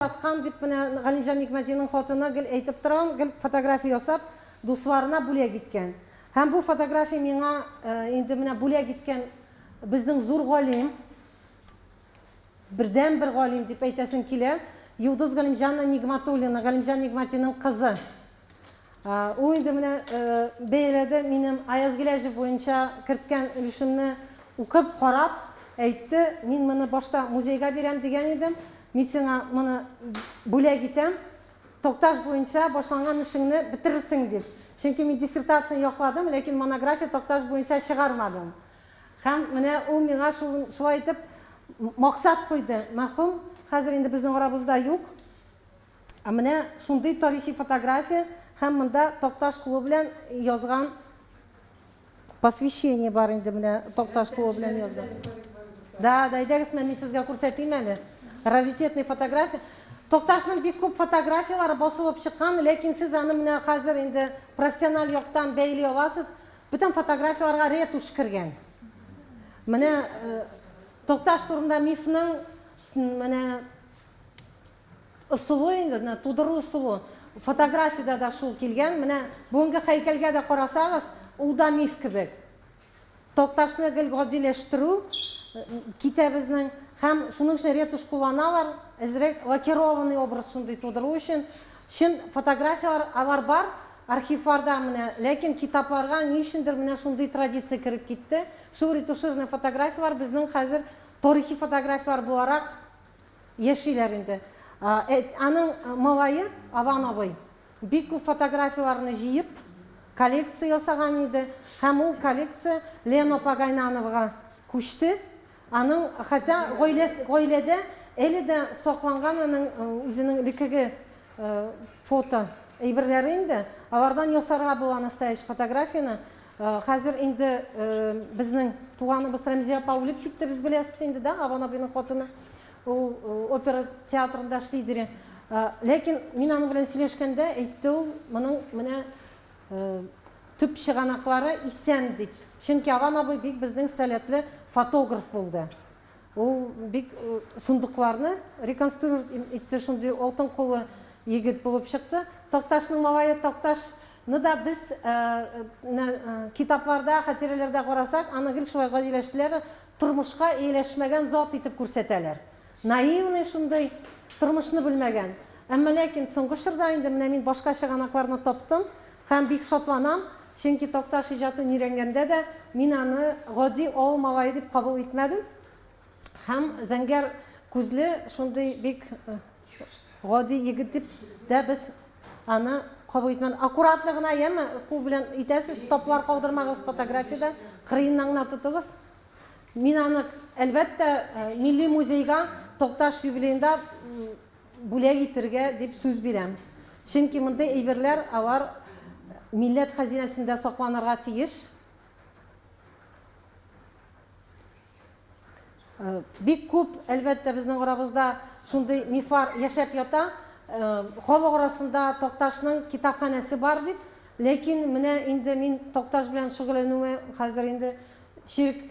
Яраткан, дип менә Галимҗан Нигъмәтинең хатыны гел әйтеп тора, ул гел фотография ясап, дусларына бүләк иткән. Һәм бу фотография миңа инде менә бүләк иткән безнең зур галим, бердәнбер галим дип әйтәсем килә, Йолдыз Галимҗановна Нигъмәтуллина, Галимҗан Нигъмәтинең кызы. Ул инде менә бәяләде минем Аяз Гиләҗев буенча керткән өлешемне укып, карап, әйтте, мин моны башта музейга бирәм дигән идем, мин сиңа моны бүләк итәм, Такташ буенча башланган эшеңне бетерерсең дип. Чөнки мин диссертацияне якладым, ләкин монография Такташ буенча чыгармадым. Һәм менә ул миңа шулай итеп максат куйды. Мәрхүм хәзер инде безнең арабызда юк. Ә менә шундый тарихи фотография һәм монда Такташ кулы белән язган посвящение бар инде менә Такташ кулы белән язган. Да, да, әйдәгез, менә мин сезгә күрсәтим әле. Раритетный фотография. Такташның бик күп фотографияләре басылып чыккан, ләкин сез аны менә хәзер инде профессиональ яктан бәйли аласыз. Бөтен фотографияләргә ретушь кергән. Менә э, Такташ турында мифның менә Ысулы инде, менә тудыру ысулы. Фотографиядә дә шул килгән. Менә бүгенге һәйкәлгә дә карасагыз, ул да миф кебек. Такташны гел гадиләштерү китә безнең. Һәм шуның өчен ретушь кулланалар, әзрәк лакированный образ шундый тудыру өчен. Чын фотографияләр алар бар, архивларда менә, ләкин китапларга ни өчендер менә шундый традиция кереп китте. Шул ретушированный фотографияләр безнең хәзер тарихи фотографияләр буларак Яшиләр инде. Аның малае Аван абый бик күп фотографияләрне җыеп, коллекция ясаган иде. Һәм ул коллекция Лена апа Гайнановага күчте. Аның, хотя гаиләдә әле дә сакланган аның үзенең элеккеге фото әйберләре инде. Алардан ясарга була настоящий фотографияне. Хәзер инде безнең туганыбыз Рәмзия апа үлеп китте, без беләсез инде, да, Аван абыйның хатыны. Ул опера театрында эшли иде. Ләкин мин аның белән сөйләшкәндә әйтте ул, моның менә төп чыганаклары исән дип. Чөнки Аван абый бик безнең сәләтле фотограф булды. Ул бик сундукларны реконструировать итте, шундый алтын куллы егет булып чыкты. Такташның малае Такташны да без китапларда, хатирәләрдә карасак, аны гел шулай гадиләштерәләр, тормышка ияләшмәгән зат итеп күрсәтәләр. Наивный шундый, тормышны белмәгән. Әмма ләкин соңгы чорда инде менә мин башка чыганакларны таптым һәм бик шатланам, чөнки Такташ иҗатын өйрәнгәндә дә мин аны гади авыл малае дип кабул итмәдем. Һәм зәңгәр күзле шундый бик гади егет дип дә без аны кабул итмәдек. Аккуратно гына, яме, кул белән итәсез, таплар калдырмагыз фотографиядә, кырыеннан гына тотыгыз. Мин аны, әлбәттә, Милли музейга Такташ юбилеенда бүләк итергә дип сүз бирәм. Чөнки мондый әйберләр алар милләт хәзинәсендә сакланырга тиеш. Бик күп, әлбәттә, безнең арабызда шундый мифлар яшәп ята. Халык арасында Такташның китапханәсе бар дип, ләкин менә инде мин Такташ белән шөгыльләнүемә хәзер инде чирек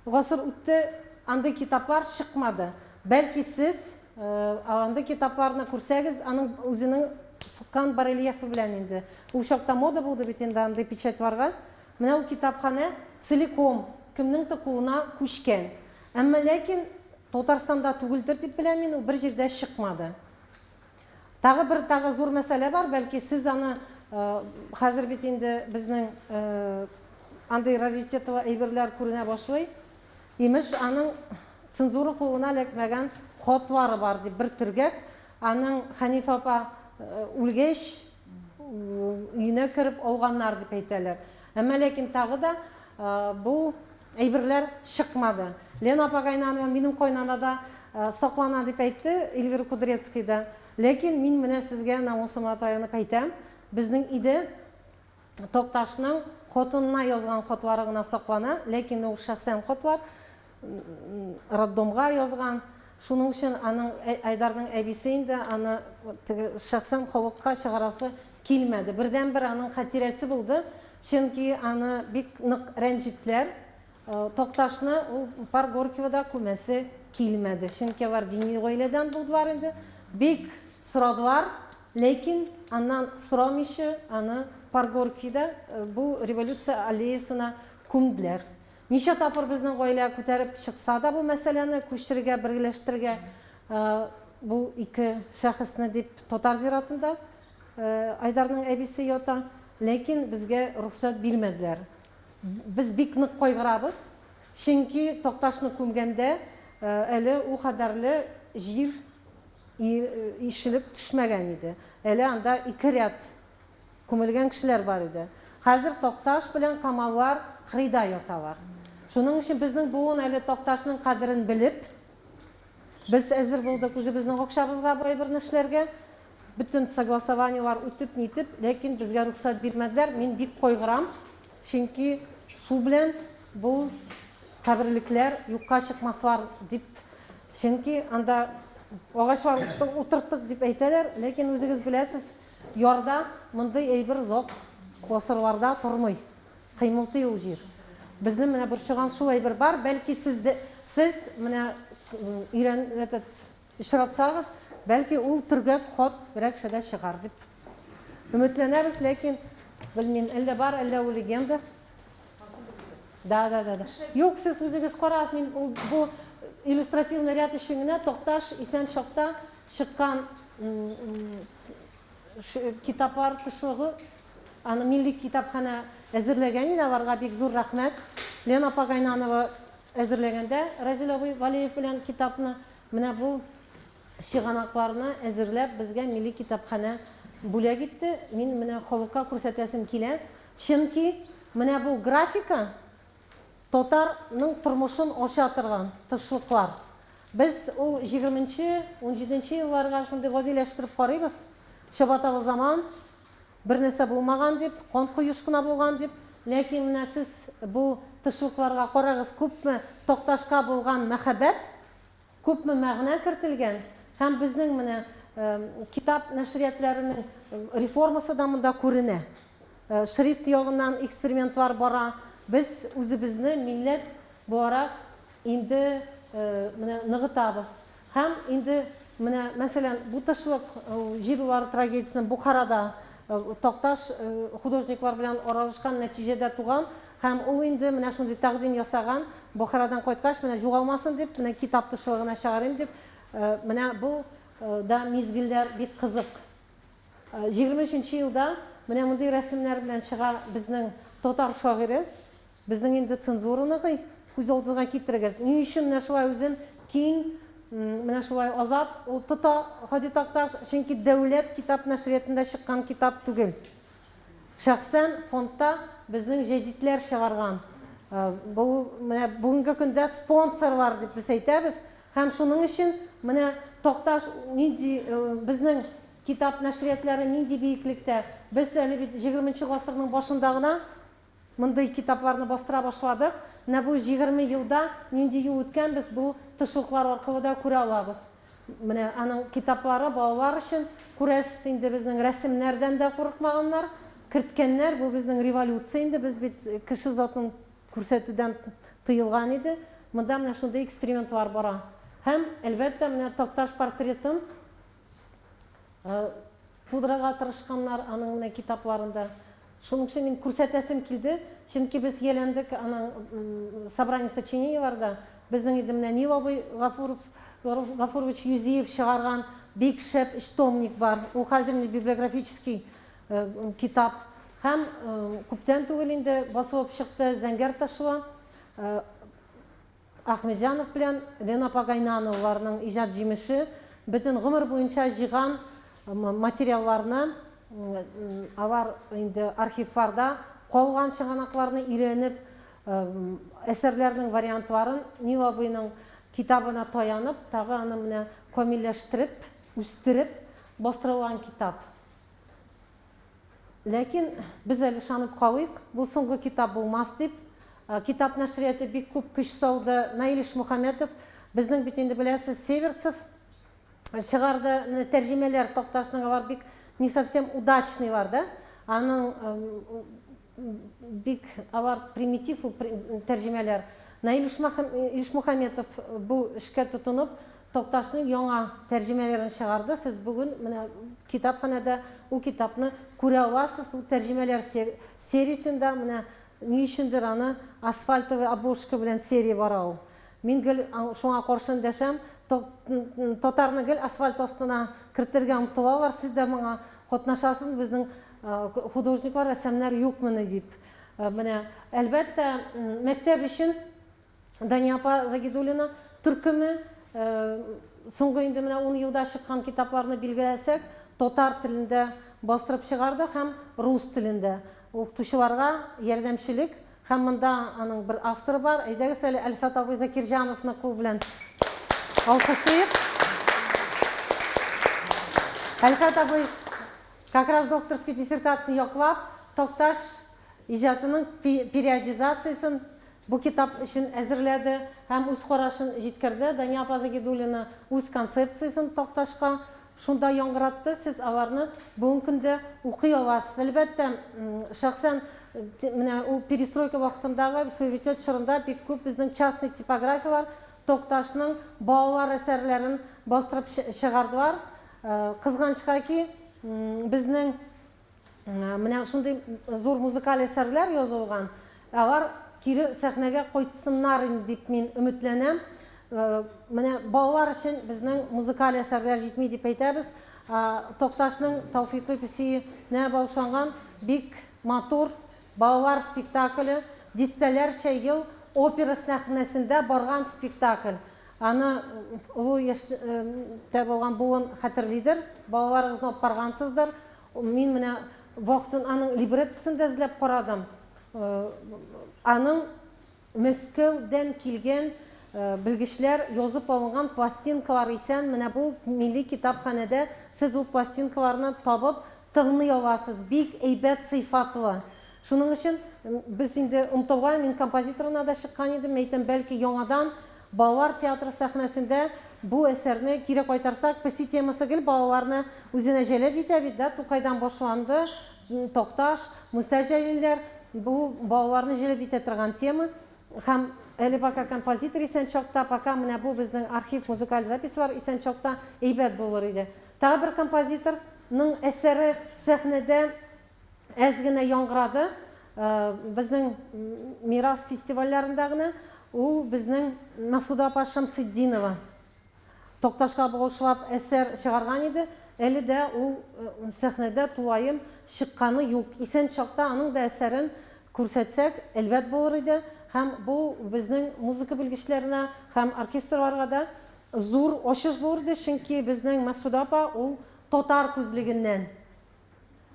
гасыр үтте, андый китаплар чыкмады. Бәлки сез андый китапларны күрсәгез, аның үзенең суккан барельефы белән инде. Ул чакта мода булды бит инде андый печатьларга. Менә ул китапханә целиком кемнеңдер кулына күчкән. Әмма ләкин Татарстанда түгелдер дип беләм мин, ул бер җирдә чыкмады. Тагы бер тагы зур мәсьәлә бар, бәлки сез аны хәзер бит инде безнең андый раритетлы әйберләр күренә башлый. Имеш, аның цензура кулына эләкмәгән хатлары бар дип бер төргәк. Аның Хәнифә апа үлгәч өенә кереп алганнар дип әйтәләр. Әмма ләкин тагы да бу әйберләр чыкмады. Лена апа Гайнанова минем кайнана да саклана дип әйтте Эльвира Кудрецкий да. Ләкин мин менә сезгә намусыма таянып әйтәм, безнең өйдә Такташның хатынына язган хатлары гына саклана, ләкин ул шәхсән хатлар, роддомга язган. Шуның өчен аның Айдарның әбисе инде аны теге шәхсән халыкка чыгарасы килмәде. Бердәнбер аның хатирәсе булды, чөнки аны бик нык рәнҗеттеләр. Такташны ул Парк Горького да күмәсе килмәде. Чөнки алар дини гаиләдән булдылар инде. Бик сорадылар, ләкин аннан сорамыйча аны Парк Горькийда бу Революция аллеясына күмделәр. Ничә тапкыр безнең гаилә күтәреп чыкса да бу мәсьәләне күчерергә, берләштерергә бу ике шәхесне дип татар зиратында Айдарның әбисе ята, ләкин безгә рөхсәт бирмәделәр. Без бик нык кайгырабыз, чөнки Такташны күмгәндә әле ул кадәрле җир ишелеп төшмәгән иде. Әле анда ике ряд күмелгән кешеләр бар иде. Хәзер Такташ белән Камаллар кырыйда яталар. Шуның өчен безнең буын әле Такташның кадерен белеп, без әзер булдык үзебезнең акчабызга бу әйберне эшләргә. Бөтен согласованиелар үтеп, нитеп, ләкин безгә рөхсәт бирмәделәр. Мин бик кайгырам, чөнки су белән бу каберлекләр юкка чыкмаслар дип. Чөнки анда агачлар утырттык дип әйтәләр, ләкин үзегез беләсез, ярда мондый әйбер озак гасырларда тормый. Кыймылтый ул җир. Безне менә борчыган шул әйбер бар, бәлки сез дә, сез менә өйрән, этот, Очратсагыз, бәлки ул төргәк хат берәр кешедә чыгар дип өметләнәбез, ләкин белмим, әллә бар, әллә ул легенда. Да, да, да, да. Юк, сез үзегез карагыз, мин ул бу иллюстративный ряд өчен генә Такташ исән чакта чыккан китаплар тышлыгы, аны Милли китапханә әзерләгән иде, аларга бик зур рәхмәт. Лена апа Гайнанова әзерләгәндә Разил абый Валеев белән китапны менә бу чыганакларны әзерләп безгә Милли китапханә бүләк итте. Мин менә халыкка күрсәтәсем килә. Чөнки менә бу графика татарның тормышын ача торган тышлыклар. Без ул җигерменче, унҗиденче елларга шундый гадиләштереп карыйбыз. Чабаталы заман, Бер нәрсә булмаган дип, кан коеш кына булган дип. Ләкин менә сез бу тышлыкларга карагыз, күпме Такташка булган мәхәббәт, күпме мәгънә кертелгән. Һәм безнең менә китап нәшриятләренең реформасы да монда күренә. Шрифт ягыннан экспериментлар бара. Без үзебезне милләт буларак инде менә ныгытабыз. Һәм инде менә, мәсәлән, бу тышлык җир улары трагедиясенең Бухарада Такташ художниклар белән аралашкан нәтиҗәдә туган һәм ул инде менә шундый тәкъдим ясаган, Бухарадан кайткач, менә югалмасын дип, менә китап тышлыгына чыгарыйм дип, менә бу да мизгелләр бик кызык. 23 нче елда менә мондый рәсемнәр белән чыга безнең татар шагыйре. Безнең инде цензура ныгый, күз алдыгызга китерегез. Ни өчен менә шулай үзен киң, менә шулай азат ул тота Һади Такташ? Чөнки дәүләт китап нәшриятында чыккан китап түгел. Шәхсән фондта безнең җәдитләр чыгарган. Бу менә бүгенге көндә спонсорлар дип без әйтәбез. Һәм шуның өчен менә Такташ нинди безнең китап нәшриятлары нинди биеклектә. Без әле бит җигерменче гасырның башында гына Мондый китапларны бастыра башладык. Менә бу 20 елда нинди юл үткәнбез, бу тышлыклар аркылы да күрә алабыз. Менә аның китаплары балалар өчен, күрәсез инде, безнең рәсемнәрдән дә курыкмаганнар, керткәннәр. Бу безнең революция инде, без бит кеше затын күрсәтүдән тыелган иде. Монда менә шундый экспериментлар бара. Һәм, әлбәттә, менә Такташ портретын тудырырга тырышканнар аның менә китапларында. Шуның өчен мин күрсәтәсем килде, чөнки без ияләндек аның собрание сочинениеларда. Безнең инде менә Нил абый Гафуров, Гафурович Юзиев чыгарган бик шәп өч томник бар. Ул хәзер инде библиографический китап. Һәм күптән түгел инде басылып чыкты Зәңгәр ташлы. Ахметҗанов белән Лена апа Гайнановаларның иҗат җимеше, бөтен гомер буенча җыйган материалларны, алар инде архивларда калган чыганакларны өйрәнеп, әсәрләрнең вариантларын Нил абыйның китабына таянып, тагы аны менә камилләштереп, үстереп бастырылган китап. Ләкин без әле ышанып калыйк, бу соңгы китап булмас дип. Китап нәшрияты бик күп көч салды. Наил Ишмөхәммәтов, безнең бит инде беләсез, Северцев чыгарды. Менә тәрҗемәләр Такташның алар бик не совсем удачныйлар да. Аның бик алар примитив ул тәрҗемәләр. Наил Ишмөхәммәтов бу эшкә тотынып, Такташның яңа тәрҗемәләрен чыгарды. Сез бүген менә китапханәдә ул китапны күрә аласыз. Ул тәрҗемәләр сериясендә менә ни өчендер аны асфальтовый обложка белән серия бара ул. Мин гел шуңа каршы эндәшәм. Татарны гел асфальт астына кертергә омтылалар. Сез дә моңа катнашасыз, безнең художниклар, рәссамнар юкмыни дип. Менә, әлбәттә, мәктәп өчен Дания апа Загидуллина төркеме соңгы инде менә ун елда чыккан китапларны билгеләсәк, татар телендә бастырып чыгарды һәм рус телендә. Укытучыларга ярдәмчелек һәм монда аның бер авторы бар. Әйдәгез әле Әлфәт абый Закирҗановны кул белән алкышлыйк. Әлфәт абый как раз докторский диссертациясен яклап, Такташ иҗатының периодизациясен Бу китап өчен әзерләде һәм үз карашын җиткерде. Дания апа Загидуллина үз концепциясен Такташка шунда яңгыратты. Сез аларны бүгенге көндә укый аласыз. Әлбәттә, шәхсән менә ул перестройка вакытындагы суверенитет чорында бик күп безнең частный типографияләр Такташның балалар әсәрләрен бастырып чыгардылар. Кызганычка ки, безнең Менә шундый зур музыкаль әсәрләр язылган. Алар кире сәхнәгә кайтсыннар инде дип мин өметләнәм. Менә балалар өчен безнең музыкаль әсәрләр җитми дип әйтәбез. Такташның Тәүфикый песиенә багышланган бик матур балалар спектакле, дистәләрчә ел опера сәхнәсендә барган спектакль. Аны олы яшьтә булган буын хәтерлидер, балаларыгызны алып баргансыздыр. Мин менә вакытын аның либреттосын да эзләп карадым. Аның Мәскәүдән килгән белгечләр язып алынган пластинкалар исән. Менә бу милли китапханәдә сез ул пластинкаларны табып тыңлый аласыз. Бик әйбәт сыйфатлы. Шуның өчен без инде омтылган, мин композиторына да чыккан идем, әйтәм, бәлки яңадан Балалар театры сәхнәсендә бу әсәрне кире кайтарсак, песи темасы гел балаларны үзенә җәлеп итә бит, да, Тукайдан башланды, Такташ, Муса Җәлилләр, бу балаларны җәлеп итә торган тема. Һәм әле пока композитор исән чакта, пока менә бу безнең архив музыкаль записьлар исән чакта әйбәт булыр иде. Тагы бер композиторның әсәре сәхнәдә әз генә яңгырады. Безнең Мирас фестивальләрендә генә ул безнең Мәсуда апа Шәмсетдинова Такташка багышлап әсәр чыгарган иде. Әле дә ул сәхнәдә тулаем чыкканы юк. Исән чакта аның да әсәрен күрсәтсәк, әлбәт булыр иде. Һәм бу безнең музыка белгечләренә һәм оркестрларга да зур ачыш булыр иде, чөнки безнең Мәсуда апа ул татар күзлегеннән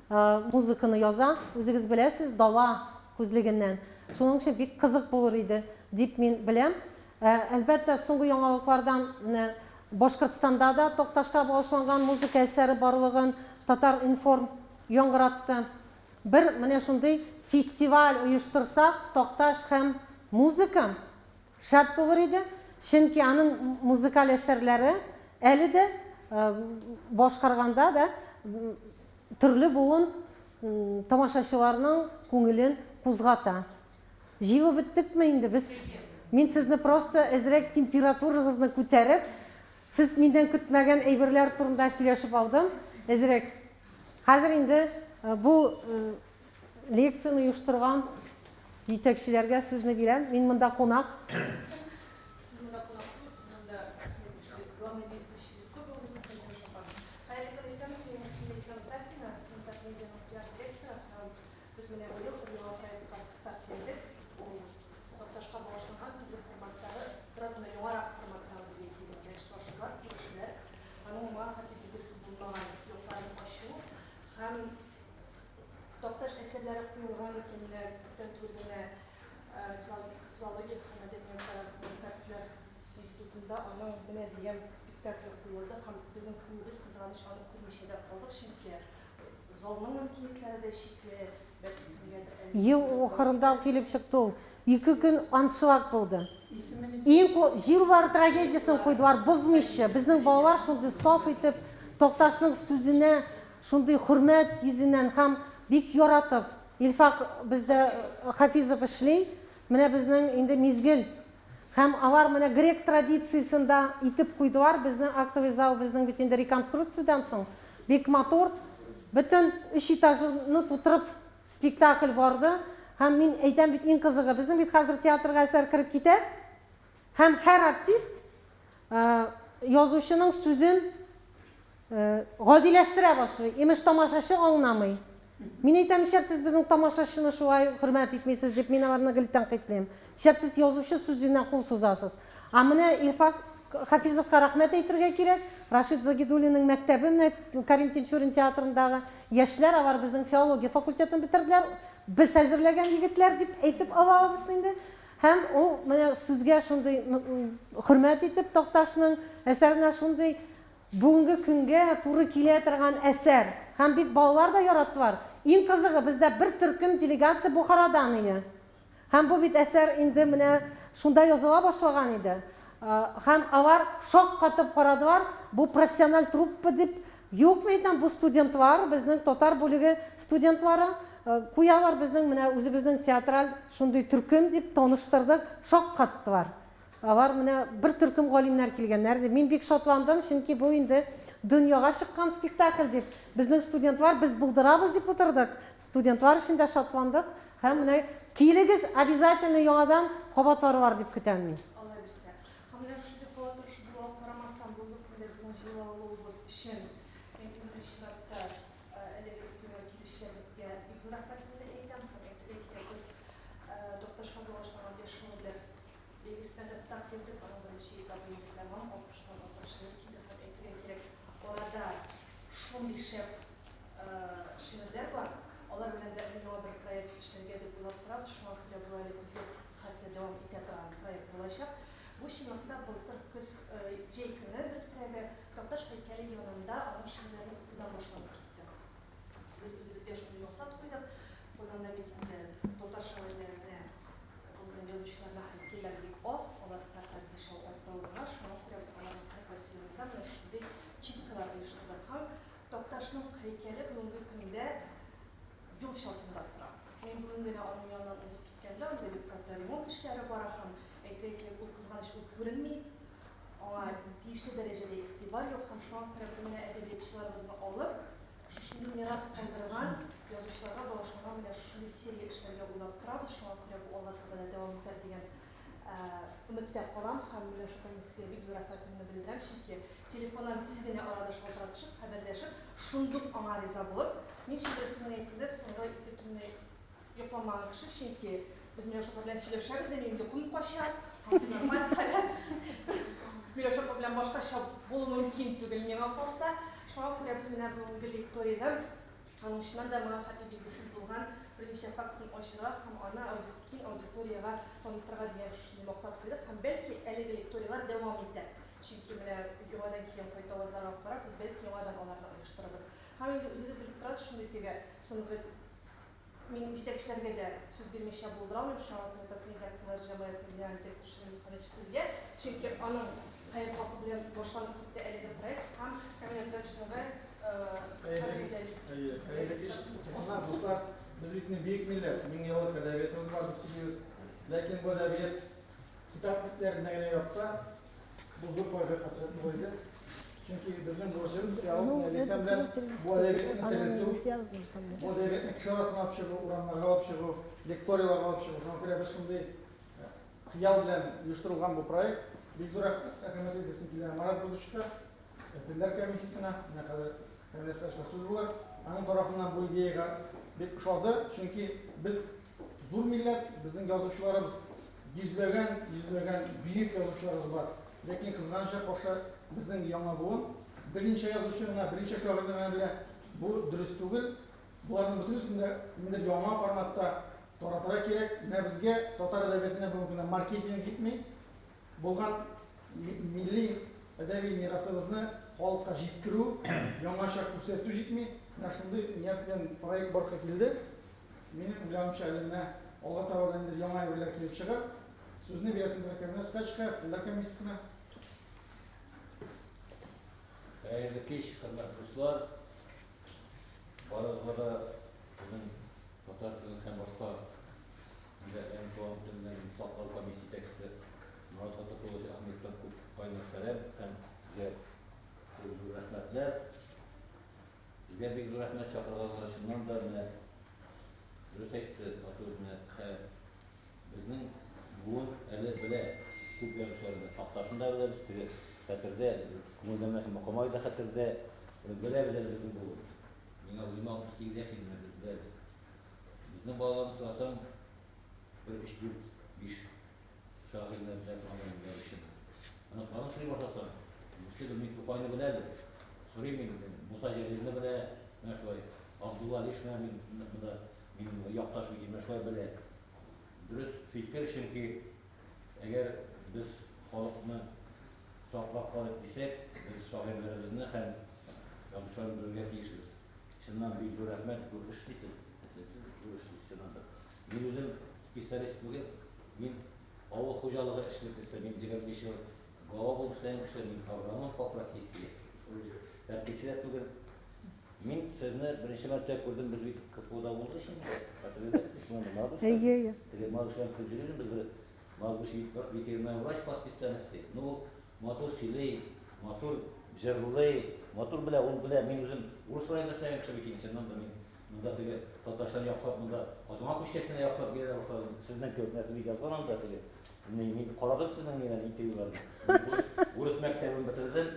Музыканы яза, үзегез беләсез, дала күзлегеннән. Шуның өчен бик кызык булыр иде, дип мин беләм. Әлбәттә, соңгы яңалыклардан менә Башкортстанда да Такташка багышланган музыка әсәре барлыгын Татар-информ яңгыратты. Бер менә шундый фестиваль оештырсак, Такташ һәм музыка, шәп булыр иде, чөнки аның музыкаль әсәрләре әле дә башкарганда да төрле буын тамашачыларның күңелен кузгата. Җыелып беттекме инде без? Мин сезне просто әзрәк температурагызны күтәреп, сез миннән көтмәгән әйберләр турында сөйләшеп алдым әзрәк. Хәзер инде бу Лекцияне оештырган җитәкчеләргә сүзне бирәм. Мин монда кунак. Сез монда кунак түгел, сез монда главное действующее лицо булдыгыз, Хәйрүш апа. Хәерле көн, исәнмесез, минем исемем Лейсан Сафина, мин Татмедианың пиар-директоры һәм без менә быел яңа проектка старт бирдек. Ул Такташка багышланган төрле форматтагы, бераз гына яңарак форматтагы дип әйтик инде, менә очрашулар, күрешүләр, аның моңа хәтле билгесез булмаган якларын ачу һәм Такташ әсәрләре куелган икән, менә күптән түгел генә филология һәм мәдәниятара гуманитар телләр институтында аның менә дигән спектакле куелды һәм безнең күбебез, кызганыч, аны күрмичә дә калдык, чөнки залның мөмкинлекләре дә чикле, бәлки кемгәдер әле. Ел ахырында ук килеп чыкты ул. Ике көн аншлаг булды. Иң Җил-Бар трагедиясен куйдылар, бозмыйча. Безнең балалар шундый саф итеп Такташның сүзенә Шундый хөрмәт йөзеннән һәм бик яратып Илфак бездә Хафизов эшли. Менә безнең инде мизгел. Һәм алар менә грек традициясен дә итеп куйдылар. Безнең актовый зал безнең бит инде реконструкциядән соң бик матур. Бөтен өч этажны тутырып спектакль барды. Һәм мин әйтәм бит, иң кызыгы, безнең бит хәзер театрга әсәр кереп китә. Һәм һәр артист язучының сүзен гадиләштерә башлый. Имеш, тамашачы аңламый. Мин әйтәм, нишләп сез безнең тамашачыны шулай хөрмәт итмисез дип, мин аларны гел тәнкыйтьлим. Нишләп сез язучы сүзенә кул сузасыз? Ә менә Илфак Хафизовка рәхмәт әйтергә кирәк. Рашид Загидуллинның мәктәбе менә Кәрим Тинчурин театрындагы яшьләр, алар безнең филология факультетын бетерделәр. Без әзерләгән егетләр дип әйтеп алабыз инде. Һәм ул менә сүзгә шундый хөрмәт итеп Такташның әсәренә шундый Бүгенге көнгә туры килә торган әсәр. Һәм бик балалар да яраттылар. Иң кызыгы, бездә бер төркем делегация Бохарадан ие. Һәм бу бит әсәр инде менә шунда языла башлаган иде. Һәм алар шаккатып карадылар, бу профессиональ труппа дип. Юк, мин әйтәм, бу студентлар, безнең татар бүлеге студентлары. Куялар безнең менә үзебезнең театраль шундый төркем дип таныштырдык, шаккаттылар. Алар менә бер төркем галимнәр килгәннәр дип. Мин бик шатландым, чөнки бу инде дөньяга чыккан спектакль дип. Безнең студентлар, без булдырабыз дип утырдык. Студентлар өчен дә шатландык. Һәм менә килегез, обязательно яңадан кабатларлар дип көтәм мин. Алла бирсә. Һәм менә шундый һава торышы булуга карамастан, бүгенге көндә безнең җыела алуыбыз өчен иң беренче чиратта әлеге темага килүчеләргә бик зур рәхмәтемне әйтәм һәм әйтергә кирәк, без Такташка багышланган яшь шагыйрьләр Бәйгесенә дә старт бирдек, аның беренче этабы инде тәмам, алтмыштан артык шигырь килде һәм әйтергә кирәк, арада шундый шәп шигырьләр бар, алар белән дә әле яңа бер проект эшләргә дип уйлап торабыз, шуңа күрә бу әле көзгә хәтле дәвам итә торган проект булачак. Бу чынлыкта былтыр көз, җәй көне, дөресрәге, Такташ һәйкәле янында аның шигырьләрен укудан башланып китте. Без үзебезгә шундый максат куйдык, Казанда бит инде татар шагыйрьләренә, гомумән, язучыларына һәйкәлләр бик аз, алар фәкать бишәү-алтау гына, шуңа күрә без аларның һәркайсы янында менә шундый читкалар оештырдык. Һәм Такташның һәйкәле бүгенге көндә юл чатында тора. Мин бүген генә аның яныннан узып киткәндә, анда бик каты ремонт эшләре бара һәм, әйтергә кирәк, ул, кызганыч, ул күренми, аңа тиешле дәрәҗәдә игътибар юк һәм шуңа күрә без менә әдәбиятчыларыбызны алып, Шушындый мирас калдырган язучыларга багышланган менә шушындый серия эшләргә уйлап торабыз, шуңа күрә бу алга таба да дәвам итәр дигән өметтә калам һәм Миләүшә апа, мин сезгә бик зур рәхмәтемне белдерәм, чөнки телефоннан тиз генә арада шалтыратышып, хәбәрләшеп, шундук аңа риза булып, мин чын дөресен генә әйткәндә, соңгы ике төнне йокламаган кеше, чөнки без Миләүшә апа белән сөйләшәбез дә, минем йокым кача, һәм бу нормаль халәт. Миләүшә апа белән башкача булу мөмкин түгел миңа калса. Шуңа күрә без менә бүгенге лекторийда аның чыннан да моңа хәтле билгесез булган берничә фактын ачырга һәм аны киң аудиториягә танытырга дигән шушындый максат куйдык һәм бәлки әлеге лекторийлар дәвам итәр. Чөнки менә яңадан килгән кайтавазларга карап, без бәлки яңадан аларны оештырырбыз. Һәм инде үзегез белеп торасыз, шундый теге, что называется, Мин җитәкчеләргә дә сүз бирмичә булдыра алмыйм, шуңа күрә Татмедиа акционерлар җәмгыятенең генераль директоры Шамил Мөхәммәтович сезгә, чөнки аның хәер-хакы белән башланып китте әлеге проект һәм Камил Әсгатовичны Хәерле, әйе, хәерле кич, туганнар, дуслар. Без бит инде бөек милләт, меңьеллык әдәбиятыбыз бар дип сөйлибез. Ләкин бу әдәбият китап битләрендә генә ятса, Бу зур кайгы хәсрәт булыр иде. Чөнки безнең бурычыбыз Ләйсән белән бу әдәбиятны терелтү, бу әдәбиятны кеше арасына алып чыгу, урамнарга алып чыгу, лекторияләргә алып чыгу. Шуңа күрә без шундый хыял белән оештырылган бу проект. Бик зур рәхмәт әйтәсем килә Марат Будучка, телләр комиссиясенә, менә хәзер Камилә Сәләшкә сүз булыр. Аның тарафыннан бу идеягә бик ошады, чөнки без зур милләт, безнең язучыларыбыз Йөзләгән, йөзләгән бөек язучыларыбыз бар. Ләкин кызганычка каршы, безнең яңа буын берничә язучы гына, берничә шагыйрьне генә белә. Бу дөрес түгел. Боларның бөтенесен дә ниндидер яңа форматта таратырга кирәк. Менә безгә татар әдәбиятына бүгенге көндә маркетинг җитми. Булган милли әдәби мирасыбызны халыкка җиткерү, яңача күрсәтү җитми. Менә шундый ният белән проект барлыкка килде. Минем уйлавымча, әле менә алга таба да ниндидер яңа әйберләр килеп чыгар. Сүзне бирәсем килә Камилә Скачка, телләр комиссиясенә. Хәерле кич, хөрмәтле дуслар! Барыгызга да безнең татар телен һәм башка милләтләрнең туган телләрен саклау комиссиясе җитәкчесе Морат Сезгә бик зур рәхмәт чакырганга. Чыннан да менә дөрес әйтте матур менә хә безнең буын әле белә күп язучыларны. Такташны да беләбез, теге хәтердә, күңелдә менә Мокамай да хәтердә. Беләбез әле безнең буын. Миңа үземә 68 яшь инде, без беләбез. Безнең балаларны сорасаң, бер өч, дүрт, биш шагыйрьне белә торган язучыны. Оныкларны сорый башласаң, берсе белми, Тукайны беләдер. Сорыйм инде, Муса Җәлилне белә, менә шулай. Абдулла Алиш менә мин монда минем якташ бит, менә шулай белә. Дөрес фикер, чөнки әгәр без халыкны саклап калыйк дисәк, без шагыйрьләребезне һәм язучыларны белергә тиешбез. Чыннан бик зур рәхмәт, зур эш эшлисез. Сез зур эш эшлисез чыннан да. Мин үзем специалист түгел, мин авыл хуҗалыгы эшлеклесе, мин 25 ел глава булып эшләгән кеше, мин агроном по профессии. Тәртипче дә түгел. Мин сезне беренче мәртәбә күрдем, без бит КФУда булдык инде. Хәтерлисезме? Әйе, әйе. Теге Малыш белән күп йөрдем без бер Малыш ветеринар врач по специальности. Ну, ул матур сөйли, матур җырлый, матур белә, ул белә. Мин үзем урыс районында эшләгән кеше бит инде, чыннан да мин монда теге татарчаны яхшылап монда Казанга күчкәч кенә яхшылап өйрәнә башладым. Сезнең кебек нәрсә бик язган анда теге. Мин карадым сезнең ниләрне, интервьюларны. Урыс мәктәбен бетердем.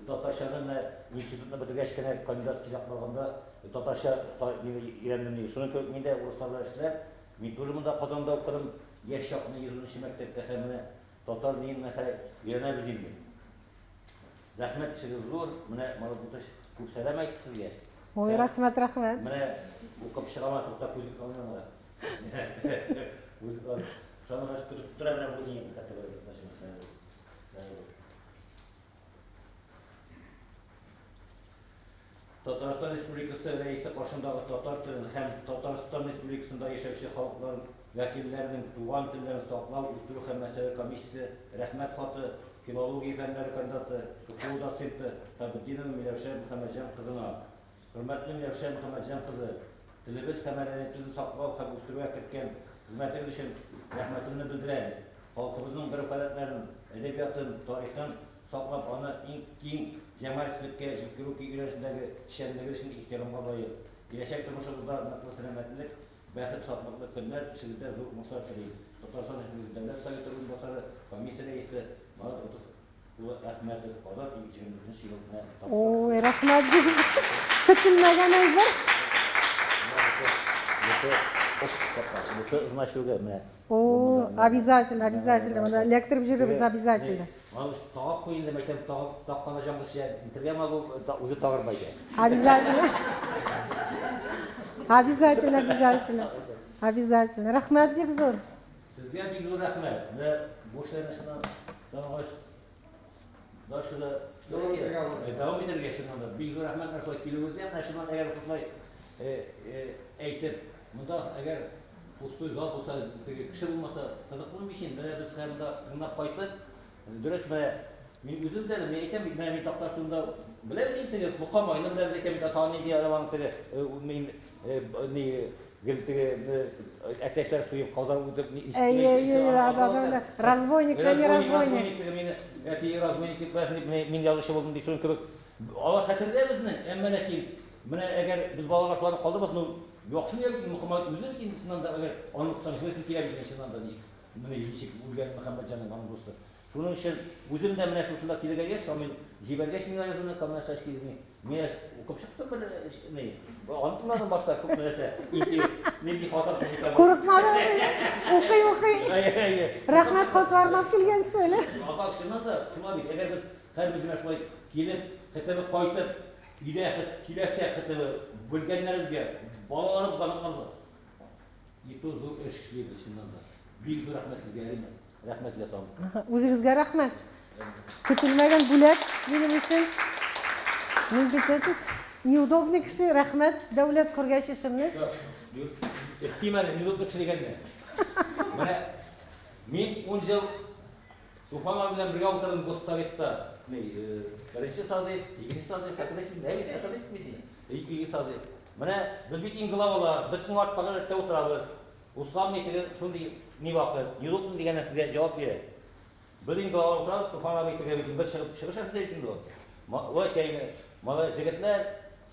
Татарчаны менә институтны бетергәч кенә кандидатский якларганда татарча өйрәндем ди. Шуның кебек мин дә урыслар белән эшләп, мин тоже монда Казанда укыдым, яшь чакны 110 мәктәптә һәм менә татар диен менә хәзер өйрәнәбез инде. Рәхмәт, эшегез зур. Менә Марат Бутыш күп сәлам әйтте сезгә. Ой, рәхмәт, рәхмәт. Менә укып чыгама, тукта күзен алма. Күзен ал. Шуны көтеп тора менә бу ни категория. Татарстан Республикасы Рәисе каршындагы татар телен һәм Татарстан Республикасында яшәүче халыклар вәкилләренең туган телләрен саклау, үстерү һәм мәсьәләләр комиссиясе Рәхмәт хаты филология фәннәре кандидаты, КФУ доценты Хәбетдинова Миләүшә Мөхәммәтҗан кызына. Хөрмәтле Миләүшә Мөхәммәтҗан кызы, телебез һәм мәдәниятебезне саклау һәм үстерүгә керткән хезмәтегез өчен рәхмәтемне белдерәм. Халкыбызның гореф-гадәтләрен, әдәбиятын, тарихын саклап, аны иң киң җәмәгатьчелеккә җиткерү юнәлешендәге эшчәнлеге өчен ихтирамга лаек. Киләчәк тормышыгызда ныклы сәламәтлек, бәхет, шатлыклы көннәр, эшегездә зур уңышлар телим. Татарстан Республикасы Дәүләт Советы урынбасары, комиссия рәисе Марат Готыф улы Әхмәтов, Казан, 2024 ел менә тапшырыгыз. Ой, рәхмәт бик зур. Көтелмәгән әйбер. Бусы, бусы значогы менә. О, обязательно, обязательно. Моны эләктереп йөрибез обязательно. Аны тагып куй инде, мәйтәм, тагып такканда җан кеше битергә могу, үзе тагыр мәйтәм. Обязательно. Обязательно, обязательно. Обязательно. Рәхмәт бик зур. Сезгә бик зур рәхмәт. Менә бу эшләрне чыннан тагын дальше да дәвам итәргә, дәвам итәргә чыннан да бик зур рәхмәт менә шулай килүегезгә. Менә чыннан әгәр шулай әйтеп, монда әгәр пустой зал булса, теге кеше булмаса, кызык булмый инде. Менә без хәзер монда тыңлап кайттык. Дөрес, менә мин үзем дә, мин әйтәм бит, менә мин Такташ турында беләм инде теге Мокамайны беләм, әйтәм бит, ата нинди аның теге мин ни гел теге әтәчләр суеп казан үтеп Әйе, әйе, да, да, да. Разбойник, да не разбойник. Разбойник теге мине әти разбойник дип беләсең дип мин язучы булдым ди шуның кебек. Алар хәтердә безнең, әмма ләкин менә әгәр без балаларга шуларны калдырмас, ну яхшы ният бит Мөхәммәт үзе бит инде чыннан да әгәр аны укысаң җылыйсың килә бит чыннан да ничек менә ничек үлгән Мөхәммәтҗанның аның дусты. Шуның өчен үзем дә менә шушында килергә яшь, Шамил җибәргәч миңа язуны Камнашачки ни, мин укып чыктым бер ни, аны тыңладым башта күп нәрсә, нинди хата икән. Курыкмадыгыз, укый укый. Рәхмәт хатларын алып килгәнсез әле. Апа, чыннан да шулай бит, әгәр без һәрбез менә шулай килеп, хотя бы кайтып, өйдә сөйләшсәк, хотя бы белгәннәребезгә, балаларыбызга, оныкларыбызга, и то зур эш эшлибез чыннан да. Бик зур рәхмәт сезгә, Ирина. Рәхмәт сезгә тагын. Үзегезгә рәхмәт. Көтелмәгән бүләк минем өчен. Мин бит этот неудобный кеше, рәхмәт, дәүләт күргәч эшемне. Өстим әле, неудобный кеше дигәнне. Менә мин 10 ел Туфан абый белән бергә утырдым Госсоветта. Ни, беренче созыв, икенче созыв, хәтерлисезме? Әйе, хәтерлисезме бит? Ике созыв. Менә без бит иң главалар, без иң арттагы рәттә утырабыз. Услам ни теге шундый ни вакыт, неудобно дигән нәрсәгә җавап бирә. Без иң главалар утырабыз, Туфан абый теге бит бер чыгып чыгыш ясый бит инде ул. Ой, әйтә инде, малай, җегетләр,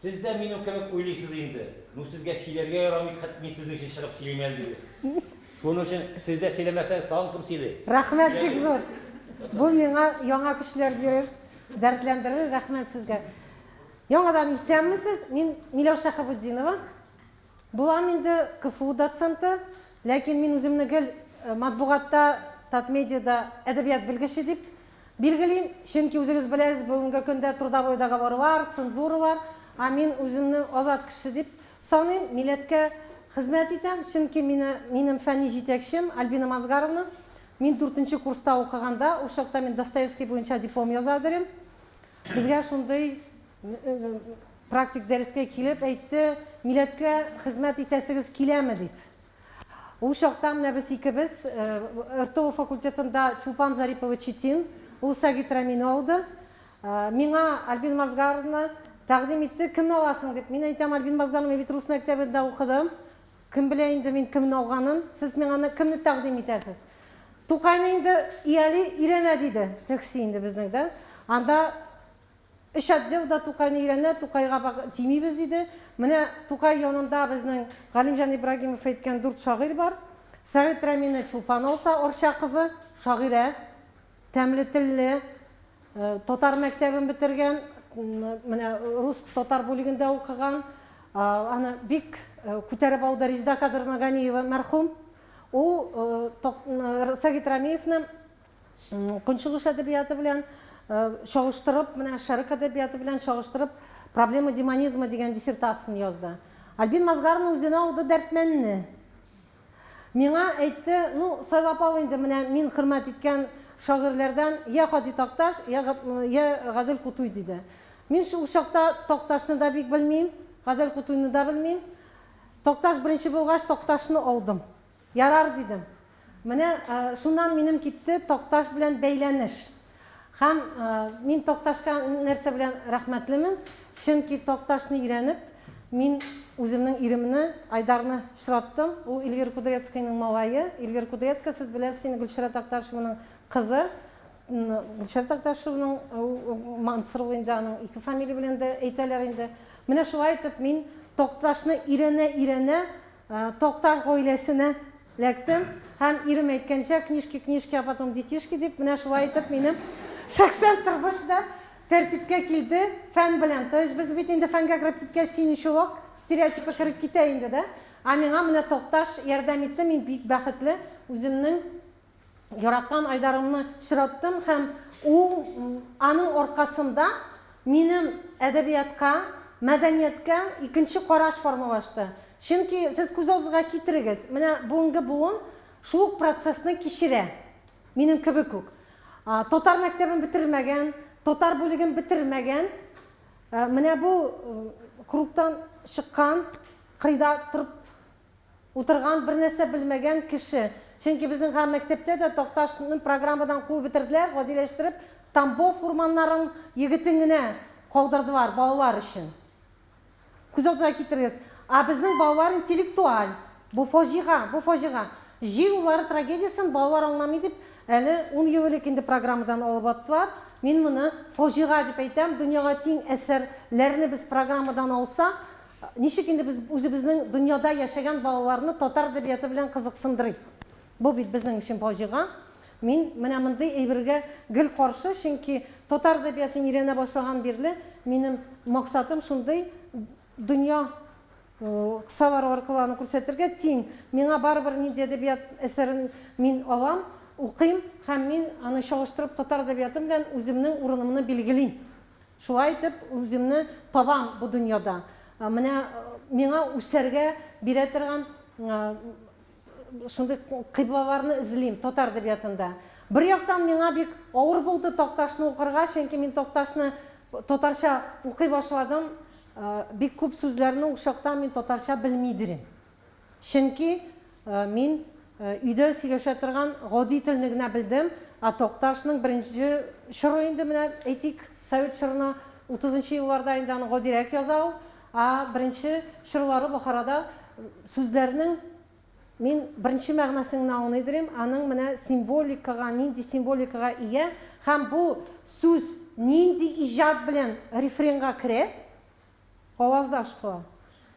Сез дә минем кебек уйлыйсыз инде. Ну, сезгә сөйләргә ярамый, хет мин сезнең өчен чыгып сөйлим әле, диде. Шуның өчен сез дә сөйләмәсәгез, тагын кем сөйли? Рәхмәт бик зур. Бу миңа яңа көчләр бирер, дәртләндерер. Рәхмәт сезгә. Яңадан исәнмесез. Мин Миләүшә Хабутдинова. Булам инде КФУ доценты, ләкин мин үземне гел матбугатта, Татмедиада әдәбият белгече дип билгелим, чөнки үзегез беләсез, бүгенге көндә трудовой договорлар, цензуралар, ә мин үземне азат кеше дип саныйм, милләткә хезмәт итәм, чөнки мине, минем фәнни җитәкчем Альбина Мазгаровна, мин дүртенче курста укыганда, ул чакта мин Достоевский буенча диплом яза идем, безгә шундый Практик дәрескә килеп әйтте, милләткә хезмәт итәсегез киләме дип. Ул чакта менә без икебез РТО факультетында Чулпан Зарипова Четин, ул Сагит Рамины алды. Миңа Альбина Мазгаровна тәкъдим итте, кемне аласың дип. Мин әйтәм, Альбина Мазгаровна, мин бит рус мәктәбендә укыдым. Кем белә инде мин кемне алганын, сез миңа кемне тәкъдим итәсез? Тукайны инде Ияли өйрәнә диде, Төхси инде безнең дә. Анда Өч отдел да Тукайны өйрәнә, Тукайга тимибез, диде. Менә Тукай янында безнең Галимҗан Ибрагимов әйткән дүрт шагыйрь бар. Сәгыйть Рәмине Чулпан алса, Арча кызы, шагыйрә, тәмле телле, татар мәктәбен бетергән, менә рус-татар бүлегендә укыган. Аны бик күтәреп алды Резеда Кадыровна Ганиева мәрхүм. Ул Сәгыйть Рәмиевны Көнчыгыш әдәбияты белән чагыштырып, менә Шәрык әдәбияты белән чагыштырып, Проблема демонизма дигән диссертацияне язды. Альбин Мазгаровна үзенә алды Дәрдмәнне. Миңа әйтте, ну, сайлап ал инде, менә мин хөрмәт иткән шагыйрьләрдән я Һади Такташ, я, я Гадел Кутуй, диде. Мин шул чакта Такташны да бик белмим, Гадел Кутуйны да белмим. Такташ беренче булгач, Такташны алдым. Ярар, дидем. Менә шуннан минем китте Такташ белән бәйләнеш. Һәм мин Такташка нәрсә белән рәхмәтлемен, чөнки Такташны өйрәнеп, мин үземнең иремне, Айдарны очраттым. Ул Эльвира Кудрецкаяның малае. Эльвира Кудрецкая, сез беләсез инде, Гөлчирә Такташеваның кызы. Гөлчирә Такташеваның Мансурова инде, аның ике фамилия белән дә әйтәләр инде. Менә шулай итеп мин Такташны өйрәнә-өйрәнә Такташ гаиләсенә эләктем һәм ирем әйткәнчә, книжки, книжки, а потом детишки дип, менә шулай итеп минем шәхсән тормыш да тәртипкә килде фән белән. То есть без бит инде фәнгә кереп киткәч, синий чулок стереотипы кереп китә инде, да? Ә миңа менә Такташ ярдәм итте, мин бик бәхетле, үземнең яраткан Айдарымны очраттым һәм ул аның аркасында минем әдәбиятка, мәдәнияткә икенче караш формалашты. Чөнки сез күз алдыгызга китерегез, менә бүгенге буын шул ук процессны кичерә, минем кебек үк. Татар мәктәбен бетермәгән, татар бүлеген бетермәгән, менә бу кругтан чыккан, кырыйда торып Утырган, бернәрсә белмәгән кеше. Чөнки безнең һәм мәктәптә дә Такташны программадан куып бетерделәр, гадиләштереп, Тамбов урманнарын егетен генә калдырдылар балалар өчен. Күз алдыгызга китерегез. Ә безнең балалар интеллектуаль. Бу фаҗига, бу фаҗига. Җир уллары трагедиясен балалар аңламый дип, әле ун ел элек инде программадан алып аттылар. Мин моны фаҗига дип әйтәм. Дөньяга тиң әсәрләрне без программадан алсак, Ничек инде без үзебезнең дөньяда яшәгән балаларны татар әдәбияты белән кызыксындырыйк? Бу бит безнең өчен фаҗига. Мин менә мондый әйбергә гел каршы, чөнки татар әдәбиятын өйрәнә башлаган бирле минем максатым шундый, дөнья кысалары аркылы аны күрсәтергә тиң. Миңа барыбер нинди әдәбият әсәрен мин алам, укыйм һәм мин аны чагыштырып татар әдәбияты белән үземнең урынымны билгелим. Шулай итеп, үземне табам бу дөньяда. Менә миңа үсәргә бирә торган шундый кыйблаларны эзлим татар әдәбиятында. Бер яктан миңа бик авыр булды Такташны укырга, чөнки мин Такташны татарча укый башладым. Бик күп сүзләрне ул чакта мин татарча белми идем. Чөнки мин өйдә сөйләшә торган гади телне генә белдем, ә Такташның беренче чоры инде менә, әйтик, совет чорына, утызынчы елларда инде аны гадирәк яза ул, ә беренче чорлары Бохарада сүзләрнең мин беренче мәгънәсен генә аңлый идем, аның менә символикага, нинди символикага ия һәм бу сүз нинди иҗат белән рефренга керә. Аваздаш була.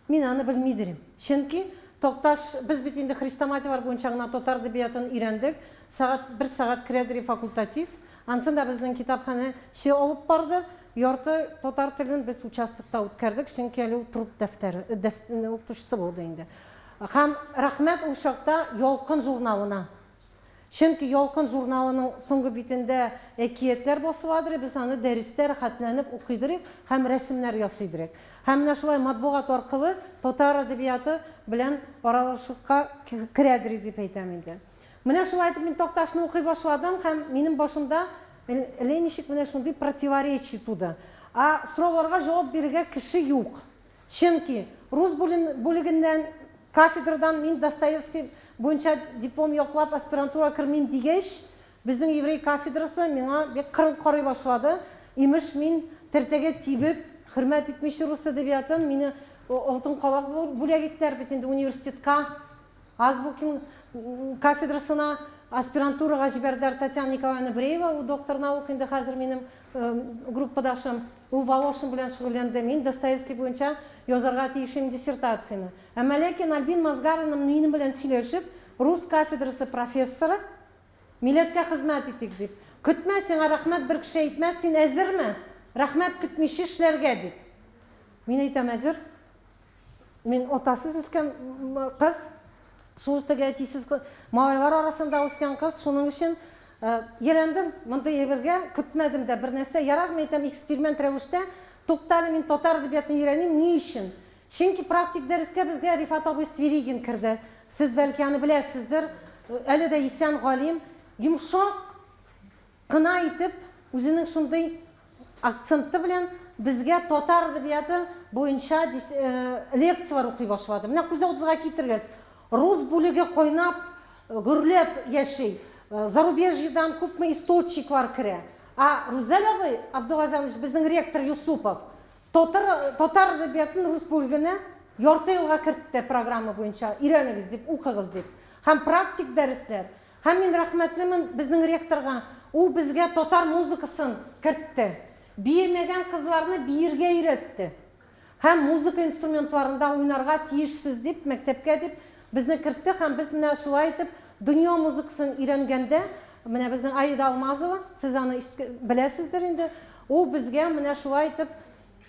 Мин аны белмидерим. Чөнки Такташ, без бит инде хрестоматиялар буенча гына татар әдәбиятын өйрәндек. Сәгать, бер сәгать керәдери факультатив. Ансын да безнең китапханәче алып барды. Ярты татар телен без участокта үткәрдек, чөнки әле ул труд дәфтәре, укытучысы булды инде. Һәм рәхмәт ул чакта Ялкын журналына. Чөнки Ялкын журналының соңгы битендә әкиятләр басыладыр, без аны дәрестә рәхәтләнеп укыйдырыйк һәм рәсемнәр ясыйдырыйк. Һәм менә шулай матбугат аркылы татар әдәбияты белән аралашукка керәдер дип әйтәм инде. Менә шулай итеп мин Такташны укый башладым һәм минем башымда әллә ничек менә шундый противоречие туды. Ә сорауларга җавап бирергә кеше юк. Чөнки рус бүлегеннән, кафедрадан мин Достоевский буенча диплом яклап аспирантурага кермим дигәч, безнең еврей кафедрасы миңа бик кырын карый башлады. Имеш, мин тәртәгә тибеп, хөрмәт итмичә рус әдәбиятын, мине алтын калак бүләк иттеләр бит инде университетка. Азбукин кафедрасына аспирантурага җибәрделәр Татьяна Николаевна Бреева, ул доктор наук инде хәзер минем группадашым. Ул Волошин белән шөгыльләнде, мин Достоевский буенча язарга тиеш идем диссертацияне. Әмма ләкин Альбина Мазгаровна минем белән сөйләшеп, рус кафедрасы профессоры, милләткә хезмәт итик дип. Көтмә, сиңа рәхмәт бер кеше әйтмәс, син әзерме? Рәхмәт көтмичә эшләргә, дип. Мин әйтәм, әзер. Мин атасыз үскән кыз, шул теге әтисез малайлар арасында үскән кыз, шуның өчен ияләндем мондый әйбергә, көтмәдем дә бер нәрсә. Ярар, мин әйтәм, эксперимент рәвештә, туктале, мин татар әдәбиятын өйрәним, ни өчен? Чөнки практик дәрескә безгә Рифат абый Свиригин керде. Сез бәлки аны беләсездер, әле дә исән галим, йомшак Кына итеп, үзенең шундый акценты белән безгә татар әдәбияты буенча лекцияләр укый башлады. Менә күз алдыгызга китерегез, рус бүлеге кайнап, гөрләп яши, зарубежьедан күпме источниклар керә. Ә Рүзәл абый Абдугазянович, безнең ректор Юсупов, татар, татар әдәбиятын рус бүлегенә ярты елга кертте программа буенча, өйрәнегез дип, укыгыз дип. Һәм практик дәресләр. Һәм мин рәхмәтлемен безнең ректорга, ул безгә татар музыкасын кертте. Биемәгән кызларны биергә өйрәтте. Һәм музыка инструментларында уйнарга тиешсез дип, мәктәпкә дип безне кертте һәм без менә шулай итеп дөнья музыкасын өйрәнгәндә, менә безнең Аида Алмазова, сез аны беләсездер инде, ул безгә менә шулай итеп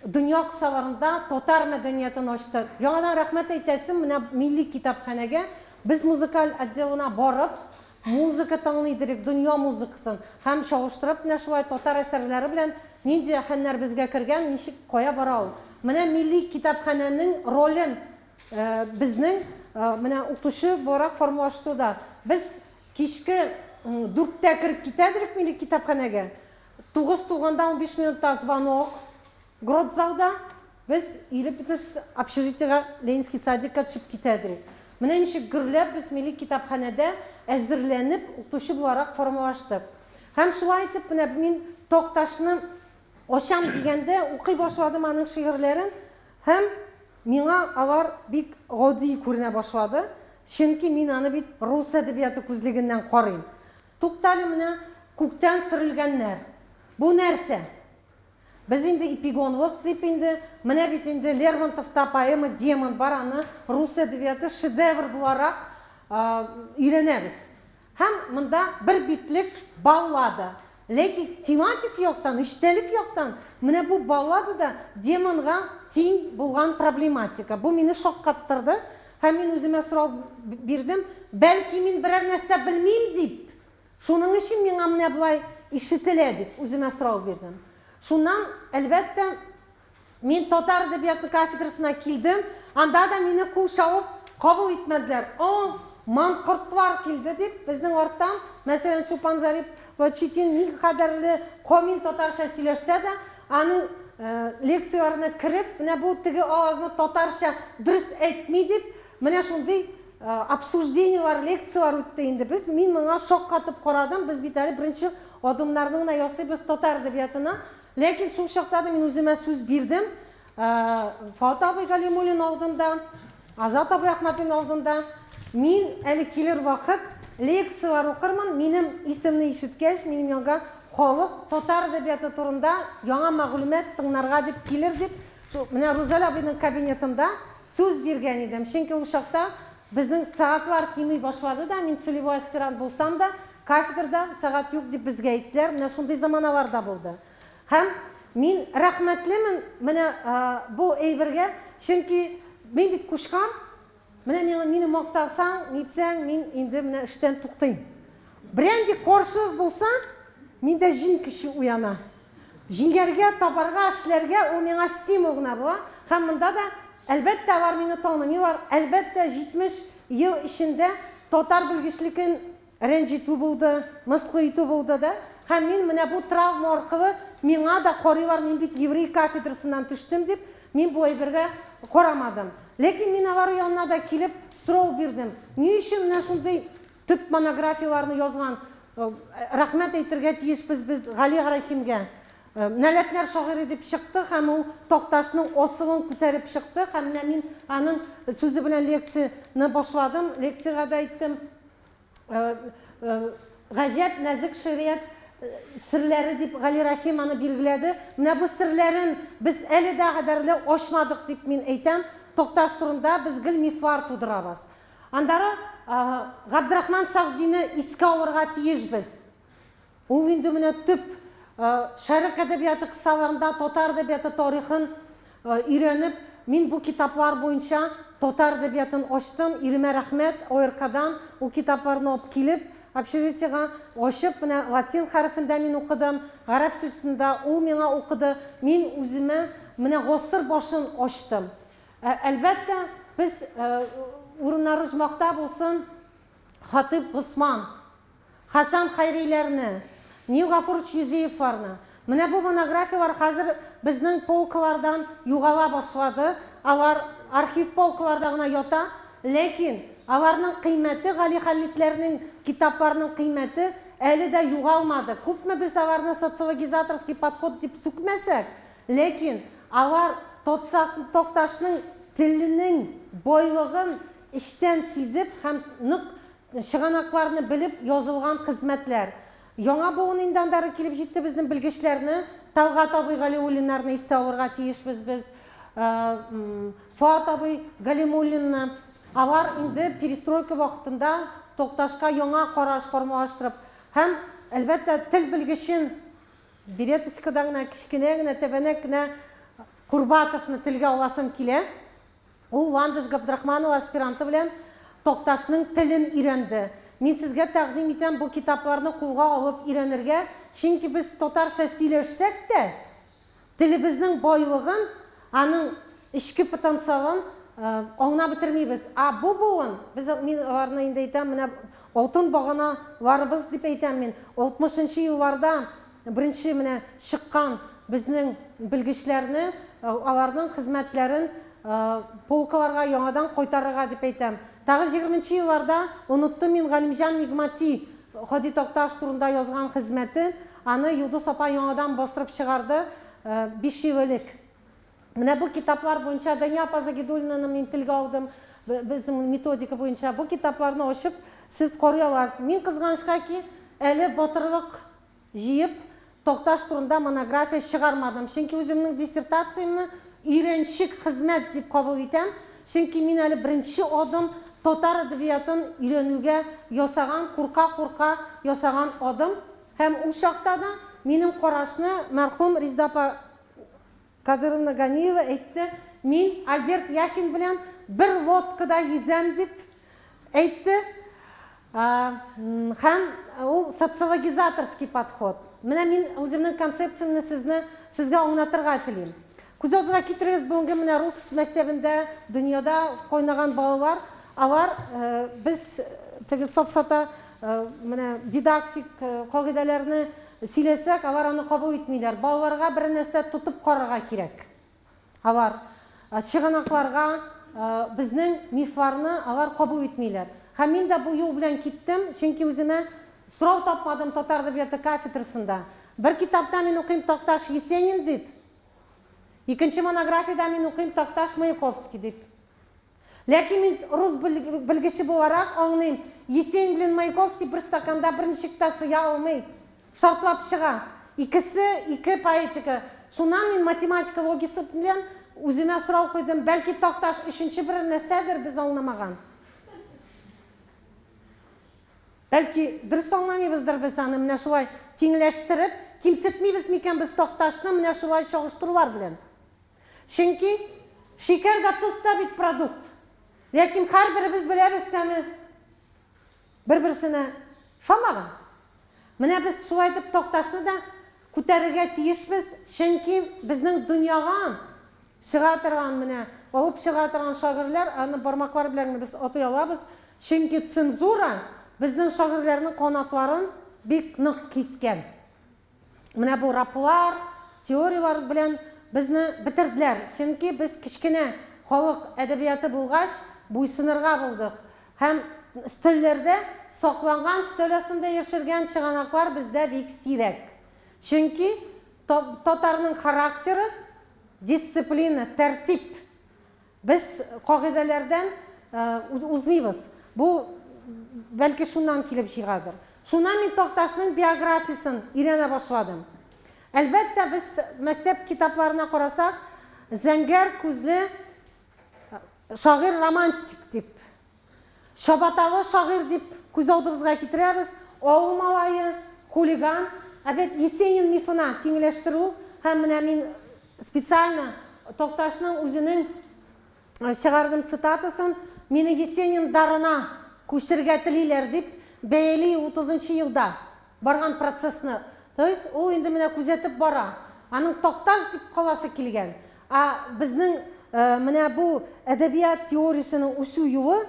дөнья кысаларында татар мәдәниятен ачты. Яңадан рәхмәт әйтәсем менә Милли китапханәгә. Без музыкаль отделына барып, музыка тыңлый идек, дөнья музыкасын. Һәм чагыштырып менә шулай татар әсәрләре белән нинди әһәннәр безгә кергән, ничек, кая бара ул. Менә Милли китапханәнең ролен безнең менә укытучы буларак формалаштыруда. Без кичке дүрттә кереп китә идек Милли китапханәгә. Тугыз тулганда 15 минутта звонок гротзалда, без иелеп бетеп общежитиегә, Ленинский садикка төшеп китә идек. Менә ничек гөрләп без милли китапханәдә әзерләнеп, укытучы буларак формалаштык. Һәм шулай итеп менә мин Такташны ачам дигәндә укый башладым аның шигырьләрен һәм миңа алар бик гади күренә башлады, чөнки мин аны бит рус әдәбияты күзлегеннән карыйм. Туктале, менә күктән сөрелгәннәр. Бу нәрсә? Без инде эпигонлык дип инде, менә бит инде Лермонтовта поэма Демон бар, аны рус әдәбияты шедевр буларак өйрәнәбез. Һәм монда бер битлек баллада. Ләкин тематик яктан, эчтәлек яктан менә бу балладада демонга тиң булган проблематика. Бу мине шаккаттырды. Һәм мин үземә сорау бирдем, бәлки мин берәр нәрсә белмим дип, шуның өчен миңа менә болай ишетелә дип үземә сорау бирдем. Шуннан, әлбәттә, мин татар әдәбияты кафедрасына килдем, анда да мине кул чабып кабул итмәделәр. О, манкортлар килде дип, безнең арттан, мәсәлән, Чулпан Зарипова Четин никадәрле камил татарча сөйләшсә дә, аның лекцияләренә кереп, менә бу теге авазны татарча дөрес әйтми дип, менә шундый обсуждениеләр, лекцияләр үтте инде. Без, мин моңа шаккатып карадым, без бит әле беренче адымнарны гына ясыйбыз татар әдәбиятына. Ләкин шул чакта да мин үземә сүз бирдем, Фат абый Галимуллин алдында, Азат абый Әхмәтуллин алдында, мин әле килер вакыт лекцияләр укырмын, минем исемне ишеткәч, минем янга халык татар әдәбияты турында яңа мәгълүмат тыңнарга дип килер дип. Шул менә Рузаль абыйның кабинетында сүз биргән идем. Чөнки ул чакта безнең сәгатьләр кими башлады да, мин целевой аспирант булсам да, кафедрада сәгать юк дип безгә әйттеләр. Менә шундый заманалар да булды. Һәм мин рәхмәтлемен менә бу әйбергә, чөнки мин бит кушкан, менә миңа мине мактасаң, нитсәң, мин инде менә эштән туктыйм. Берәнди каршылык булса, миндә җен көче уяна. Җиңәргә, табарга, эшләргә ул миңа стимул гына була. Һәм монда да, әлбәттә, алар мине танымыйлар, әлбәттә, 70 ел эчендә татар белгечлеген рәнҗетү булды, мыскыл итү булды да. Һәм мин менә бу травма аркылы миңа да карыйлар, мин бит еврей кафедрасыннан төштем дип, мин бу әйбергә карамадым. Ләкин мин алар янына да килеп сорау бирдем. Ни өчен менә шундый төп монографияләрне язган, рәхмәт әйтергә тиешбез без Гали Рәхимгә. Нәләтләр шагыйре дип чыкты һәм ул Такташның асылын күтәреп чыкты һәм менә мин аның сүзе белән лекцияне башладым, лекциягә дә әйттем. Гаҗәп нәзек шигърият серләре дип Гали Рәхим аны билгеләде. Менә бу серләрен без әле дә кадәрле ачмадык дип мин әйтәм. Такташ турында без гел мифлар тудырабыз. Аннары Габдрахман Сәгъдине искә алырга тиешбез. Ул инде менә төп Шәрык әдәбияты кысаларында татар әдәбияты тарихын өйрәнеп, мин бу китаплар буенча татар әдәбиятын ачтым. Иремә рәхмәт, ОРКдан ул китапларны алып килеп, общежитиега ачып, менә латин хәрефендә мин укыдым, гарәп шрифтында ул миңа укыды. Мин үземә менә гасыр башын ачтым. Әлбәттә, без урыннары оҗмахта булсын, Хатыйп Госман. Хәсән Хәйриләрне, Нил Гафурович Юзеевларны. Менә бу монографияләр хәзер безнең полкалардан югала башлады. Алар архив полкаларда гына ята. Ләкин аларның кыйммәте, Гали Хәлитләрнең китапларының кыйммәте әле дә югалмады. Күпме без аларны социологизаторский подход дип сүкмәсәк, ләкин алар Такташның теленең байлыгын эчтән сизеп һәм нык Чыганакларны белеп язылган хезмәтләр. Яңа буын инде андары килеп җитте безнең белгечләрне, Тәлгать абый Галиуллиннарны истә алырга тиешбез без, Фоат абый Галимуллинны. Алар инде перестройка вакытында Такташка яңа караш формалаштырып һәм, әлбәттә, тел белгечен береточкада гына, кечкенә генә, тәбәнәк кенә Курбатовны телгә аласым килә. Ул Ландыш Габдрахманова аспиранты белән Такташның телен өйрәнде. Мин сезгә тәкъдим итәм бу китапларны кулга алып өйрәнергә, чөнки без татарча сөйләшсәк тә, телебезнең байлыгын, аның эчке потенциалын аңлап бетермибез. Ә бу буын, без, мин аларны инде әйтәм, менә алтын багана ларыбыз дип әйтәм мин, 60 нчы елларда Беренче менә чыккан безнең белгечләрне, аларның хезмәтләрен полкаларга яңадан кайтарырга дип әйтәм. Тагын егерменче елларда оныттым мин Галимҗан Нигмати, Һади Такташ турында язган хезмәтен, аны Йолдыз апа яңадан бастырып чыгарды 5 ел элек. Менә бу китаплар буенча Дания апа Загидуллинаны мин телгә алдым, безнең методика буенча. Бу китапларны ачып сез карый аласыз. Мин кызганычка ки, әле батырлык җыеп, Такташ турында монография чыгармадым, чөнки үземнең диссертациямне өйрәнчек хезмәт дип кабул итәм, чөнки мин әле беренче адым татар әдәбиятын өйрәнүгә ясаган, курка-курка ясаган адым һәм ул чакта да минем карашны мәрхүм Резеда апа Кадыровна Ганиева әйтте, мин Альберт Яхин белән бер лодкада йөзәм дип әйтте. Һәм ул социологизаторский подход. Менә мин үземнең концепциямне сезне сезгә аңлатырга телим. Күз алдыгызга китерегез, бүгенге менә рус мәктәбендә дөньяда кайнаган балалар, алар без теге сафсата менә дидактик кагыйдәләрне Сөйләсәк, алар аны кабул итмиләр. Балаларга бер нәрсә тотып карарга кирәк. Алар чыганакларга безнең мифларны алар кабул итмиләр. Һәм мин дә бу юл белән киттем, чөнки үземә сорау тапмадым татар әдәбияты кафедрасында. Бер китапта мин укыйм Такташ Есенин дип, икенче монографиядә мин укыйм Такташ Маяковский дип. Ләкин мин рус белгече буларак аңлыйм, Есенин белән Маяковский бер стаканда берничек тә сыя алмый. Шартлап чыга. Икесе ике поэтика. Шуннан мин математика логикасы белән үземә сорау куйдым, бәлки Такташ өченче берәр нәрсәдер без аңламаган. Бәлки дөрес аңламыйбыздыр без аны менә шулай тиңләштереп, кимсетмибез микән без Такташны менә шулай чагыштырулар белән? Чөнки шикәр дә, тоз да бит продукт. Ләкин һәрберебез беләбез тәме бер-берсенә ошамаган. Менә без шулай итеп Такташны да күтәрергә тиешбез, чөнки безнең дөньяга чыга торган, менә алып чыга торган шагыйрьләр, аны бармаклар белән генә без атый алабыз, чөнки цензура безнең шагыйрьләрнең канатларын бик нык кискән. Менә бу раплар, теорияләр белән безне бетерделәр. Чөнки без кечкенә халык әдәбияты булгач, буйсынырга булдык. Һәм өстәлләрдә сакланган, өстәл астында яшергән чыганаклар бездә бик сирәк. Чөнки татарның характеры, дисциплина, тәртип. Без кагыйдәләрдән узмыйбыз. Бу, бәлки, шуннан килеп чыгадыр. Шуннан мин Такташның биографиясен өйрәнә башладым. Әлбәттә, без мәктәп китапларына карасак, зәңгәр күзле шагыйрь-романтик дип, чабаталы шагыйрь дип күз алдыбызга китерәбез, авыл малае, хулиган. Ә бит Есенин мифына тиңләштерү һәм менә мин специально Такташның үзенең чыгардым цитатасын, мине Есенин дарына күчерергә телиләр дип бәяли утызынчы елда барган процессны. То есть ул инде менә күзәтеп бара. Аның Такташ дип каласы килгән. Ә безнең менә бу әдәбият теориясенең үсү юлы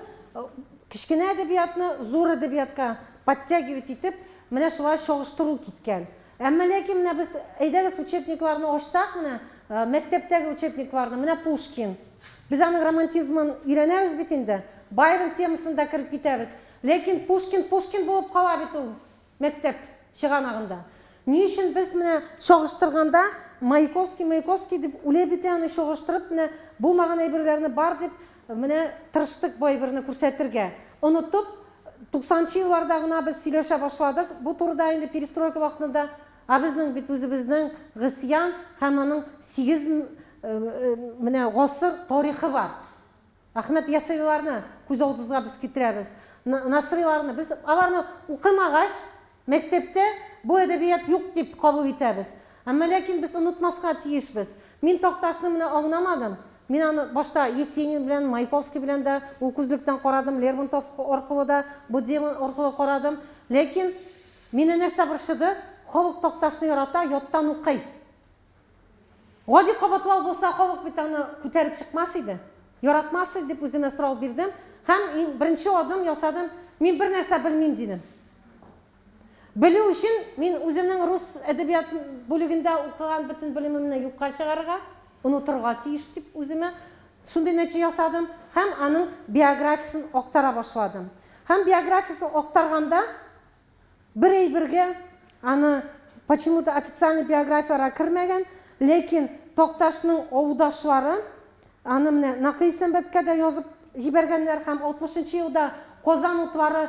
кечкенә әдәбиятны зур әдәбиятка подтягивать итеп, менә шулай чагыштыру киткән. Әмма ләкин менә без, әйдәгез, учебникларны ачсак, менә мәктәптәге учебникларны, менә Пушкин. Без аның романтизмын өйрәнәбез бит инде. Байрон темасын да кереп китәбез. Ләкин Пушкин Пушкин булып кала бит ул мәктәп чыганагында. Ни өчен без менә чагыштырганда Маяковский, Маяковский дип үлә бетә аны чагыштырып, менә булмаган әйберләрне бар дип менә тырыштык бу әйберне күрсәтергә. Онытып, туксанынчы елларда гына без сөйләшә башладык бу турыда инде перестройка вакытында. Ә безнең бит үзебезнең гыйсъян һәм аның сигез менә гасыр тарихы бар. Әхмәт Ясәвиларны күз алдыбызга без китерәбез. Насрыйларны без аларны укымагач, мәктәптә бу әдәбият юк дип кабул итәбез. Әмма ләкин без онытмаска тиешбез. Мин Такташны менә аңламадым. Мин аны башта Есенин белән, Маяковский белән дә ул күзлектән карадым, Лермонтов аркылы да бу демон аркылы карадым. Ләкин мине нәрсә борчыды? Халык Такташны ярата, яттан укый. Гади кабатлау булса, халык бит аны күтәреп чыкмас иде, яратмас иде дип үземә сорау бирдем һәм беренче адым ясадым, мин бер нәрсә белмим дидем. Белү өчен мин үземнең рус әдәбияты бүлегендә укыган бөтен белемемне юкка чыгарырга, онытырга тиеш дип үземә шундый нәтиҗә ясадым һәм аның биографиясен актара башладым. Һәм биографиясен актарганда Бер әйбергә аны почему-то официальный биографиягә кермәгән, ләкин Такташның авылдашлары аны менә Нәкый Исәнбәткә дә язып җибәргәннәр һәм 60 нчы елда Казан утлары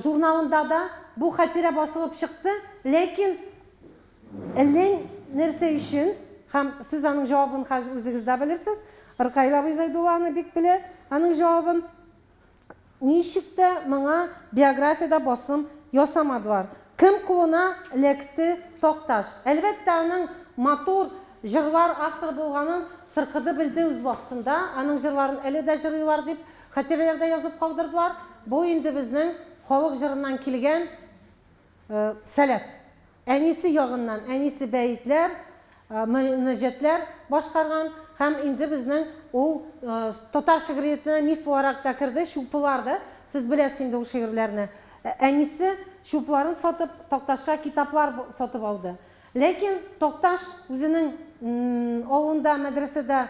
журналында да бу хатирә басылып чыкты, ләкин әллә нәрсә өчен, һәм сез аның җавабын хәзер үзегез дә белерсез, Ркаил абый Зәйдулла аны бик белә, аның җавабын. Ничек тә моңа биографиядә басым ясамадылар. Кем кулына эләкте Такташ? Әлбәттә, аның матур җырлар авторы булганын Сыркыды белде үз вакытында, аның җырларын әле дә җырлыйлар дип хатирәләрдә язып калдырдылар. Бу инде безнең халык җырыннан килгән сәләт. Әнисе ягыннан әнисе бәетләр, мөнәҗәтләр башкарган һәм инде безнең ул татар шигъриятенә миф буларак та керде, чулпылар да, сез беләсез инде ул шигырьләрне. Әнисе чулпыларын сатып, Такташка китаплар сатып алды. Ләкин Такташ үзенең авылында мәдрәсәдә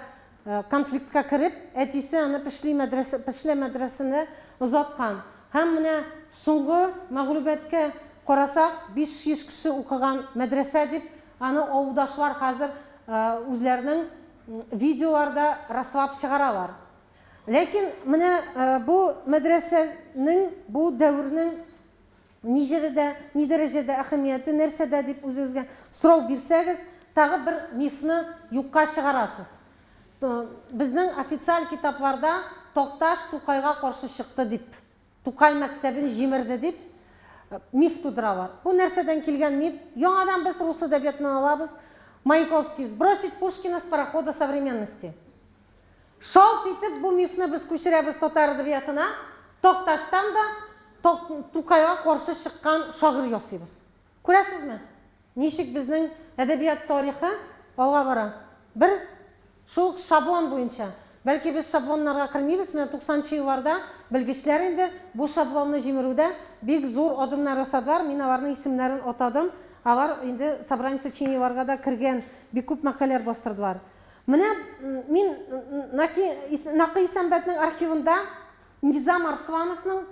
Конфликтка кереп, әтисе аны Пешли мәдрәсә, Пешлә мәдрәсәсенә озаткан. Һәм менә соңгы мәгълүматка карасак, 500 кеше укыган мәдрәсә дип, аны авылдашлар хәзер үзләренең видеоларда раслап чыгаралар. Ләкин менә бу мәдрәсәнең, бу дәвернең Ни җирдә, ни дәрәҗәдә әһәмияте нәрсәдә дип үзегезгә сорау бирсәгез, тагы бер мифны юкка чыгарасыз. Безнең официаль китапларда Такташ Тукайга каршы чыкты дип, Тукай мәктәбен җимерде дип миф тудыралар. Бу нәрсәдән килгән миф? Яңадан без рус әдәбиятыннан алабыз. Маяковский, сбросить Пушкина с парохода современности. Шалт итеп бу мифны без күчерәбез татар әдәбиятына, Такташтан да Тукайга каршы чыккан шагыйрь ясыйбыз. Күрәсезме, ничек безнең әдәбият тарихы алга бара? Бер шул ук шаблон буенча. Бәлки без шаблоннарга кермибез, менә туксанынчы елларда белгечләр инде бу шаблонны җимерүдә бик зур адымнар ясадылар, мин аларның исемнәрен атадым, алар инде собрание сочинениеларга да кергән, бик күп мәкаләләр бастырдылар. Менә мин Наки Накый Исәнбәтнең архивында Низам Арслановның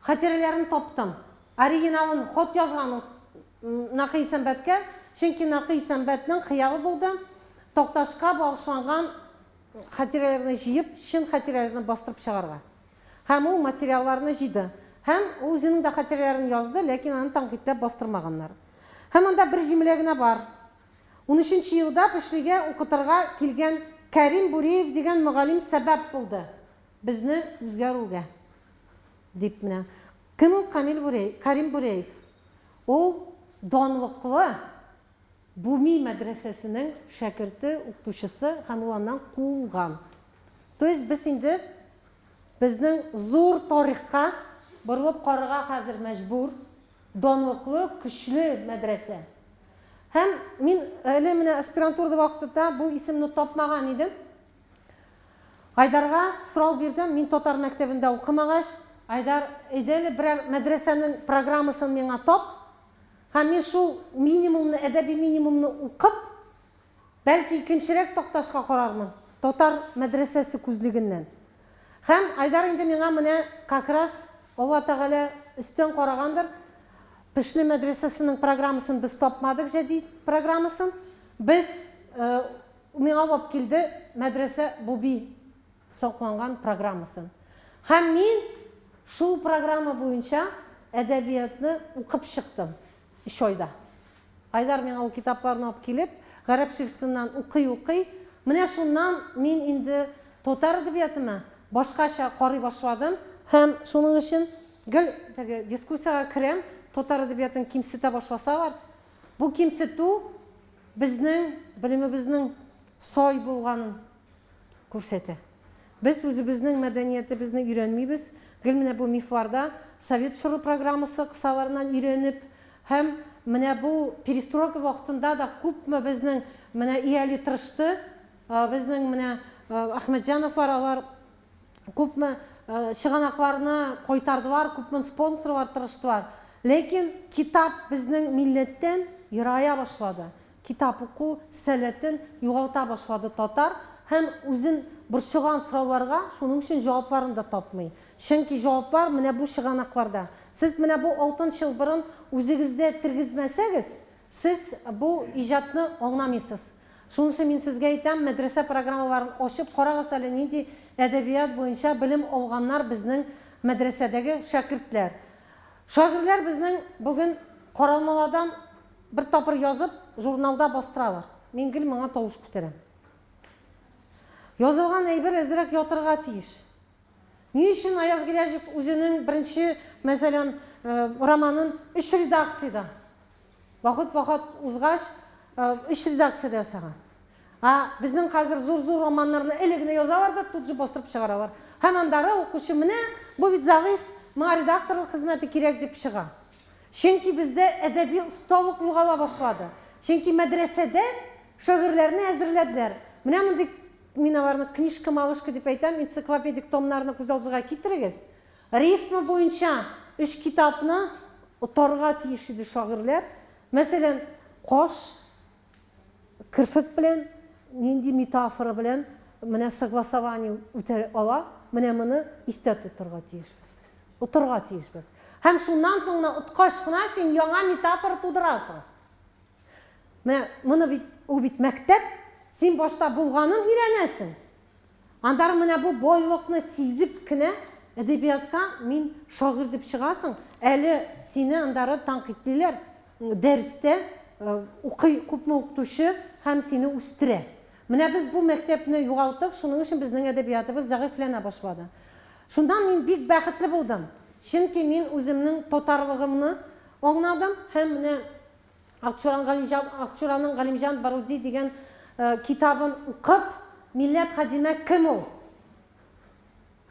Хатирәләрен таптым. Оригиналын, хат язган ул Нәкый Исәнбәткә, чөнки Нәкый Исәнбәтнең хыялы булды, Такташка багышланган хатирәләрне җыеп, чын хатирәләрне бастырып чыгарга. Һәм ул материалларны җыйды. Һәм ул үзенең дә хатирәләрен язды, ләкин аны тәнкыйтьләп бастырмаганнар. Һәм анда бер җөмлә генә бар. Унөченче елда Пешлегә укытырга килгән Кәрим Буреев дигән мөгаллим сәбәп булды безне үзгәрүгә. Дип менә. Кем ул Камил Бурей, Карим Буреев? Ул данлыклы Буми мәдрәсәсенең шәкерте, укытучысы һәм ул аннан куылган. То есть без инде безнең зур тарихка борылып карарга хәзер мәҗбүр. Данлыклы, көчле мәдрәсә. Һәм мин әле менә аспирантурада вакытында бу исемне тапмаган идем. Айдарга сорау бирдем, мин татар мәктәбендә укымагач, Айдар, әйдә әле берәр мәдрәсәнең программасын миңа тап, һәм мин шул минимумны, әдәби минимумны укып, бәлки икенчерәк Такташка карармын, татар мәдрәсәсе күзлегеннән. Һәм Айдар инде миңа менә как раз Алла Тәгалә өстән карагандыр, Пешле мәдрәсәсенең программасын без тапмадык, җәдит программасын. Без Миңа алып килде мәдрәсә Буби сакланган программасын. Һәм мин шул программа буенча әдәбиятны укып чыктым өч айда. Айдар миңа ул китапларны алып килеп, гарәп шрифтыннан укый-укый, менә шуннан мин инде татар әдәбиятына башкача карый башладым һәм шуның өчен гел теге дискуссиягә керәм, татар әдәбиятын кимсетә башласалар, бу кимсетү Безнең белемебезнең сай булганын күрсәтә. Без үзебезнең мәдәниятебезне өйрәнмибез, гел менә бу мифларда совет чоры программасы кысаларыннан өйрәнеп һәм менә бу перестройка вакытында да күпме безнең менә Иали тырышты, безнең менә Әхмәтҗановлар алар күпме чыганакларны кайтардылар, күпме спонсорлар тырыштылар. Ләкин китап безнең милләттән ерая башлады. Китап уку сәләтен югалта башлады татар һәм үзен борчыган сорауларга шуның өчен җавапларын да тапмый. Чөнки җаваплар менә бу чыганакларда. Сез менә бу алтын чылбырын үзегездә тергезмәсәгез, Сез бу иҗатны аңламыйсыз. Шунысы мин сезгә әйтәм, мәдрәсә программаларын ачып карагыз әле нинди әдәбият буенча белем алганнар безнең мәдрәсәдәге шәкертләр. Шагыйрьләр безнең бүген каралмаладан бер тапыр язып журналда бастыралар. Мин гел моңа тавыш күтәрәм. Язылган әйбер әзрәк ятырга тиеш. Ни өчен Аяз Гыйләҗев үзенең беренче, мәсәлән, романын өч редакциядә, вакыт-вакыт узгач, өч редакциядә ясаган? Ә безнең хәзер зур-зур романнарны элек генә язалар да, тут же бастырып чыгаралар. Һәм аннары укучы, менә, бу бит зәгыйфь, моңа редакторлык хезмәте кирәк дип чыга. Чөнки бездә әдәби осталык югала башлады. Чөнки мәдрәсәдә шагыйрьләрне әзерләделәр. Менә мондый Мин аларны книжка-малышка дип әйтәм, энциклопедик томнарны күз алдыгызга китерегез. Рифма буенча өч китапны отарга тиеш иде шагыйрьләр. Мәсәлән, каш, керфек белән нинди метафора белән менә согласование үтә ала, менә моны истә тотарга тиешбез без. Отарга тиешбез. Һәм шуннан соң гына откач кына син яңа метафора тудырасың. Менә моны бит, ул бит мәктәп, син башта булганын өйрәнәсең. Аннары менә бу байлыкны сизеп кенә әдәбиятка мин шагыйрь дип чыгасың, әле сине аннары тәнкыйтьлиләр, дәрестә укый күпме укытучы һәм сине үстерә. Менә без бу мәктәпне югалттык, шуның өчен безнең әдәбиятыбыз зәгыйфьләнә башлады. Шуннан мин бик бәхетле булдым, чөнки мин үземнең татарлыгымны аңладым һәм менә Акчуран Галимҗан, Акчураның Галимҗан Баруди дигән китабын укып, милләт хадиме кем ул?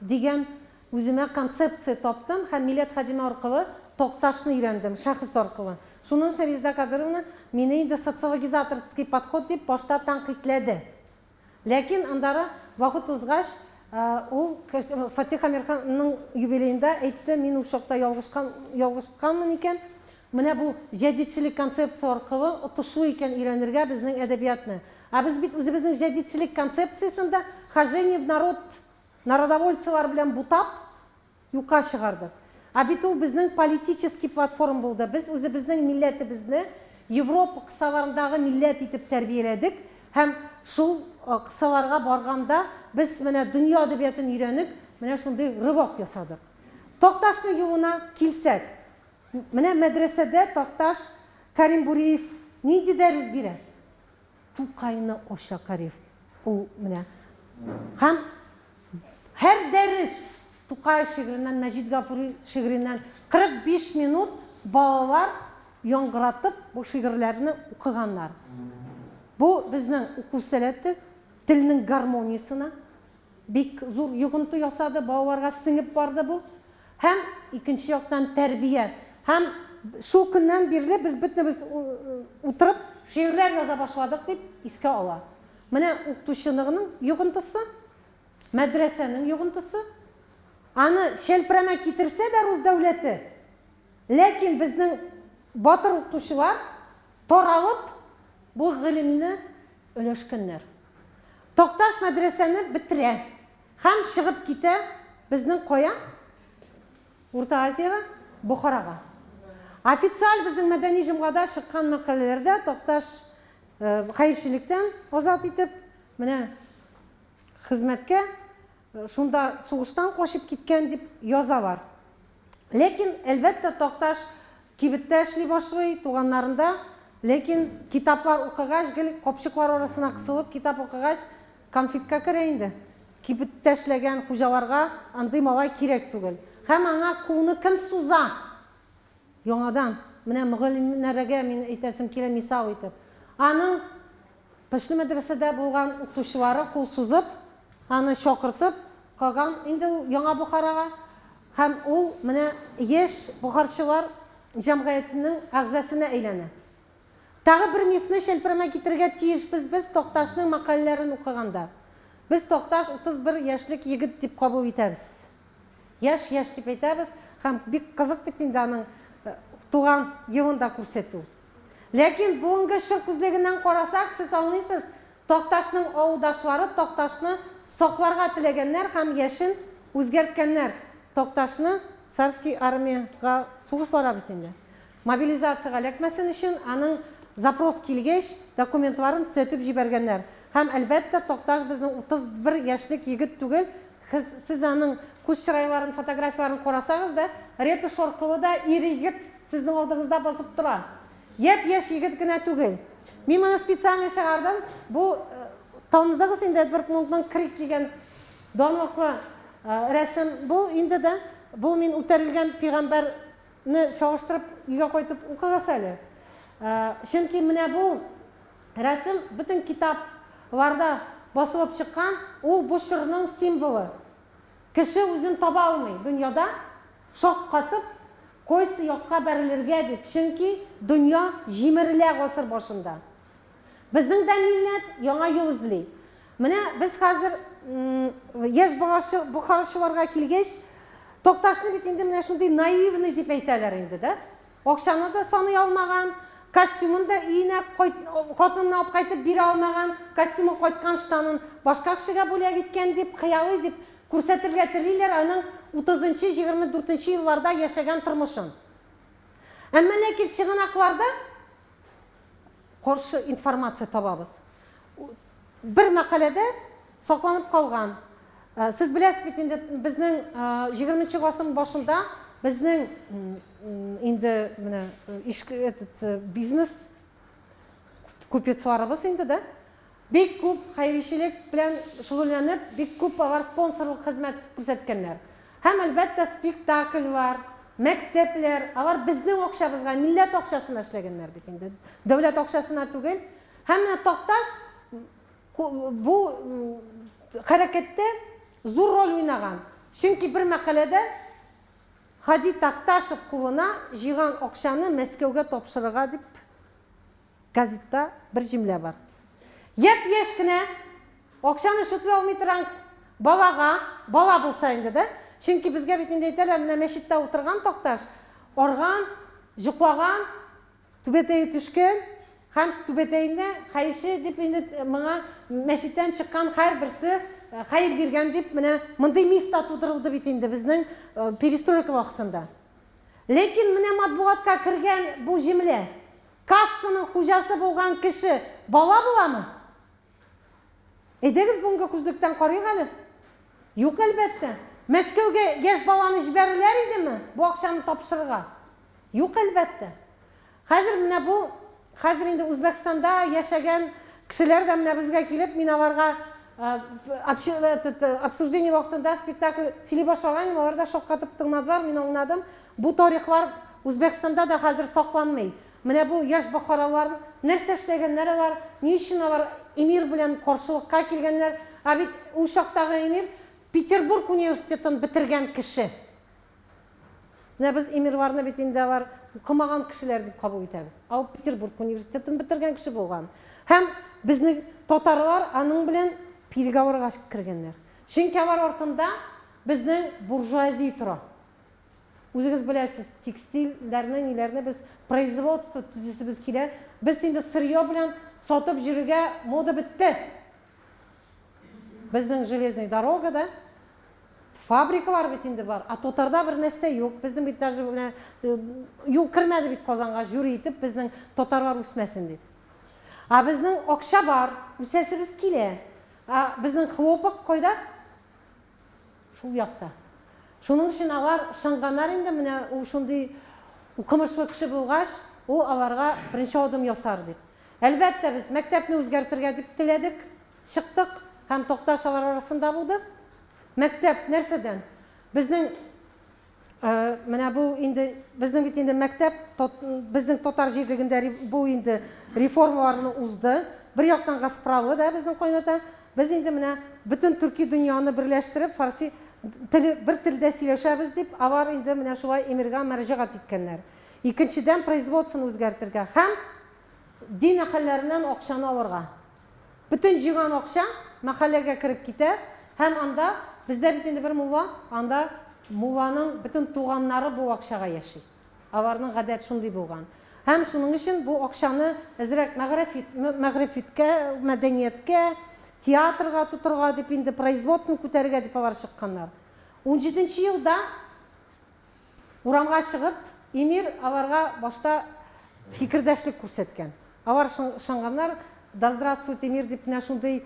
Дигән үземә концепция таптым һәм милләт хадиме аркылы Такташны өйрәндем, шәхес аркылы. Шуның өчен Резеда Кадыровна мине инде социологизаторский подход дип башта тәнкыйтьләде. Ләкин аннары вакыт узгач, ул Фатих Әмирханның юбилеенда әйтте, мин ул чакта ялгышкан, ялгышканмын икән, менә бу җәдитчелек концепция аркылы отышлы икән өйрәнергә безнең әдәбиятны. Ә без бит үзебезнең җәдитчелек концепциясен дә хожение в народ, народовольцелар белән бутап, юкка чыгардык. Ә бит ул безнең политический платформа булды. Без үзебезнең милләтебезне Европа кысаларындагы милләт итеп тәрбияләдек һәм шул кысаларга барганда без менә дөнья әдәбиятын өйрәнек, менә шундый рывок ясадык. Такташның юлына килсәк, менә мәдрәсәдә Такташ Кәрим Буриев нинди дәрес бирә? Тукайны ача Кариф. Ул менә һәм һәр дәрес Тукай шигыреннән, Мәҗит Гафури шигыреннән 45 минут балалар яңгыратып бу шигырьләрне укыганнар. Бу безнең уку сәләте, телнең гармониясенә бик зур йогынты ясады, балаларга сеңеп барды бу. Һәм икенче яктан тәрбия. Һәм шул көннән бирле без бөтенебез утырып шигырьләр яза башладык, дип искә ала. Менә укытучының йогынтысы, мәдрәсәнең йогынтысы. Аны чәлпрәмә китерсә дә рус дәүләте, ләкин безнең батыр укытучылар таралып бу гыйлемне өләшкәннәр. Такташ мәдрәсәне бетерә һәм чыгып китә безнең кая? Урта Азиягә, Бохарага. Официаль безнең Мәдәни җомгада чыккан мәкаләләрдә Такташ хәерчелектән азат итеп, менә хезмәткә шунда сугыштан качып киткән дип язалар. Ләкин, әлбәттә, Такташ кибеттә эшли башлый, туганнарында, ләкин китаплар укыгач, гел капчыклар арасына кысылып китап укыгач, конфликтка керә инде. Кибеттә эшләгән хуҗаларга андый малай кирәк түгел. Һәм аңа кулны кем суза? Яңадан, менә мөгаллимнәргә мин әйтәсем килә мисал итеп. Аның Пешле мәдрәсәдә булган укытучылары кул сузып, аны чакыртып, Каган инде ул Яңа Бохарага һәм ул менә яшь бохарчылар җәмгыятенең әгъзасына әйләнә. Тагы бер мифны чәлпәрәмә китерергә тиешбез без Такташның мәкаләләрен укыганда. Без Такташ 31 яшьлек егет дип кабул итәбез. Яшь, яшь дип әйтәбез һәм бик кызык бит инде аның туган елын да күрсәтү. Ләкин бүгенге чор күзлегеннән карасак, сез аңлыйсыз, Такташның авылдашлары Такташны сакларга теләгәннәр һәм яшен үзгәрткәннәр. Такташны царский армиягә сугыш бара бит инде. Мобилизациягә эләкмәсен өчен аның запрос килгәч, документларын төзәтеп җибәргәннәр. Һәм, әлбәттә, Такташ безнең 31 яшьлек егет түгел, сез аның күз чырайларын, фотографияләрен карасагыз да, ретушь аркылы да ир-егет сезнең алдыгызда басып тора. Япь-яшь егет кенә түгел. Мин моны специально чыгардым. Бу таныдыгыз инде Эдвард Мункның Крик дигән данлыклы рәсем. Бу инде дә, бу мин үтерелгән пигамбәрне чагыштырып өйгә кайтып укыгыз әле. Чөнки менә бу рәсем бөтен китапларда басылып чыккан, ул бу чорның символы. Кеше үзен таба алмый дөньяда, шаккатып, кайсы якка бәрелергә дип, чөнки дөнья җимерелә гасыр башында. Безнең дә милләт яңа юл эзли. Менә без хәзер яшь бохарачыларга килгәч, Такташны бит инде менә шундый наивный дип әйтәләр инде, да? Акчаны да саный алмаган, костюмын да өенә хатынына алып кайтып бирә алмаган, костюмы кайткан штанын башка кешегә бүләк иткән дип, хыялый дип күрсәтергә телиләр аның утызынчы-егерме дүртенче елларда яшәгән тормышын. Әмма ләкин чыганакларда каршы информация табабыз. Бер мәкаләдә сакланып калган. Сез беләсез бит инде, безнең егерменче гасыр башында безнең инде менә этот бизнес купецларыбыз инде, да? Бик күп хәйричелек белән шөгыльләнеп, бик күп алар спонсорлык хезмәт күрсәткәннәр. Һәм, әлбәттә, спектакльләр, мәктәпләр, алар безнең акчабызга, милләт акчасына эшләгәннәр бит инде, дәүләт акчасына түгел. Һәм менә Такташ бу хәрәкәттә зур роль уйнаган. Чөнки бер мәкаләдә Һади Такташев кулына җыйган акчаны Мәскәүгә тапшырырга дип газетта бер җөмлә бар. Япь-яшь кенә, акчаны чутлый алмый торган балага, бала булса инде дә, чөнки безгә бит инде әйтәләр, менә мәчеттә утырган Такташ, арган, җоклаган, түбәтәе төшкән һәм түбәтәенә хәерче дип инде моңа мәчеттән чыккан һәрберсе хәер биргән дип менә мондый миф та тудырылды бит инде безнең перестройка вакытында. Ләкин менә матбугатка кергән бу җөмлә, кассаның хуҗасы булган кеше бала буламы? Әйдәгез бүгенге күзлектән карыйк әле. Юк, әлбәттә. Мәскәүгә яшь баланы җибәрерләр идеме бу акчаны тапшырырга? Юк, әлбәттә. Хәзер менә бу, хәзер инде Үзбәкстанда яшәгән кешеләр дә менә безгә килеп, мин аларга обсуждение вакытында спектакль сөйли башлаган идем, алар да шаккатып тыңладылар, мин аңладым. Бу тарихлар Үзбәкстанда да хәзер сакланмый. Менә бу яшь бохаралар нәрсә эшләгәннәр алар, ни өчен алар эмир белән каршылыкка килгәннәр? Ә бит ул чактагы эмир Петербург университетын бетергән кеше. Менә без эмирларны бит инде алар укымаган кешеләр дип кабул итәбез. Ә ул Петербург университетын бетергән кеше булган. Һәм безнең татарлар аның белән переговорга кергәннәр. Чөнки алар артында безнең буржуазия тора. Үзегез беләсез, текстильләрне, ниләрне без производство төзисебез килә. Без инде сырье белән сатып йөрергә мода бетте. Безнең железный дорога да, фабрикалар бит инде бар, а татарда бер нәрсә юк. Безнең бит даже менә юл кермәде бит Казанга жюри итеп, безнең татарлар үсмәсен дип. А безнең акча бар, үсәсебез килә. А безнең хлопок кайда? Шул якта. Шуның өчен алар ышанганнар инде, менә ул шундый укымышлы кеше булгач, ул аларга беренче адым ясар дип. Әлбәттә, без мәктәпне үзгәртергә дип теләдек, чыктык һәм Такташ алар арасында булды. Мәктәп нәрсәдән? Безнең менә бу инде безнең бит инде мәктәп безнең татар җирлегендә бу инде реформаларны узды. Бер яктан Гаспралы да безнең кайната. Без инде менә бөтен төрки дөньяны берләштереп фарси теле бер телдә сөйләшәбез дип, алар инде менә шулай эмирга мөрәҗәгать иткәннәр. Икенчедән, производствоны үзгәртергә һәм дин әһелләреннән акчаны алырга. Бөтен җыйган акча мәхәлләгә кереп китә һәм анда, бездә бит инде бер мулла, анда мулланың бөтен туганнары бу акчага яши. Аларның гадәт шундый булган. Һәм шуның өчен бу акчаны әзрәк мәгърифиткә, мәдәнияткә, театрга тотырга дип инде производствоны күтәрергә дип алар чыкканнар. Унҗиденче елда Урамга чыгып, Эмир аларга башта фикердәшлек күрсәткән. Алар ышанганнар, Да здравствует Эмир дип менә шундый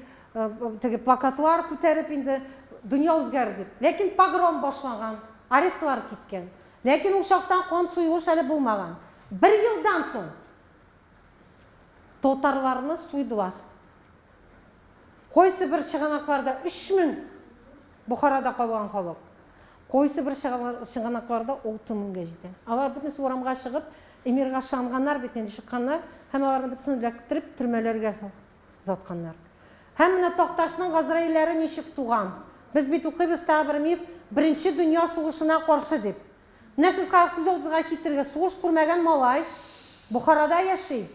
теге плакатлар күтәреп инде дөнья үзгәрер дип. Ләкин погром башланган, арестлар киткән. Ләкин ул чакта кан суелыш әле булмаган. Бер елдан соң татарларны суйдылар. Кайсы бер чыганакларда 3000 Бохарада калган халык. Кайсы бер чыганакларда 6 меңгә җитә. Алар бөтенесе урамга чыгып, эмирга ышанганнар бит инде, чыкканнар һәм аларны бөтенесен эләктереп төрмәләргә озатканнар. Һәм менә Такташның Газраилләре ничек туган? Без бит укыйбыз тагы бер миф, Беренче дөнья сугышына каршы дип. Менә сез хәзер күз алдыгызга китерегез, сугыш күрмәгән малай Бохарада яши.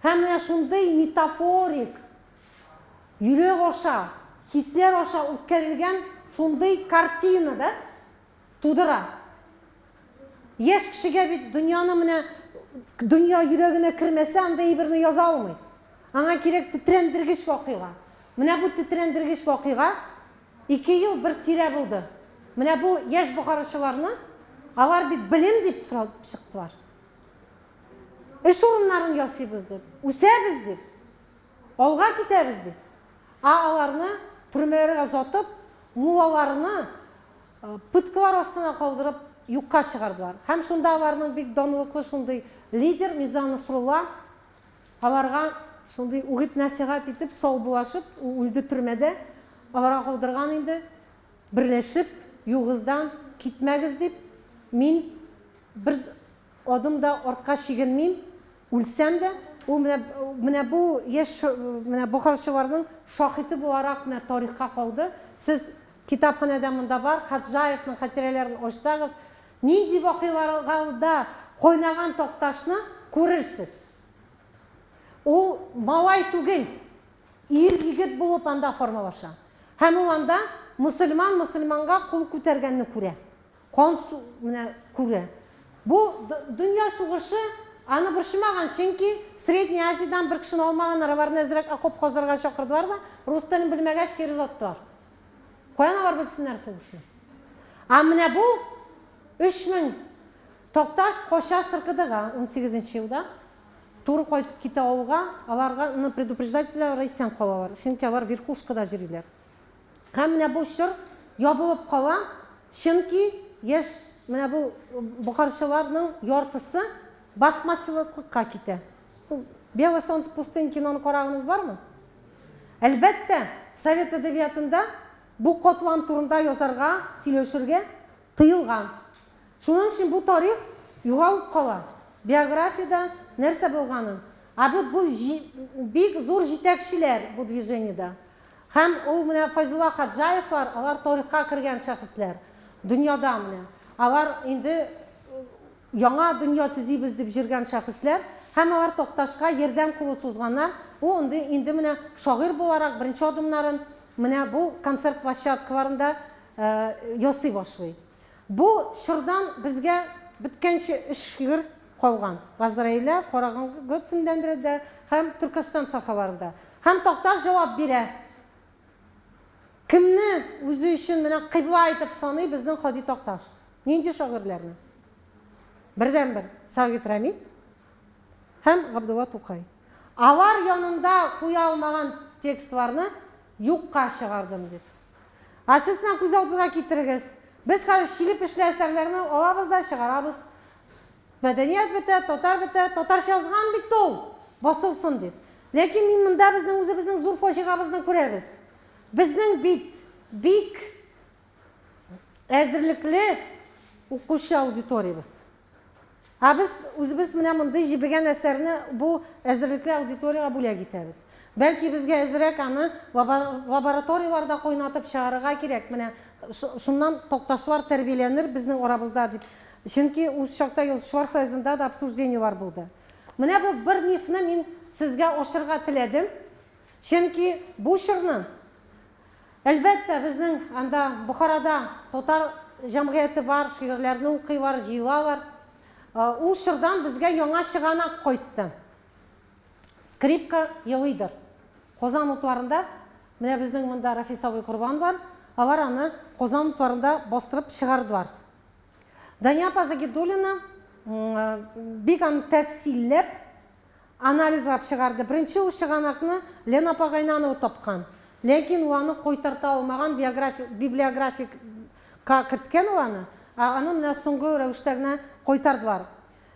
Һәм менә шундый метафорик Йөрәк аша, хисләр аша үткәрелгән шундый картина да тудыра. Яшь кешегә бит дөньяны менә дөнья йөрәгенә кермәсә, андый әйберне яза алмый. Аңа кирәк тетрәндергеч вакыйга. Менә бу тетрәндергеч вакыйга ике ел бер тирә булды. Менә бу яшь бохарачыларны, алар бит белем дип сорап чыктылар. Эш урыннарын ясыйбыз дип, үсәбез дип. Алга китәбез дип, ә аларны төрмәләргә озатып, муллаларны пыткалар астына калдырып юкка чыгардылар. Һәм шунда аларның бик данлыклы шундый лидер Мирза Насрулла аларга шундый үгет-нәсыйхәт итеп, саубуллашып, ул үлде төрмәдә, аларга калдырган инде, берләшеп, юлыгыздан китмәгез дип, мин бер адым да артка чигенмим, үлсәм дә, ул менә, менә бу яшь менә бохарчыларның шаһиты буларак менә тарихка калды. Сез китапханәдә монда бар, Хаджаевның хатирәләрен ачсагыз, нинди вакыйгаларда кайнаган Такташны күрерсез. Ул малай түгел, ир-егет булып анда формалаша. Һәм ул анда мөселман мөселманга кул күтәргәнне күрә. Кан менә күрә. Бу дөнья сугышы аны борчымаган, чөнки Средняя Азиядән бер кешене алмаганнар, аларны әзрәк окоп казырга чакырдылар да, рус телен белмәгәч, кире озаттылар. Каян алар белсеннәр сугышны? Ә менә бу 3000 Такташ кача СРКДга 18 нче елда, туры кайтып китә авылга, аларга ны предупреждать итәләр, алар исән калалар, чөнки алар верхушкада йөриләр. Һәм менә бу чор ябылып кала, чөнки яшь менә бу бохарчыларның яртысы басмачылыкка китә. Белое солнце пустыни киноны караганыгыз бармы? Әлбәттә, совет әдәбиятында бу катлам турында язарга, сөйләшергә тыелган. Шуның өчен бу тарих югалып кала. Биографиядә нәрсә булганын. Ә бу бу бик зур җитәкчеләр бу движениедә. Һәм ул менә Файзулла Хаджаевлар, алар тарихка кергән шәхесләр. Дөньяда менә. Алар инде яңа дөнья төзибез дип җөргән шәхесләр. Һәм алар Такташка ярдәм кулы сузганнар. Ул инде инде менә шагыйрь буларак беренче адымнарын менә бу концерт площадкаларында ясый башлый. Бу чордан безгә беткәнче өч шигырь калган, Газраилә, Карагонгы төнләндерәдә һәм Төркестан сахаларында. Һәм Такташ җавап бирә. Кемне үзе өчен менә кыйбла итеп саный безнең Һади Такташ? Нинди шагыйрьләрне? Бердәнбер Сагит Рәми һәм Габдулла Тукай. Алар янында куя алмаган текстларны юкка чыгардым дип. Ә сез менә күз алдыгызга китерегез. Без хәзер чиле-пешле әсәрләрне алабыз да чыгарабыз. Мәдәният бетә, татар бетә, татарча язган бит ул, басылсын дип. Ләкин мин монда безнең үзебезнең зур фаҗигабызны күрәбез. Безнең бит бик әзерлекле укучы аудиториябез. Ә без үзебез менә мондый җебегән әсәрне бу әзерлекле аудиториягә бүләк итәбез. Бәлки безгә әзрәк аны лабораторияләрдә кайнатып чыгарырга кирәк, менә шуннан такташлар тәрбияләнер безнең арабызда дип. Чөнки ул чакта Язучылар союзында да обсуждениеләр булды. Менә бу бер мифны мин сезгә ачырга теләдем. Чөнки бу чорны Әлбәттә, безнең анда Бохарада татар җәмгыяте бар, шигырьләрне укыйлар, җыелалар. Ул чордан безгә яңа чыганак кайтты. Скрипка елыйдыр. Казан утларында, менә безнең монда Рафис абый Корбан бар, алар аны Казан утларында бастырып чыгардылар. Дания апа Загидуллина бик аны тәфсилләп Анализлап чыгарды. Беренче ул чыганакны Лена апа Гайнанова тапкан. Ләкин ул аны кайтарта алмаган, биографик, библиографик ка керткән ул аны, ә аны менә соңгы рәвештә генә кайтардылар.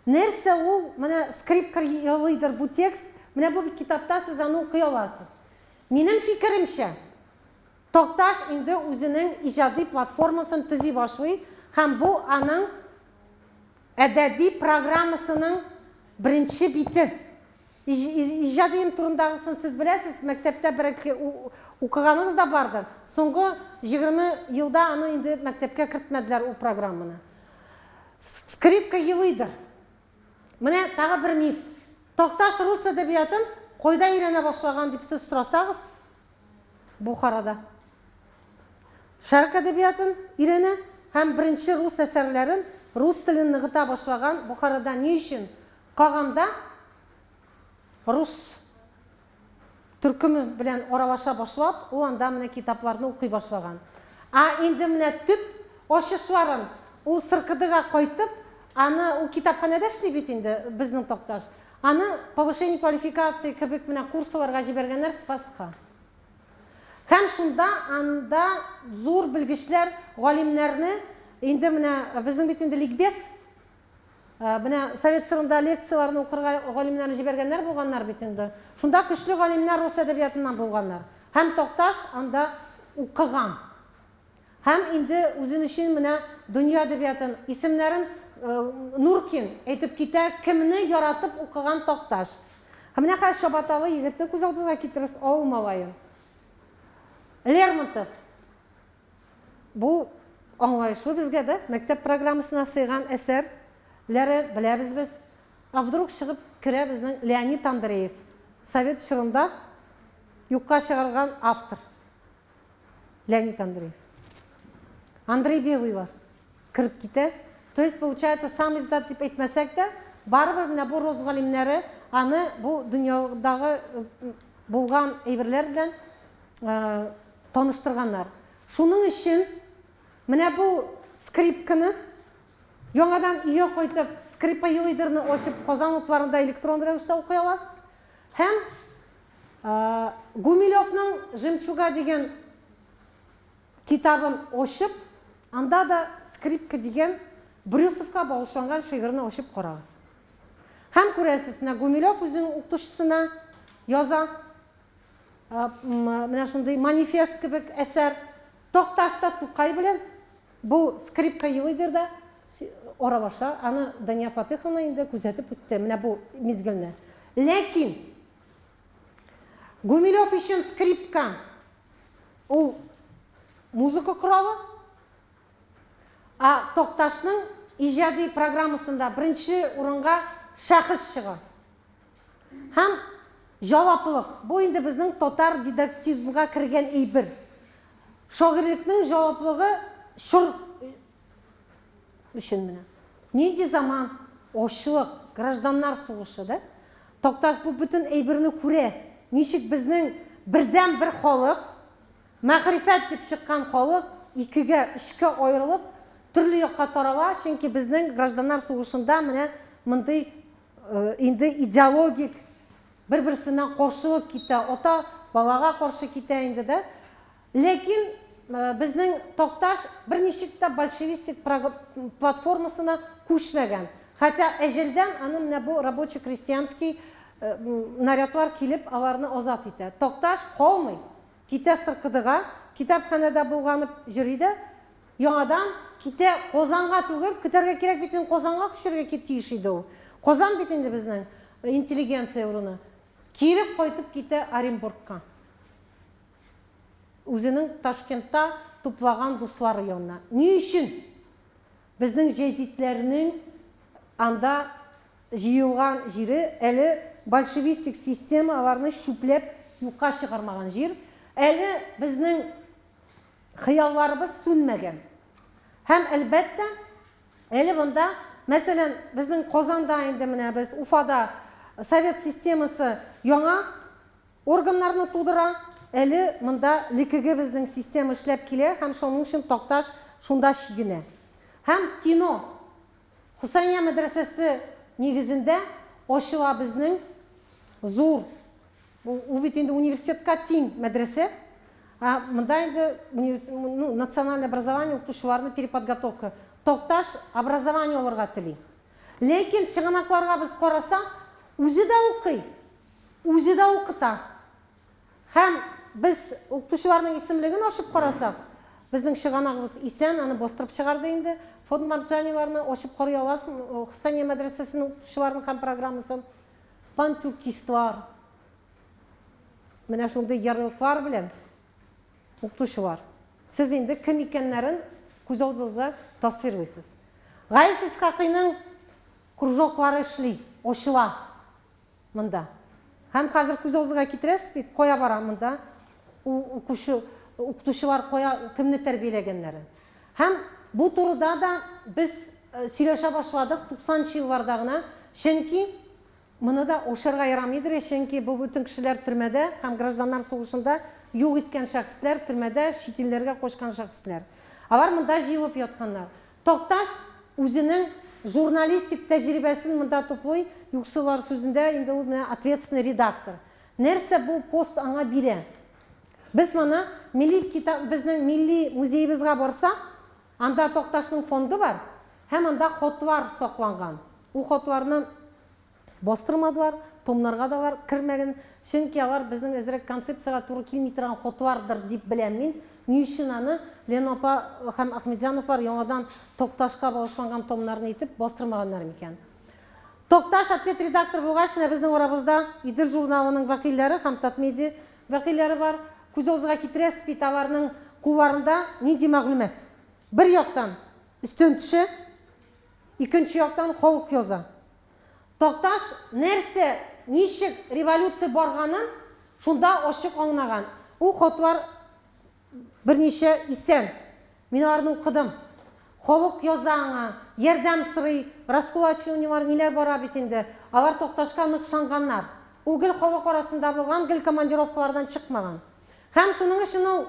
Нәрсә ул, менә скрипка елыйдыр бу текст, менә бу китапта сез аны укый аласыз. Минем фикеремчә, Такташ инде үзенең иҗади платформасын төзи башлый һәм бу аның Әдәби программасының беренче бите. Иҗадием турындагысын сез беләсез, мәктәптә бер-ике укыганыгыз да бардыр. Соңгы 20 елда аны инде мәктәпкә кертмәделәр ул программаны. Скрипка елыйдыр. Менә тагы бер миф. Такташ рус әдәбиятын кайда өйрәнә башлаган дип сез сорасагыз, Бухарада. Шәрык әдәбиятын өйрәнә һәм беренче рус әсәрләрен рус телен ныгыта башлаган Бухарада. Ни өчен? Каганда рус төркеме белән аралаша башлап, ул анда менә китапларны укый башлаган. Ә инде менә төп ачышларын ул СРКДга кайтып, аны ул китапханәдә эшли бит инде безнең Такташ. Аны повышение квалификации кебек менә курсыларга җибәргәннәр Спаска. Һәм шунда анда зур белгечләр, галимнәрне инде менә безнең бит инде ликбез. Менә совет чорында лекцияләрне укырга галимнәрне җибәргәннәр булганнар бит инде. Шунда көчле галимнәр рус әдәбиятыннан булганнар. Һәм Такташ анда укыган. Һәм инде үзен өчен менә дөнья әдәбиятын, исемнәрен Нуркин әйтеп китә, кемне яратып укыган Такташ. Һәм менә хәзер чабаталы егетне күз алдыгызга китерегез, авыл малаен. Лермонтов. Бу аңлаешлы безгә дә, мәктәп программасына сыйган әсәр ләре беләбез без. А вдруг чыгып керә безнең Леонид Андреев, совет чорында юкка чыгарылган автор. Леонид Андреев. Андрей Белыйлар кереп китә. То есть, получается, сам издат дип әйтмәсәк тә, барыбер менә бу рус галимнәре аны бу дөньядагы булган әйберләр белән таныштырганнар. Шуның өчен менә бу скрипканы яңадан өйгә кайтып, скрипка елыйдырны ачып, Казан утларында электрон рәвештә укый аласыз. Һәм Гумилевның Жемчуга дигән китабын ачып, анда да скрипка дигән Брюсовка багышланган шигырьне ачып карагыз. Һәм күрәсез, менә Гумилев үзенең укытучысына яза. Менә шундый манифест кебек әсәр. Такташ та Тукай белән бу скрипка елыйдыр да аралаша. Аны Дания Фатыйховна инде күзәтеп үтте, менә бу мизгелне. Ләкин Гумилев өчен скрипка ул музыка коралы, ә Такташның иҗади программасында беренче урынга шәхес чыга. Һәм җаваплылык. Бу инде безнең татар дидактизмга кергән әйбер. Шагыйрьлекнең җаваплылыгы чор өчен менә. Нинди заман? Ачлык, гражданнар сугышы, да? Такташ бу бөтен әйберне күрә. Ничек безнең бердән бер халык, мәгърифәт дип чыккан халык икегә, өчкә аерылып, төрле якка тарала, чөнки безнең гражданнар сугышында менә мондый инде идеологик бер-берсеннән каршылык китә, ата балага каршы китә инде, да? Ләкин безнең Такташ берничек тә большевистик платформасына күчмәгән. Хотя әҗәлдән аны менә бу рабоче-крестьянский нарядлар килеп аларны азат итә. Такташ калмый, китә Сыркыдыга, китапханәдә болганып йөри дә, яңадан китә Казанга түгел, көтәргә кирәк бит инде, Казанга күчәргә тиеш иде ул. Казан бит инде безнең интеллигенция урыны. Кире кайтып китә Оренбургка. Үзенең Ташкентта туплаган дуслары янына. Ни өчен? Безнең җәдитләрнең анда җыелган җире әле большевистик система аларны чүпләп юкка чыгармаган җир, әле безнең хыялларыбыз сүнмәгән. Һәм, әлбәттә, әле монда, мәсәлән, безнең Казанда инде менә без Уфада совет системасы яңа Органнарны тудыра. Әле монда лекеге безнең система эшләп килә һәм шуның өчен Такташ шунда чигенә. Һәм кино Хусания мәдрәсәсе нигезендә ачыла безнең зур, ул бит инде университетка тиң мәдрәсә, ә монда инде ну, национальное образование укытучыларны переподготовка. Такташ образование алырга тели. Ләкин чыганакларга без карасак, үзе дә укый, Үзе дә укыта. Һәм без укытучыларның исемлеген ачып карасак, безнең чыганагыбыз исән, аны бастырып чыгарды инде. Фонд Марджаниларны ачып карый аласың, Хөсәния мәдрәсәсенең укытучыларын һәм программасын. Пантюркистлар. Менә шундый ярлыклар белән укытучылар. Сез инде кем икәннәрен күз алдыгызда тасвирлыйсыз. Гаяз Исхакыйның кружоклары эшли, ачыла. Монда. Һәм хәзер күз алдыгызга китерәсез бит, кая бара монда укучы, укытучылар кая, кемне тәрбияләгәннәрен. Һәм бу турыда да без сөйләшә башладык 90 нчы елларда гына, чөнки моны да ачарга ярамыйдыр, чөнки бу бөтен кешеләр төрмәдә һәм гражданнар сугышында юк иткән шәхесләр, төрмәдә, чит илләргә качкан шәхесләр. Алар монда җыелып ятканнар. Такташ үзенең журналистик тәҗрибәсен монда туплый, Юксыллар сүзендә инде ул менә ответственный редактор. Нәрсә бу пост аңа бирә? Без моны милли китап, безнең милли музеебызга барсак, анда Такташның фонды бар һәм анда хатлар сакланган. Ул хатларны бастырмадылар, томнарга да алар кермәгән, чөнки алар безнең әзрәк концепциягә туры килми торган хатлардыр дип беләм мин. Ни өчен аны Лена апа һәм Ахметзяновлар яңадан Такташка багышланган томнарны итеп бастырмаганнар микән? Такташ ответ редактор булгач, менә безнең арабызда Идел журналының вәкилләре һәм Татмедиа вәкилләре бар. Күз алдыгызга китерәсез бит, аларның кулларында нинди мәгълүмат? Бер яктан өстен төшә, икенче яктан халык яза. Такташ нәрсә, ничек революция барганын шунда ачык аңнаган. Ул хатлар берничә исән. Мин аларны укыдым. Халык яза аңа, ярдәм сорый, раскулачиваниелар, ниләр бара бит инде. Алар Такташка нык ышанганнар. Ул гел халык арасында булган, гел командировкалардан чыкмаган. Һәм шуның өчен ул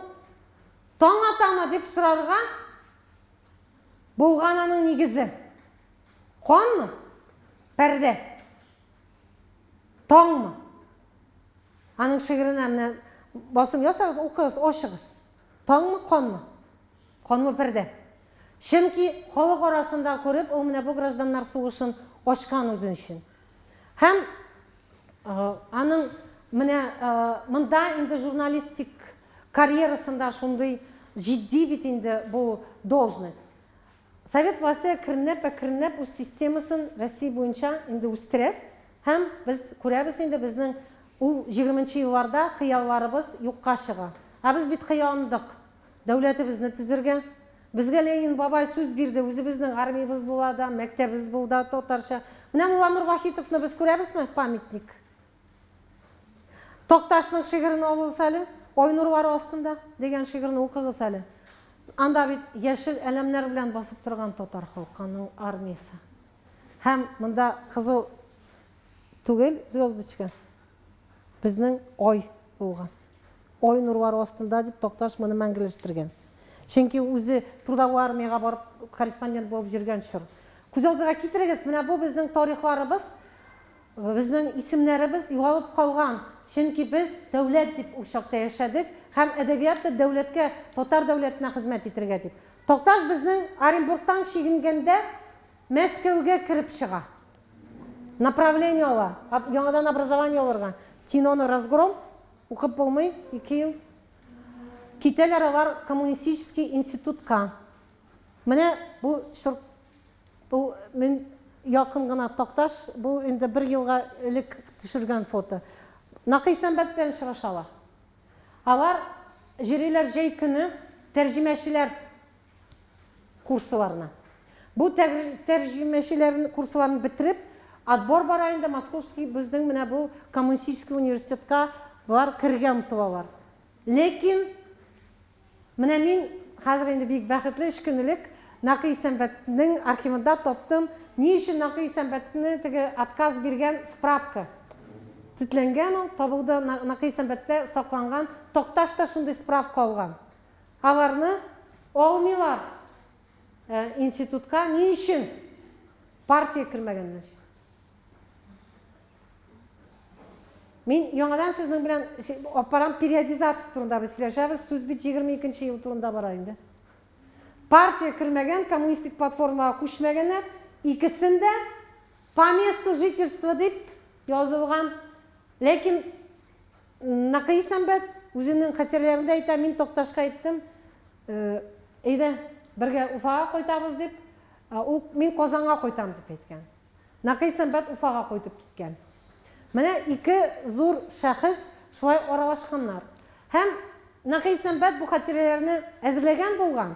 таң атамы дип сорарга булган аның нигезе. Канмы? Пәрдә. Таңмы? Аның шигыренә менә басым ясагыз, укыгыз, ачыгыз. Таңмы, канмы? Канлы пәрдә. Чөнки халык арасында күреп, ул менә бу гражданнар сугышын ачкан үзен өчен. Һәм аның менә монда инде журналистик карьерасында шундый җитди бит инде бу должность. Совет власте әкренләп-әкренләп үз системасын Россия буенча инде үстерә һәм без күрәбез инде безнең ул җигерменче елларда хыялларыбыз юкка чыга. Ә без бит хыялландык дәүләтебезне төзергә. Безгә Ленин бабай сүз бирде, үзебезнең армиябез була да, мәктәбебез булда татарча. Менә Мулланур Вахитовны без күрәбезме? Памятник. Такташның шигырен алыгыз әле, Ай нурлары астында дигән шигырен укыгыз әле. Анда бит яшел әләмнәр белән басып торган татар халкының армиясе. Һәм монда кызыл түгел звездочка, безнең ай булган. Ай нурлары астында дип Такташ моны мәңгеләштергән. Чөнки үзе трудовой армиягә барып корреспондент булып йөргән чор. Күз алдыгызга китерегез, менә бу безнең тарихларыбыз. Безнең исемнәребез югалып калган, чөнки без дәүләт дип ул чакта яшәдек һәм әдәбият та дәүләткә, татар дәүләтенә хезмәт итергә дип. Такташ безнең Оренбургтан чигенгәндә Мәскәүгә кереп чыга. Направление ала, яңадан образование алырга. Тиноны разгром, укып булмый, ике ел. Китәләр алар коммунистический институтка. Менә бу чор Бу мин якын гына Такташ, бу инде бер елга элек төшергән фото. Накый Сәнбәт белән очрашалар. Алар йөриләр җәй көне тәрҗемәчеләр курсыларына. Бу тәрҗемәчеләр курсыларын бетереп, отбор бара инде Московский безнең менә бу коммунистический университетка болар керергә омтылалар. Ләкин Менә мин хәзер инде бик бәхетле, өч көн элек Нәкый Исәнбәтнең архивында таптым, ни өчен Нәкый Исәнбәтне теге отказ биргән справка. Тетләнгән ул, табылды, Нәкый Исәнбәттә сакланган, Такташ та шундый справка алган. Аларны алмыйлар институтка, ни өчен? Партия кермәгәннәр. Мин яңадан сезнең белән аппарам периодизация турында без сөйләшәбез. Сүз бит 22 ел турында бара инде. Партия кермәгән, коммунистик платформага күчмәгәннәр, икесен дә по месту жительства дип язылган. Ләкин Нәкый Исәнбәт үзенең хатирәләрендә әйтә, мин Токташка әйттем, әйдә, бергә Уфага кайтабыз дип, ул мин Казанга кайтам дип әйткән. Нәкый Сәнбәт Уфага кайтып киткән. Менә ике зур шәхес шулай аралашканнар. Һәм Нәкый Сәнбәт бу хатирәләрне әзерләгән булган.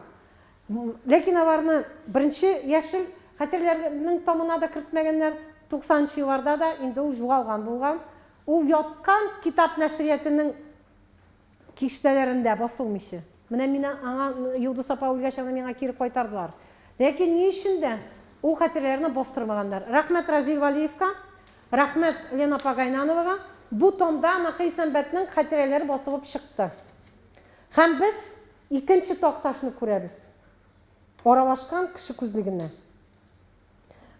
Ләкин аларны беренче яшел хатирәләрнең томына да кертмәгәннәр. 90 нчы елларда да инде ул югалган булган. Ул яткан китап нәшриятының Киштәләрендә басылмыйчы. Менә мин аңа, Йолдыз апа үлгәч, аны миңа кире кайтардылар. Ләкин ни өчен дә ул хатирәләрне бастырмаганнар. Рәхмәт Разил Вәлиевка, рәхмәт Лена апа Гайнановага, бу томда Нәкый Исәнбәтнең хатирәләре басылып чыкты. Һәм без икенче Такташны күрәбез. Аралашкан кеше күзлегеннән.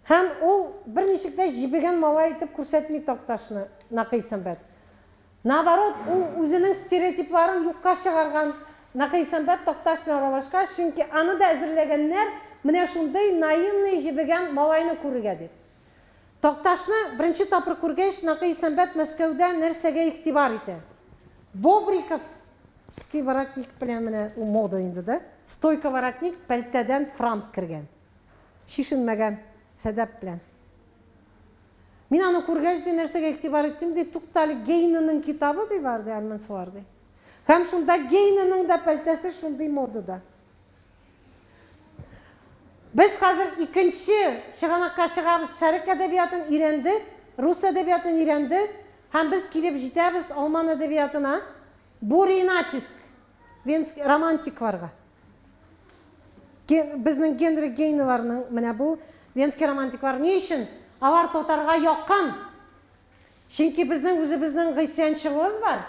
Һәм ул берничек тә җебегән малай итеп күрсәтми Такташны Нәкый Исәнбәт. Наоборот, ул үзенең стереотипларын юкка чыгарган Нәкый Исәнбәт Такташ белән аралашкач, чөнки аны да әзерләгәннәр менә шундый наивный җебегән малайны күрергә дип. Такташны беренче тапкыр күргәч, Нәкый Исәнбәт Мәскәүдә нәрсәгә игътибар итә? Бобриковский воротник белән менә ул мода инде, да? Стойка воротник, пәлтәдән франт кергән. Чишенмәгән, сәдәп белән. Мин аны күргәч, ди, нәрсәгә игътибар иттем, ди, туктале, Гейненың китабы, ди, бар, ди, Альмансуар, ди. Һәм шунда Гейненың да пәлтәсе шундый модада. Без хәзер икенче чыганакка чыгабыз, шәрык әдәбиятын өйрәнде, рус әдәбиятын өйрәнде, һәм без килеп җитәбез алман әдәбиятына, Бурый натиск, венский романтикларга. Безнең Генрих Гейнеларның менә бу венский романтиклар ни өчен алар татарга якын? Чөнки безнең үзебезнең гыйсьянчылыгыбыз бар.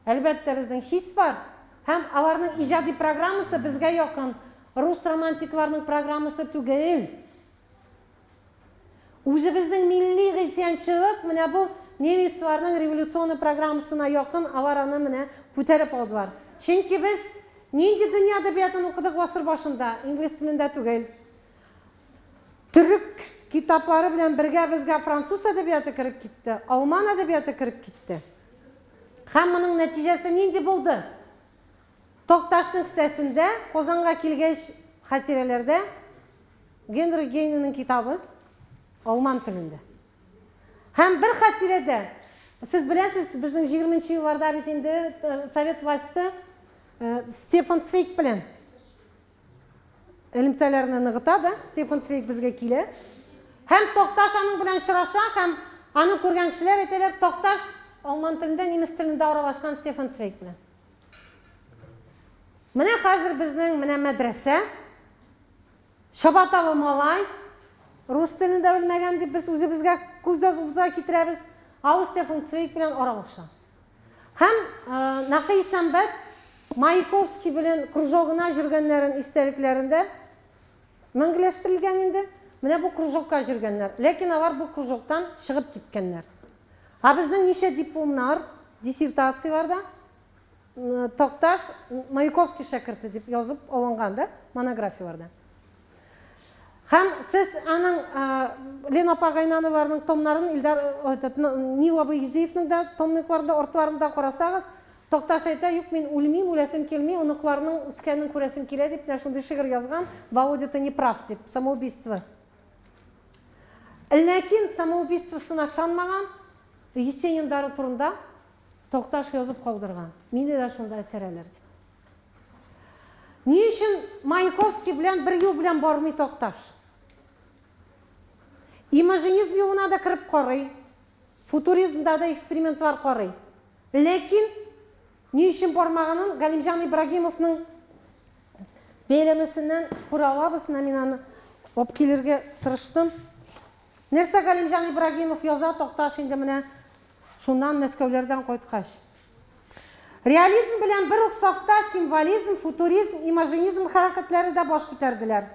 Әлбәттә, безнең хис бар һәм аларның иҗади программасы безгә якын, рус романтикларының программасы түгел. Үзебезнең милли гыйсьянчылык менә бу немецларның революционный программасына якын, алар аны менә күтәреп алдылар. Чөнки без нинди дөнья әдәбиятын укыдык гасыр башында, инглиз телендә түгел. Төрек китаплары белән бергә безгә француз әдәбияты кереп китте, алман әдәбияты кереп китте. Һәм моның нәтиҗәсе нинди булды? Такташның кесәсендә, Казанга килгәч, хатирәләрдә Генрих Гейненың китабы алман телендә. Һәм бер хатирәдә, сез беләсез, безнең 20 нче елларда бит инде э, совет власте э, Стефан Цвейг белән элемтәләрне ныгыта да, Стефан Цвейг безгә килә. Һәм Такташ аның белән очраша һәм аны күргән кешеләр әйтәләр, Такташ алман телендә, немец телендә аралашкан Стефан Цвейг белән. Менә хәзер безнең менә мәдрәсә, чабаталы малай, рус телен дә белмәгән дип без үзебезгә күз алдыбызга китерәбез, ә ул Стефан Цвейг белән аралаша. Һәм Нәкый Исәнбәт Маяковский белән кружогына җөргәннәрен истәлекләрендә мәңгеләштерелгән инде. Менә бу кружокка җөргәннәр. Ләкин алар бу кружоктан чыгып киткәннәр. Ә безнең ничә дипломнар, диссертацияләрдә Такташ Маяковский шәкерте дип язып алынган да, монографияләрдә. Һәм сез аның Лена апа Гайнановларның томнарын, Илдар, этот, Нил абый Юзеевның да томникларында, артларында карасагыз, Такташ әйтә, юк, мин үлмим, үләсем килми, оныкларның үскәнен күрәсем килә дип, менә шундый шигырь язган, Володя, ты не прав, дип, самоубийство. Ләкин самоубийствосына ышанмаган, Есенин дары турында Такташ язып калдырган, мине дә шунда этәрәләр, дип. Ни өчен Маяковский белән бер юл белән бармый Такташ? Имажинизм юлына да кереп карый, футуризмда да экспериментлар карый. Ләкин ни өчен бармаганын Галимҗан Ибрагимовның бәяләмәсеннән күрә алабыз. Менә мин аны алып килергә тырыштым. Нәрсә Галимҗан Ибрагимов яза, Такташ инде менә Шуннан Мәскәүләрдән кайткач. Реализм белән бер үк сафта символизм, футуризм, имажинизм хәрәкәтләре дә баш күтәрделәр.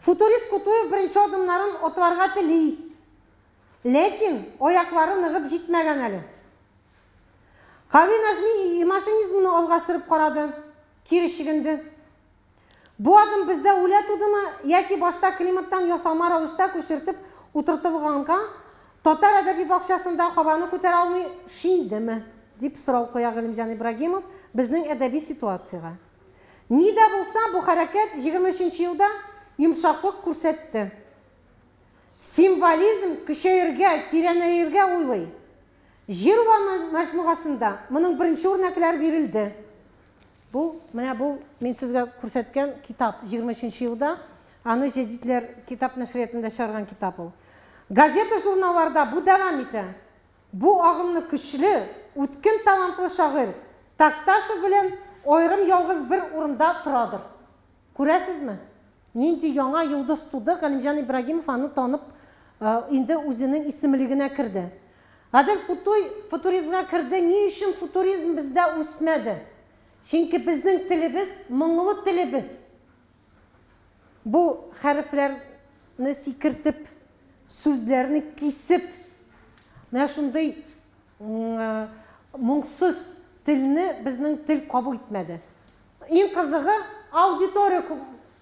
Футурист Кутуев беренче адымнарын атларга тели. Ләкин аяклары ныгып җитмәгән әле. Кави Нәҗми имажинизмны алга сөреп карады, кире чигенде. Бу адым бездә үлә тудымы яки башта климаттан ясалма рәвештә күчертеп утыртылганга, татар әдәби бакчасында һаваны күтәрә алмый шиндеме? дип сорау куя Галимҗан Ибрагимов безнең әдәби ситуациягә. Ни дә булса, бу хәрәкәт 23 нче елда йомшаклык күрсәтте. Символизм көчәергә, тирәнәергә уйлый. Җир уламы мәҗмугасында моның беренче үрнәкләре бирелде. Бу, менә бу мин сезгә күрсәткән китап, 23 нче елда аны җәдитләр китап нәшриятында чыгарган китап ул. Газета-журналларда бу дәвам итә. Бу агымны көчле, үткен талантлы шагыйрь Такташев белән аерым ялгыз бер урында торадыр. Күрәсезме? Нинди яңа йолдыз туды, Галимҗан Ибрагимов аны танып, инде үзенең исемлегенә керде. Гадел Кутуй футуризмга керде, ни өчен футуризм бездә үсмәде? Чөнки безнең телебез, моңлы телебез. Бу хәрефләрне сикертеп, сүзләрне кисеп, менә шундый моңсыз телне безнең тел кабул итмәде. Иң кызыгы, аудитория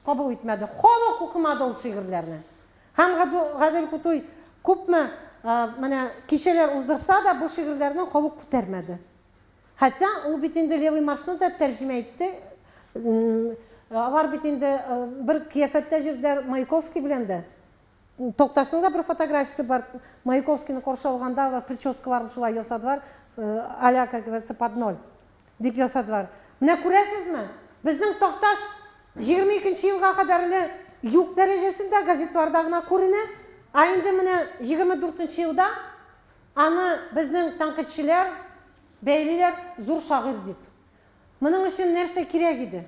кабул итмәде, халык укымады ул шигырьләрне. Һәм Гадел Кутуй күпме менә кичәләр уздырса да, бу шигырьләрне халык күтәрмәде. Хотя ул бит инде Левый маршны да тәрҗемә итте. Алар бит инде бер кыяфәттә җөрделәр Маяковский белән дә. Токташның да бер фотографиясе бар. Маяковскийны каршы алганда алар прическаларын шулай ясадылар, а-ля, как говорится, под ноль дип ясадылар. Менә күрәсезме, безнең Такташ 22 нче елга кадәрле юк дәрәҗәсендә газетларда гына күренә, ә инде менә 24 нче елда аны безнең тәнкыйтьчеләр бәялиләр зур шагыйрь дип. Моның өчен нәрсә кирәк иде?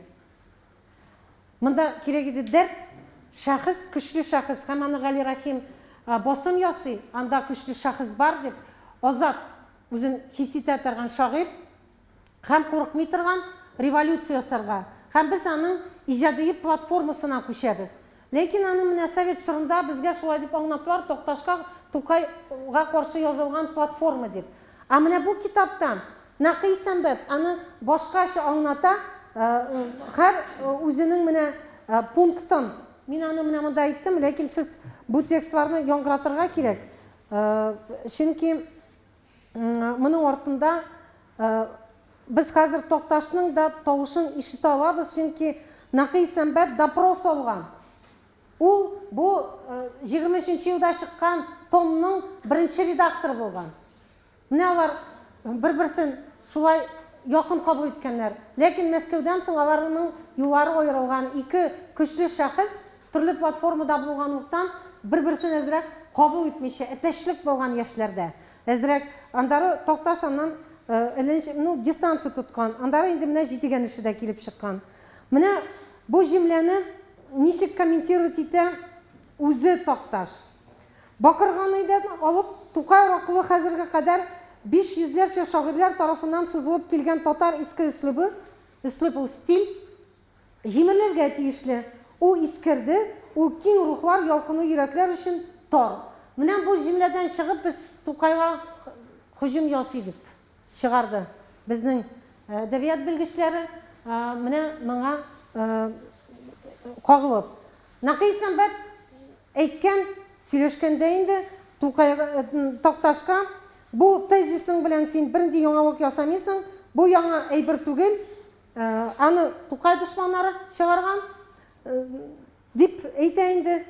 Монда кирәк иде дәрт, шәхес, көчле шәхес һәм аны Гали Рәхим басым ясый, анда көчле шәхес бар дип, азат үзен хис итә торган шагыйрь һәм курыкмый торган революция ясарга. Һәм без аның иҗадии платформасына күчәбез. Ләкин аны менә совет чорында безгә шулай дип аңлаттылар, Такташка, Тукайга каршы язылган платформа дип. Ә менә бу китапта Нәкый Исәнбәт аны башкача аңлата, һәр үзенең менә пунктын. Мин аны менә монда әйттем, ләкин сез бу текстларны яңгыратырга кирәк. Чөнки моның артында без хәзер Такташның да тавышын ишетә алабыз, чөнки Нәкый Исәнбәт допрос алган. Ул бу 23 елда чыккан томның беренче редакторы булган. Менә алар бер-берсен шулай якын кабул иткәннәр. Ләкин Мәскәүдән соң аларның юллары аерылган. Ике көчле шәхес төрле платформада булганлыктан, бер-берсен әзрәк кабул итмичә, әтәчлек булган яшьләрдә. Әзрәк. Аннары Такташ аннан эленч, ну, дистанция тоткан. Аннары инде менә Җидегән эше дә килеп чыккан. Менә бу җөмләне ничек комментировать итә үзе Такташ. Бакырганыйдан алып Тукай аракылы хәзергә кадәр биш йөзләрчә шагыйрьләр тарафыннан сузылып килгән татар иске өслүбе, өслүб ул стиль, җимерелергә тиешле. Ул искерде, ул киң рухлар, ялкынлы йөрәкләр өчен тар. Менә бу җөмләдән чыгып без Тукайга һөҗүм ясый дип чыгарды безнең әдәбият белгечләре, менә моңа кагылып. Нәкый Исәнбәт әйткән, сөйләшкәндә инде Тукайга, Такташка, бу тезисың белән син бернинди яңалык ясамыйсың, бу яңа әйбер түгел, аны Тукай дошманнары чыгарган, дип әйтә инде,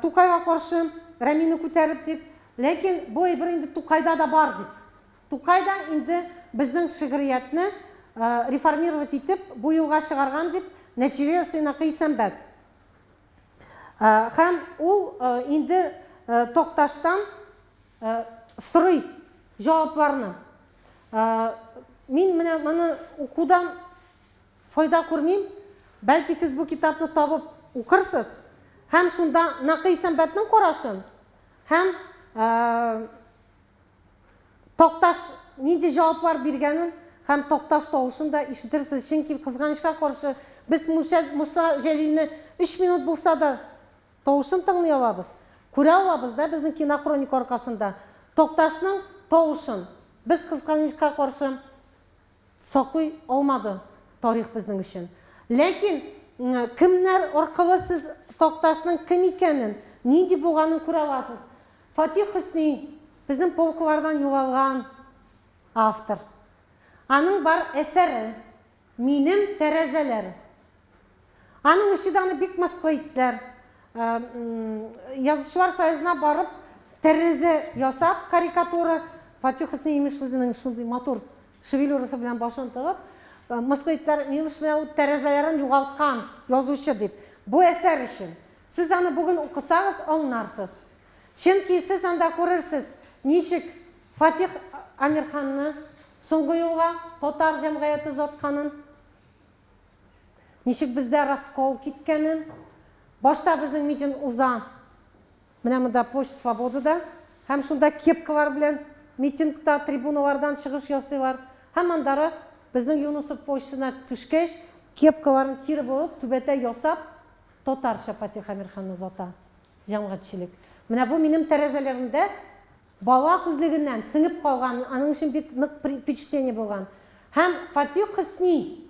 Тукайга каршы Рәмине күтәреп дип. Ләкин бу әйбер инде Тукайда да бар дип. Тукай да инде безнең шигъриятне реформировать итеп, бу юлга чыгарган дип нәтиҗә ясый Нәкый Исәнбәт. Һәм ул инде Такташтан сорый җавапларны. Мин менә моны укудан файда күрмим. Бәлки сез бу китапны табып укырсыз һәм шунда Нәкый Исәнбәтнең карашын һәм Такташ нинди җаваплар биргәнен һәм Такташ тавышын да ишетерсез, чөнки, кызганычка каршы, без Муса Муса Җәлилне өч минут булса да тавышын тыңлый алабыз, күрә алабыз да безнең кинохроника аркасында. Такташның тавышын без, кызганычка каршы, Саклый алмады тарих безнең өчен. Ләкин кемнәр аркылы сез Такташның кем икәнен, нинди булганын күрә аласыз. Фатих Хөсни, безнең полклардан югалган автор. Аның бар әсәре, Минем тәрәзәләр. Аның өчен дә аны бик мыскыл иттеләр. Язучылар союзына барып, тәрәзә ясап, карикатура, Фатих Хөсни имеш үзенең шундый матур шевелюрасы белән башын тыгып, мыскыл иттеләр, имеш менә ул тәрәзәләрен югалткан язучы дип. Бу әсәр өчен. Сез аны бүген укысагыз, аңларсыз. Чөнки сез анда күрерсез, ничек Фатих Әмирханны соңгы юлга татар җәмгыяте озатканын. Ничек бездә раскол киткәнен. Башта безнең митинг уза менә монда Площадь Свободада һәм шунда кепкалар белән митингта трибуналардан чыгыш ясыйлар. Һәм аннары безнең Юнусов площадена төшкәч, кепкаларын кире борып, түбәтәй ясап, татарча Фатих Әмирханны озата җәмгатьчелек. Менә бу минем тәрәзәләремдә бала күзлегеннән сеңеп калган, аның өчен бик нык впечатление булган. Һәм Фатих Хөсни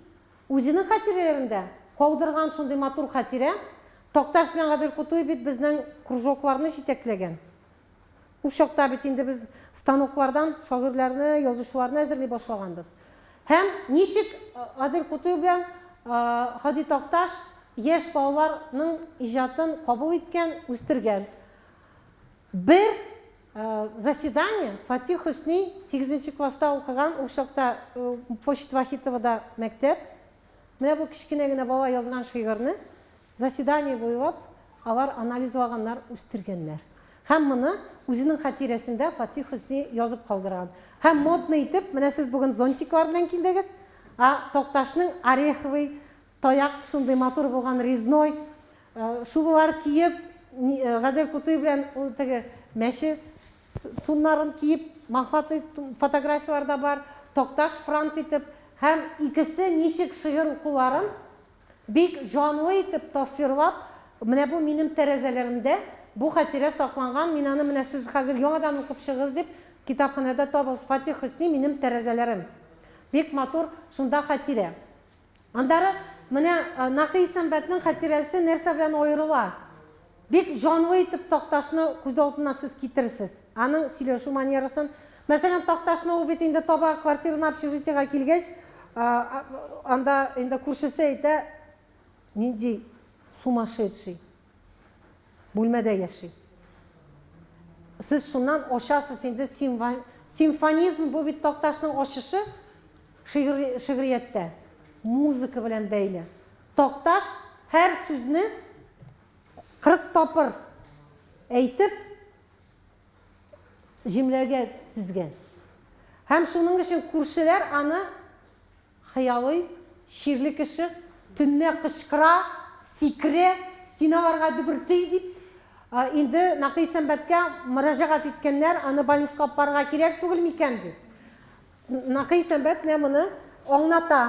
үзенең хатирәләрендә калдырган шундый матур хатирә, Такташ белән Гадел Кутуй бит безнең кружокларны җитәкләгән. Ул чакта бит инде без станоклардан шагыйрьләрне, язучыларны әзерли башлаганбыз. Һәм ничек Гадел Кутуй белән Һади Такташ яшь балаларның иҗатын кабул иткән, үстергән. Бер заседание Фатих Хөсни сигезенче класста укыган, ул чакта Площадь Вахитовада мәктәп. Менә бу кечкенә генә бала язган шигырьне заседание буйлап алар анализлаганнар, үстергәннәр. Һәм моны үзенең хатирәсендә Фатих Хөсни язып калдырган. Һәм модный итеп, менә сез бүген зонтиклар белән килдегез, ә Такташның ореховый таяк шундый матур булган резной шубалар киеп, Гадел Кутуй белән ул теге мәче туннарын киеп, мохватый фотографияләр дә бар, Такташ франт итеп һәм икесе ничек шигырь укуларын бик җанлы итеп тасвирлап, менә бу минем тәрәзәләремдә бу хатирә сакланган, мин аны менә сез хәзер яңадан укып чыгыгыз дип, китапханәдә табыгыз, Фатих Хөсни Минем тәрәзәләрем. Бик матур шунда хатирә. Аннары менә Нәкый Исәнбәтнең хатирәсе нәрсә белән аерыла? Бик җанлы итеп Такташны күз алдына сез китерерсез. Аның сөйләшү манерасын. Мәсәлән, Такташны ул бит инде таба квартирына общежитиегә килгәч, анда инде күршесе әйтә, нинди сумасшедший бүлмәдә яши. Сез шуннан ачасыз инде симфонизм, бу бит Такташның ачышы шигърияттә, музыка белән бәйле. Такташ һәр сүзне 40 тапыр әйтеп, җөмләгә тезгән. Һәм шуның өчен күршеләр аны хыялый, чирле кеше, төнлә кычкыра, сикерә, стеналарга дөберти дип, инде Нәкый Исәнбәткә мөрәҗәгать иткәннәр, аны больницага алып барырга кирәк түгел микән дип. Нәкый Исәнбәт менә моны аңлата.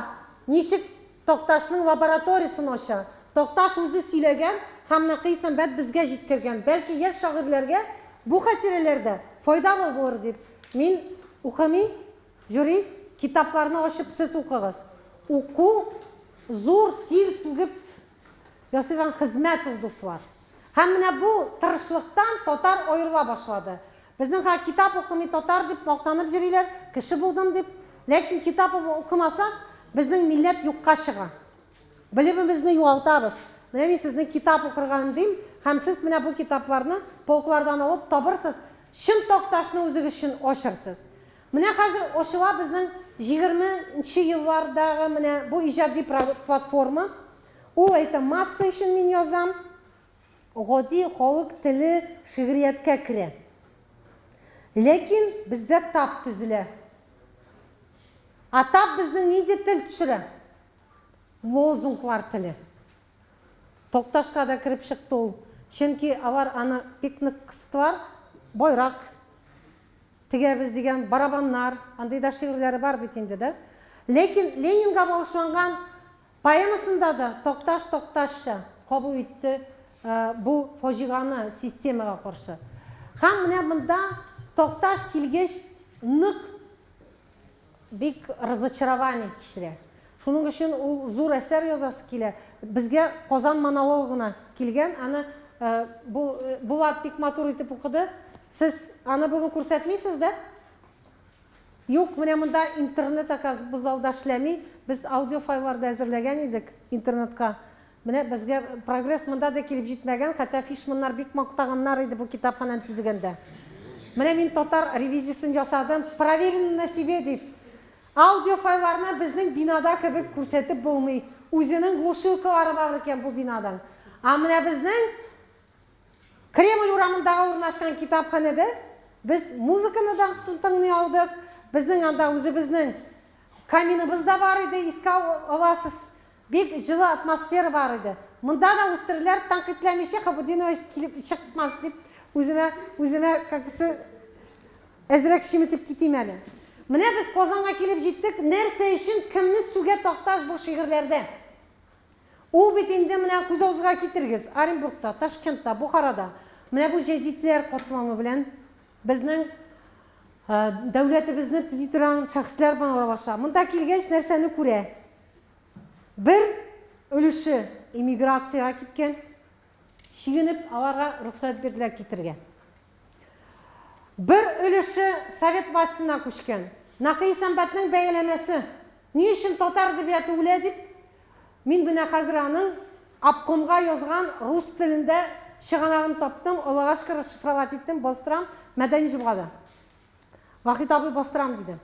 Ничек Такташның лабораториясен ача. Такташ үзе сөйләгән һәм Нәкый Исәнбәт безгә җиткергән. Бәлки яшь шагыйрьләргә бу хатирәләр дә файдалы булыр дип. Мин укымыйм, жюри, китапларны ачып сез укыгыз. Уку зур тир түгеп ясыйлган хезмәт ул, дуслар. Һәм менә бу тырышлыктан татар аерыла башлады. Безнең хәзер китап укымый татар дип мактанып йөриләр, кеше булдым дип. Ләкин китап укымасак, безнең милләт юкка чыга. Белемебезне югалтабыз. Менә мин сезне китап укырга өндим, һәм сез менә бу китапларны полклардан алып табырсыз, чын Такташны үзегез өчен ачырсыз. Менә хәзер ачыла безнең 20 нче еллардагы менә бу иҗади платформа. Ул әйтә, масса өчен мин язам. Гади халык теле шигърияткә керә. Ләкин бездә тап төзелә. Ә тап безнең нинди тел төшерә? Лозунглар теле. Такташка да кереп чыкты ул. Чөнки алар аны бик нык кыстылар. Байрак тегәбез дигән, барабаннар, андый да шигырьләре бар бит инде, да? Ләкин Ленинга багышланган Поэмасында да Такташ Такташча кабул итте бу фаҗиганы системага каршы. Һәм менә монда Такташ килгәч нык бик разочарование кичерә. Шуның өчен ул зур әсәр язасы килә. Безгә Казан монологы гына килгән, аны бу Булат бик матур итеп укыды. Сез аны бүген күрсәтмисез дә? Юк, менә монда интернет оказывается бу залда эшләми. Без аудиофайлар да әзерләгән идек интернетка. Менә безгә прогресс монда да килеп җитмәгән, хотя Фишманнар бик мактаганнар иде бу китапханәне төзегәндә. Менә мин татар ревизиясен ясадым, проверено на себе дип. Аудиофайларны безнең бинада кебек күрсәтеп булмый. Үзенең глушилкалары бар икән бу бинадан. Ә менә безнең Кремль урамындагы урнашкан китапханәдә без музыканы да тыңлый алдык. Безнең анда үзебезнең каминыбыз да бар иде, искә аласыз. Бик җылы атмосфера бар иде. Монда да үстереләр, тәнкыйтьләмичә Хабутдинова килеп чыкмас дип үземә, үземә как әзрәк чеметеп китим әле. Менә без Казанга килеп җиттек. Нәрсә өчен кемне сүгә Такташ бу шигырьләрдә? Ул бит инде менә күз авызга китерегез, Оренбургта, Ташкентта, Бохарада менә бу җәдитләр катламы белән безнең дәүләтебезне төзи торган шәхесләр белән аралаша. Монда килгәч нәрсәне күрә? Бер өлеше эмиграциягә киткән. Чигенеп, аларга рөхсәт бирделәр китергә. Бер өлеше совет властена күчкән. Нәкый Исәнбәтнең бәяләмәсе, Ни өчен татар әдәбияты үлә дип, мин менә хәзер аның обкомга язган рус телендә чыганагын таптым, Аллага шөкер, расшифровать иттем, бастырам, Мәдәни җомгада. Вахит абый бастырам диде.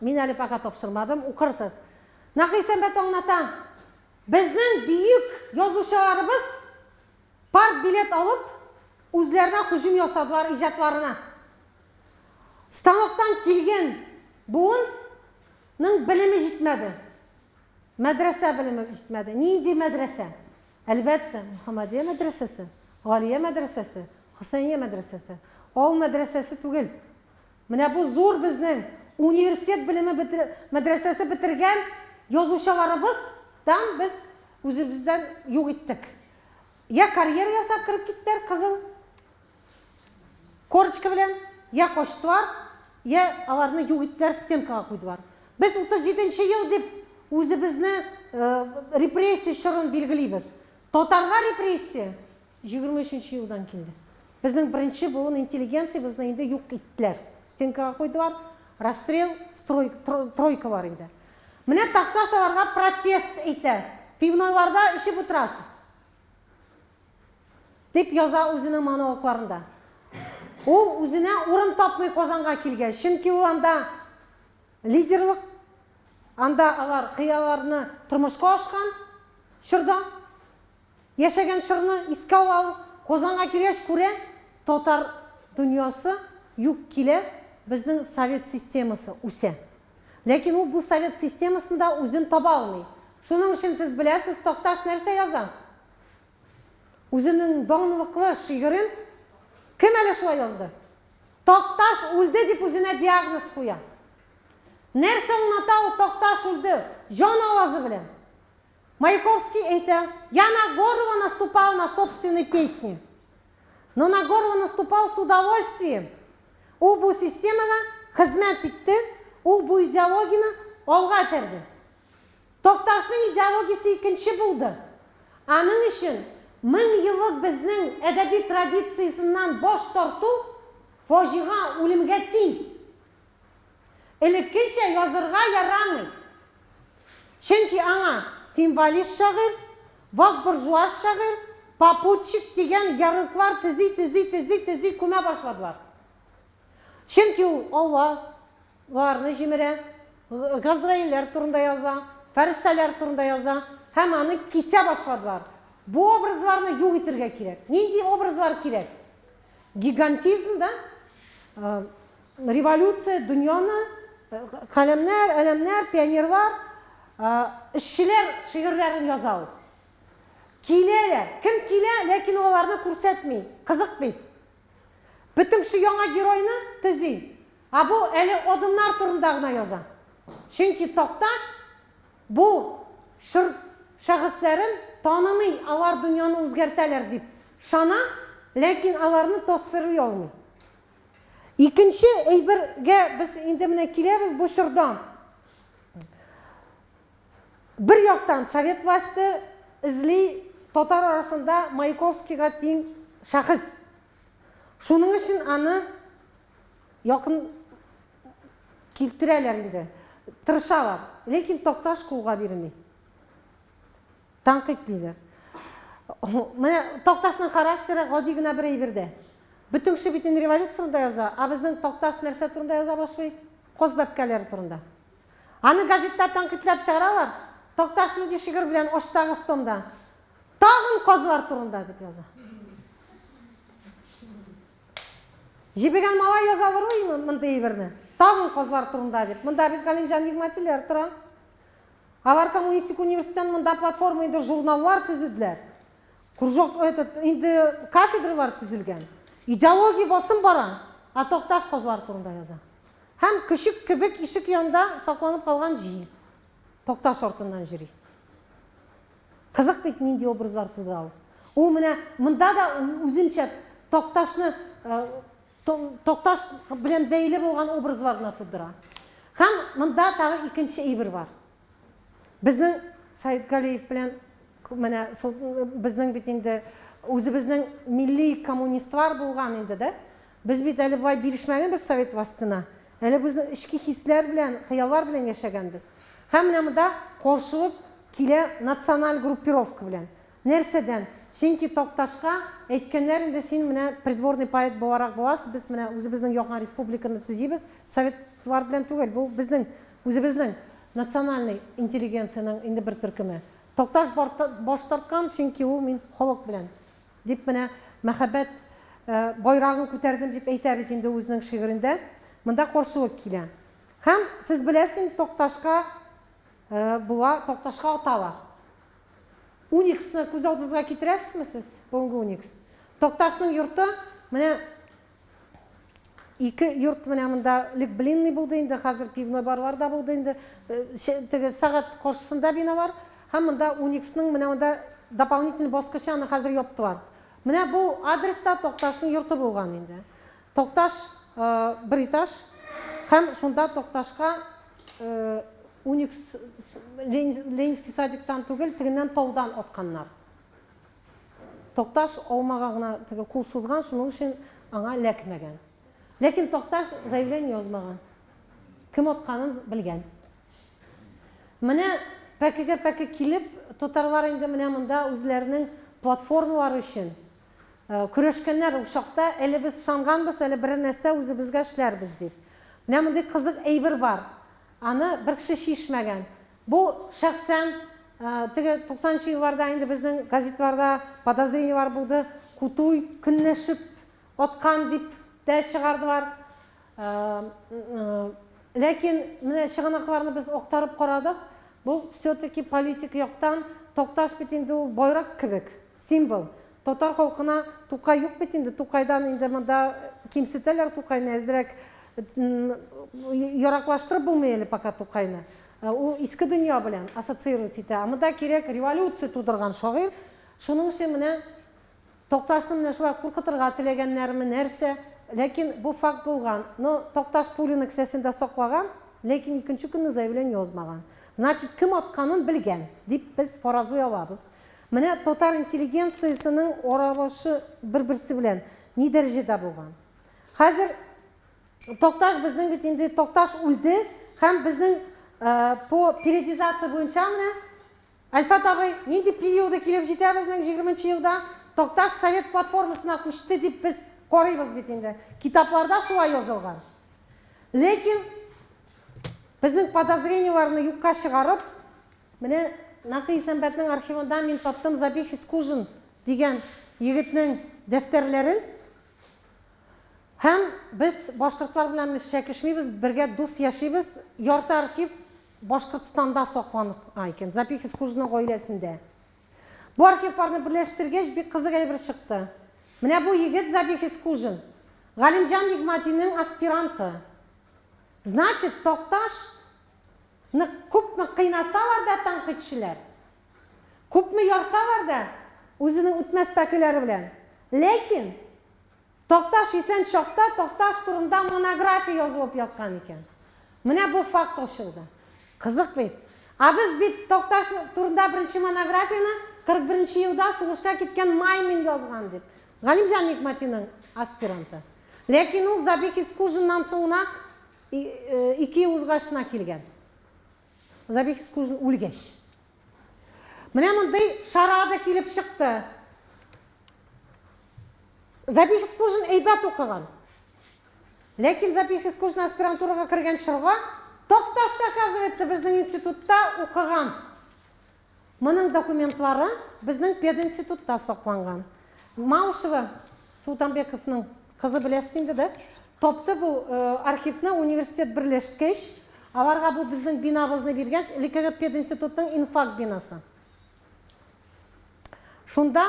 Мин әле пока тапшырмадым, укырсыз. Нәкый Исәнбәт аңлата, безнең бөек язучыларыбыз партбилет алып, үзләренә һөҗүм ясадылар иҗатларына. Станоктан килгән буынның белеме җитмәде. Мәдрәсә белеме җитмәде. Нинди мәдрәсә? Әлбәттә, Мөхәммәдия мәдрәсәсе, Галия мәдрәсәсе, Хөсәения мәдрәсәсе. Авыл мәдрәсәсе түгел. Менә бу зур безнең университет белеме мәдрәсәсе бетергән язучыларыбыздан без үзебездән юк иттек. Я карьера ясап кереп киттеләр, кызыл корочка белән, я качтылар, я аларны юк иттеләр, стенкага куйдылар. Без 37 нче ел дип үзебезне репрессия чорын билгелибез. Татарга репрессия 23 нче елдан килде. Безнең беренче буын интеллигенциябезне инде юк иттеләр. Стенкага куйдылар, расстрел, строй, тройкалар инде. Менә Такташ аларга протест әйтә. Пивнойларда эчеп утырасыз. Дип яза үзенең монологларында. Ул үзенә урын тапмый Казанга килгәч, чөнки ул анда лидерлык, анда алар хыялларны тормышка ашкан чорда яшәгән чорны искә ала ул. Казанга килгәч күрә, татар дөньясы юк килә, безнең совет системасы үсә. Ләкин ул бу совет системасында үзен таба алмый. Шуның өчен сез беләсез, Такташ нәрсә яза? Үзенең данлыклы шигырен кем әле шулай язды? Такташ үлде дип үзенә диагноз куя. Нәрсә аңлата ул Такташ үлде? Җан авазы белән. Маяковский әйтә, Я на горло наступал на собственной песне. Но на горло наступал с удовольствием. Ул бу системага хезмәт итте, ул бу идеологияне алга этәрде. Такташның идеологиясе икенче булды. Аның өчен 1000 еллык безнең әдәби традициясеннән баш тарту фаҗига, үлемгә тиң. Элеккечә язырга ярамый. Чөнки аңа символист шагыйрь, вак буржуаз шагыйрь, попутчик дигән ярлыклар төзи-төзи-төзи-төзи күмә башладылар. Чөнки ул Алла ларны җимерә, Газраилләр турында яза, фәрештәләр турында яза һәм аны кисә башладылар. Бу образларны юк итергә кирәк. Нинди образлар кирәк? Гигантизм, да? Революция, дөньяны, каләмнәр, әләмнәр, пионерлар, эшчеләр шигырьләрен яза ул. Киләләр. Кем килә, ләкин ул аларны күрсәтми. Кызык бит. Бөтен кеше яңа геройны төзи. Ә бу әле адымнар турында гына яза. Чөнки Такташ бу чор шәхесләрен танымый, алар дөньяны үзгәртәләр дип шана, ләкин аларны тасвирлый алмый. Икенче әйбергә без инде менә киләбез бу чорда. Бер яктан совет власте эзли татар арасында Маяковскийга тиң шәхес. Шуның өчен аны якын килтерәләр инде. Тырышалар. Ләкин Такташ кулга бирми. Тәнкыйтьлиләр. Менә Такташның характеры гади генә бер әйбердә. Бөтен кеше бит инде революция турында яза, ә безнең Такташ нәрсә турында яза башлый? Каз бәбкәләре турында. Аны газетта тәнкыйтьләп чыгаралар, Такташ нинди шигырь белән ачсагыз томда, тагын казлар турында дип яза. Җебегән малай яза алырмы мондый әйберне? Тагын казлар турында дип. Монда бит Галимҗан Нигъмәтиләр тора. Алар коммунистик университеттан монда платформа инде журналлар төзеделәр. Кружок этот инде кафедралар төзелгән. Идеология басым бара, ә Такташ казлар турында яза. Һәм көчек кебек ишек янында сакланып калган җил Такташ артыннан йөри. Кызык бит нинди образлар тудыра ул. Ул менә монда да үзенчә Такташны э, Такташ белән бәйле булган образлар гына тудыра. Һәм монда тагы икенче әйбер бар. Безнең Саид Галиев белән менә безнең бит инде Үзебезнең милли коммунистлар булган инде, да? Без бит әле болай бирешмәгәнбез совет властена. Әле безнең эчке хисләр белән, хыяллар белән яшәгәнбез. Һәм менә монда каршылык килә националь группировка белән. Нәрсәдән? Чөнки Такташка әйткәннәр инде, син менә придворный поэт буларак буласыз, без менә үзебезнең яңа республиканы төзибез, советлар белән түгел, бу безнең үзебезнең национальный интеллигенциянең инде бер төркеме. Такташ баш тарткан, чөнки ул мин халык белән дип менә мәхәббәт байрагын күтәрдем дип әйтә бит инде үзенең шигырендә. Монда каршылык килә. Һәм сез беләсез, Такташка була, Такташка аталар. Униксны күз алдыгызга китерәсезме сез? Бүгенге Уникс. Такташның йорты менә ике йорт менә монда элек блинный булды инде, хәзер пивной барлар да булды инде. Теге сәгать каршысында бина бар. Һәм монда Униксның менә монда дополнительный баскычы аны хәзер яптылар. Менә бу адреста Такташның йорты булган инде. Такташ бер этаж һәм шунда Такташка Уникс Ленинский садиктан түгел, тегеннән таудан атканнар. Такташ алмага гына теге кул сузган, шуның өчен аңа эләкмәгән. Ләкин Такташ заявление язмаган. Кем атканын белгән. Менә пәкегә пәке килеп, татарлар инде менә монда үзләренең платформалары өчен Көрәшкәннәр ул чакта, әле без ышанганбыз, әле берәр нәрсә үзебезгә эшләрбез дип. Менә мондый кызык әйбер бар. Аны бер кеше чишмәгән. Бу шәхсән теге 90 нчы елларда инде безнең газетларда подозрениелар булды, Кутуй көнләшеп аткан дип тә чыгардылар. Ләкин менә чыганакларны без актарып карадык, бу все-таки политик яктан Такташ бит инде ул байрак кебек, символ. Татар халкына Тукай юк бит инде, Тукайдан инде монда кимсетәләр Тукайны, әзрәк яраклаштырып булмый әле пока Тукайны. Ул иске дөнья белән ассоциировать итә. Ә монда кирәк революция тудырган шагыйрь. Шуның өчен менә Такташны менә шулай куркытырга теләгәннәрме, нәрсә, ләкин бу факт булган. Но Такташ пуляны кесәсендә саклаган, ләкин икенче көнне заявление язмаган. Значит, кем атканын белгән, дип без фаразлый алабыз. Менә татар интеллигенциясенең аралашы бер-берсе белән ни дәрәҗәдә булган. Хәзер Такташ безнең бит инде Такташ үлде һәм безнең по периодизация буенча менә Әлфәт абый, нинди периоды килеп җитә безнең җигерменче елда? Такташ совет платформасына күчте дип без карыйбыз бит инде. Китапларда шулай язылган. Ләкин безнең подозрениеләрне юкка чыгарып, менә Нәкый Исәнбәтнең архивында мин таптым Забих Искужин дигән егетнең дәфтәрләрен. Һәм без башкортлар белән без чәкешмибез, бергә дус яшибез. Ярты архив Башкортстанда саклана икән, Запих Искужина гаиләсендә. Бу архивларны берләштергәч, бик кызык әйбер чыкты. Менә бу егет Забих Искужин, Галимҗан Нигматинең аспиранты. Значит, Такташ ны күпме кыйнасалар да тәнкыйтьчеләр, күпме ярсалар да үзенең үтмәс пәкеләре белән, ләкин Такташ исән чакта Такташ турында монография язылып яткан икән. Менә бу факт ачылды. Кызык бит. Ә без бит Такташ турында беренче монографияне 41 нче елда сугышка киткән Маймин язган дип. Галимҗан Нигъмәтинең аспиранты. Ләкин ул Забих Искужиннан соң гына ике ел узгач кына килгән. Забих Искужин үлгәч. Менә мондый шарада килеп чыкты. Забих Искужин әйбәт укыган. Ләкин Забих Искужин аспирантурага кергән чорга Такташ та, оказывается, безнең институтта укыган. Моның документлары безнең пединститутта сакланган. Маушева Султанбековның кызы беләсез инде, да? Тапты бу э, архивны университет берләшкәч, аларга бу безнең бинабызны биргәч, элеккеге пединститутның инфак бинасы. Шунда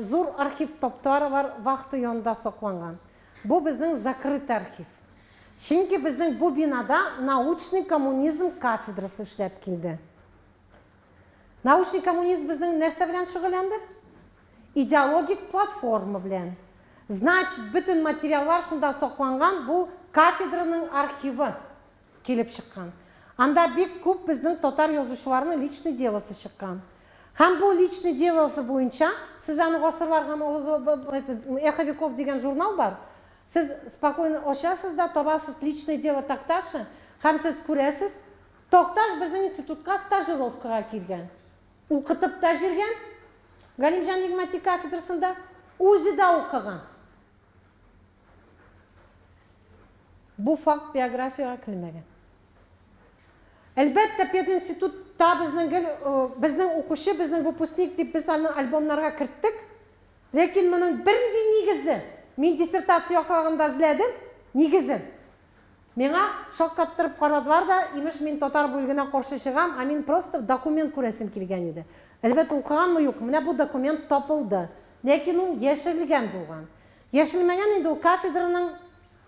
зур архив таптылар, алар вахта янында сакланган. Бу безнең закрытый архив. Чөнки безнең бу бинада научный коммунизм кафедрасы эшләп килде. Научный коммунизм безнең нәрсә белән шөгыльләнде? Идеологик платформа белән. Значит, бөтен материаллар шунда сакланган, бу кафедраның архивы. Килеп чыккан. Анда бик күп безнең татар язучыларының личный делосы чыккан. Һәм бу личный делосы буенча, сез аны гасырлар һәм Эхо веков дигән журнал бар, сез спокойно ачасыз да табасыз личное дело Такташа, һәм сез күрәсез, Такташ безнең институтка стажировкага килгән. Укытып та җиргән, Галимҗан Нигъмәти кафедрасында, үзе дә укыган. Бу факт биографиягә кермәгән. Әлбәттә, пединститутта безнең гел безнең укучы, безнең выпускник дип без аны альбомнарга керттек. Ләкин моның бернинди нигезе, мин диссертация яклаганда эзләдем, нигезен. Миңа шаккаттырып карадылар да, имеш, мин татар бүлегенә каршы чыгам, ә мин просто документ күрәсем килгән иде. Әлбәттә, укыганмы, юк, менә бу документ тапылды. Ләкин ул яшерелгән булган. Яшерелмәгән инде ул кафедраның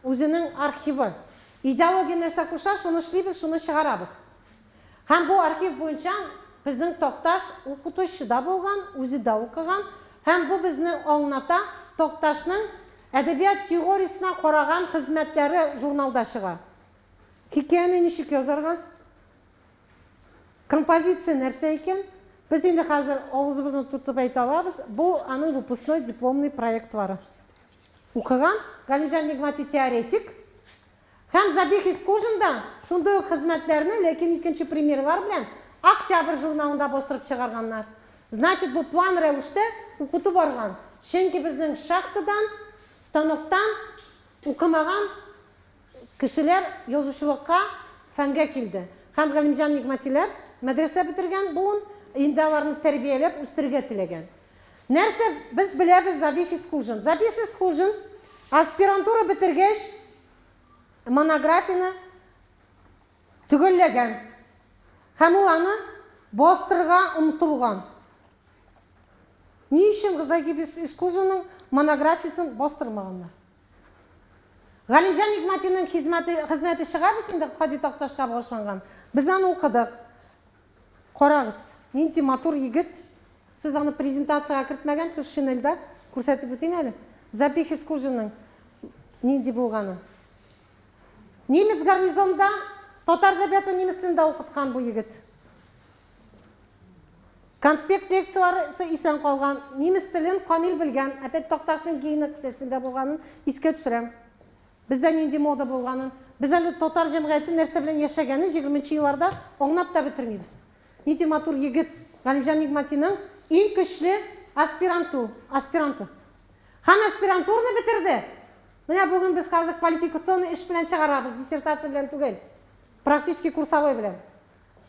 үзенең архивы. Идеология нәрсә куша, шуны эшлибез, шуны чыгарабыз. Һәм бу архив буенча безнең Такташ укытучы да булган, үзе дә укыган, һәм бу безне аңлата, Такташның әдәбият теориясенә караган хезмәтләре журналда чыга. Хикәяне ничек язарга? Композиция нәрсә икән? Без инде хәзер авызыбызны тотып әйтә алабыз, бу аның выпускной дипломный проектлары. Укыган Галимҗан Нигъмәти теоретик һәм Забих Искужин да шундый ук хезмәтләрне, ләкин икенче примерлар белән Октябрь журналында бастырып чыгарганнар. Значит, бу план рәвештә укыту барган. Чөнки безнең шахтадан, станоктан укымаган кешеләр язучылыкка, фәнгә килде. Һәм Галимҗан Нигъмәтиләр мәдрәсә бетергән буын инде аларны тәрбияләп үстерергә теләгән. Нәрсә без беләбез Забих Искужин? Забих Искужин аспирантура бетергәч монографияне төгәлләгән һәм ул аны бастырырга омтылган. Ни өчен Забих Искужинның монографиясен бастырмаганнар? Галимҗан Нигъмәтинең хезмәте, хезмәте чыга бит инде Һади Такташка багышланган. Без аны укыдык. Карагыз, нинди матур егет. Сез аны презентациягә кертмәгәнсез, шинельдә. Күрсәтеп үтим әле. Забих Искужинның нинди булганы. Немец гарнизонда татар әдәбиятын немец телендә укыткан бу егет. Конспект лекцияләре исән калган, немец телен камил белгән, опять Такташның Гейне кесәсендә булганын искә төшерәм. Бездә нинди мода булганын, без әле татар җәмгыяте нәрсә белән яшәгәнен җигерменче елларда аңлап та бетермибез. Нинди матур егет, Галимҗан Нигъмәтинең иң көчле аспиранту, аспиранты. Һәм аспирантураны бетерде. Менә бүген без хәзер квалификационный эш белән чыгарабыз, диссертация белән түгел. Практически курсовой белән.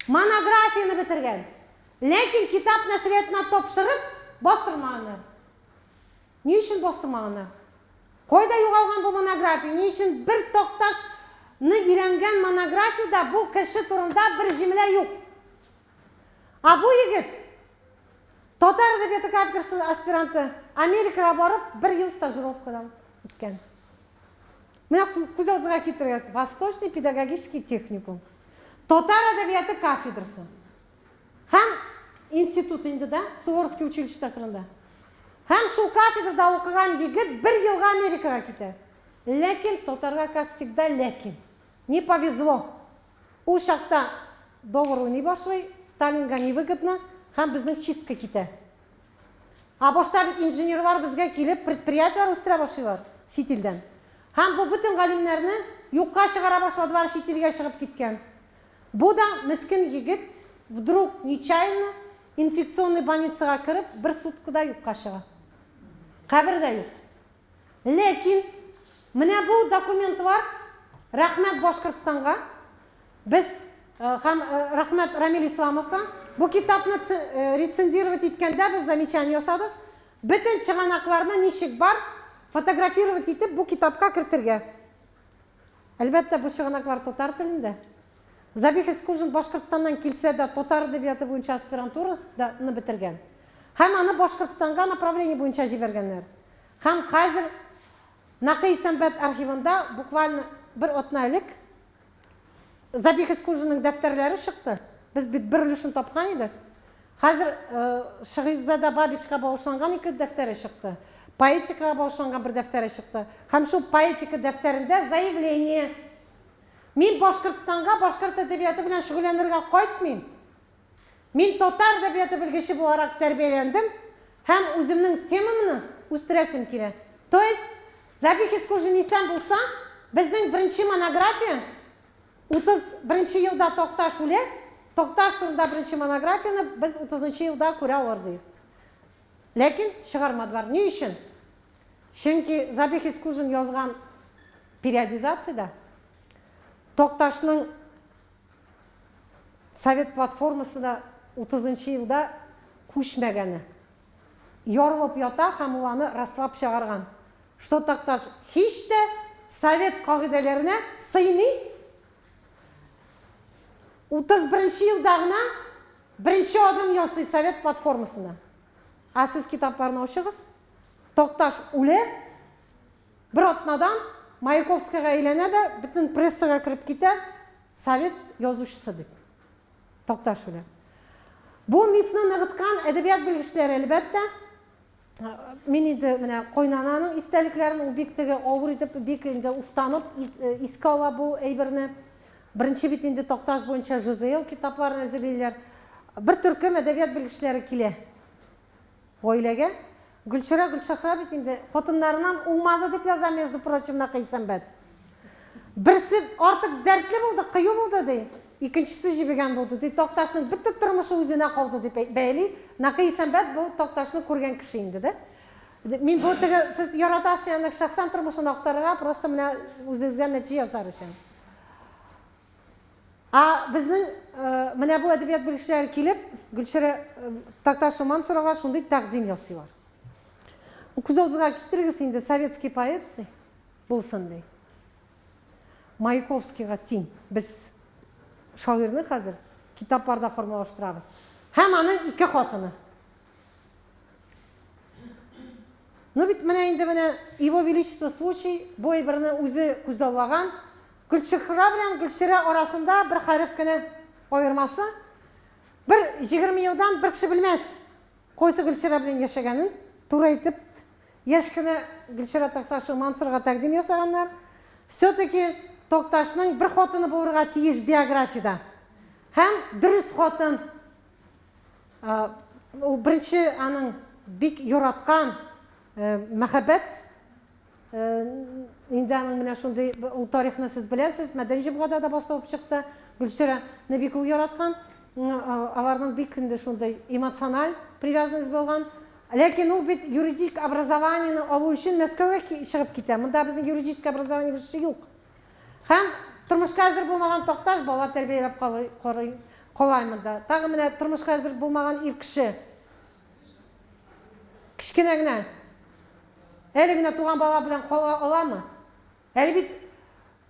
Монографияне бетергән. Ләкин китап нәшриятына тапшырып, бастырмаганнар. Ни өчен бастырмаганнар? Кайда югалган бу монография? Ни өчен бер Такташ ны өйрәнгән монографиядә бу кеше турында бер җөмлә юк? А бу егет, татар әдәбияты кафедрасы аспиранты, Америкага барып, бер ел стажировкада үткән. Менә күз алдыгызга китерегез, Восточный педагогический техникум, татар әдәбияты кафедрасы һәм институт инде да, Суворовский училище кырында. Һәм шул кафедрада укыган егет бер елга Америкага китә. Ләкин татарга, как всегда, ләкин. Не повезло. Ул чакта доллар уйный башлый, Сталинга невыгодно, һәм безнең чистка китә. Ә башта бит инженерлар безгә килеп предприятиеләр үстерә башлыйлар чит илдән. Һәм бу бөтен галимнәрне юкка чыгара башладылар чит илгә чыгып киткән. Бу да мескен егет вдруг нечаянно инфекционный больницага кереп бер суткада юкка чыга. Кабер дә юк. Ләкин менә бу документлар, рәхмәт Башкортстанга, без һәм рәхмәт Рамил Исламовка, бу китапны рецензировать иткәндә без замечание ясадык. Бөтен чыганакларны ничек бар, фотографировать итеп бу китапка кертергә. Әлбәттә, бу чыганаклар татар телендә. Забих Искужин Башкортстаннан килсә дә, татар әдәбияты буенча аспирантура да ны бетергән. Һәм аны Башкортстанга направление буенча җибәргәннәр. Һәм хәзер Нәкый Исәнбәт архивында буквально бер атна элек Забих Искужинның дәфтәрләре чыкты. Без бит бер өлешен тапкан идек. Хәзер Шагыйрьзадә Бабичка багышланган ике дәфтәре чыкты. Поэтикага багышланган бер дәфтәре чыкты. Һәм шул поэтика дәфтәрендә заявление. Мин Башкортстанга башкорт әдәбияты белән шөгыльләнергә кайтмыйм. Мин татар әдәбияты белгече буларак тәрбияләндем һәм үземнең темамны үстерәсем килә. То есть, Забих Искужин исән булса, безнең беренче монография, 31 нче елда Такташ үлә, Такташ турында беренче монографияне без 30 нчы елда күрә алыр идек. Ләкин чыгармадылар. Ни өчен? Чөнки Забих Искужин язган периодизациядә Такташның Совет платформасына утызынчы елда күчмәгәне ярылып ята һәм ул аны раслап чыгарган, что Такташ һич тә совет кагыйдәләренә сыймый, 31 нче елда гына беренче адым ясый совет платформасына. Ә сез китапларны ачыгыз, Такташ үлә, Бер атнадан Маяковскийга әйләнә дә, бөтен прессага кереп китә, совет язучысы дип. Такташ үлә. Бу мифны ныгыткан әдәбият белгечләре, әлбәттә, мин инде менә кайнананың истәлекләрен, ул бик теге авыр итеп, бик инде уфтанып искә ала бу әйберне. Беренче бит инде Такташ буенча ЖЗЛ китапларын әзерлиләр. Бер төркем әдәбият белгечләре килә. Гаиләгә. Гөлчирә Гөлшәһрә бит инде хатыннарыннан уңмады дип яза, между прочим, Нәкый Исәнбәт. Берсе артык дәртле булды, кыю булды, ди. Икенчесе җебегән булды, ди. Такташның бөтен тормышы үзенә калды, дип бәяли. Нәкый Исәнбәт бу Такташны күргән кеше инде, да. Мин бу теге, сез яратасыз аны шәхсән тормышын актарырга, просто менә үзегезгә нәтиҗә ясар өчен. Ә безнең менә бу әдәбият белгечләре килеп, Гөлчирә Такташева Мансурова шундый тәкъдим ясыйлар. Күз алдыгызга китерегез инде, советский поэт ди, булсын ди. Маяковскийга тиң. Без шагыйрьне хәзер китапларда формалаштырабыз. Һәм аның ике хатыны. Ну бит менә инде менә Его Величество случай бу әйберне үзе күзаллаган. Гөлчехра белән Гөлчирә арасында бер хәреф кенә аермасы. Бер 20 елдан бер кеше белмәс, кайсы Гөлчирә белән яшәгәнен. Туры әйтеп, яшь кенә Гөлчирә Такташева Мансурга тәкъдим ясаганнар. Все-таки Такташның бер хатыны булырга тиеш биографиядә. Һәм дөрес хатын. Ул беренче аның бик яраткан мәхәббәт. Инде аның менә шундый ул тарихны сез беләсез, Мәдәни җомгада да басылып чыкты. Гөлчирәне бик ул яраткан. Аларның бик инде шундый эмоциональ привязанность булган. Ләкин ул бит юридик образованиене алу өчен Мәскәүгә чыгып китә. Монда безнең юридическое образование высший юк. Һәм тормышка әзер булмаган Такташ бала тәрбияләп карый, кала монда. Тагын менә тормышка әзер булмаган ир кеше. Кечкенә генә. Әле генә туган бала белән кала аламы? Әле бит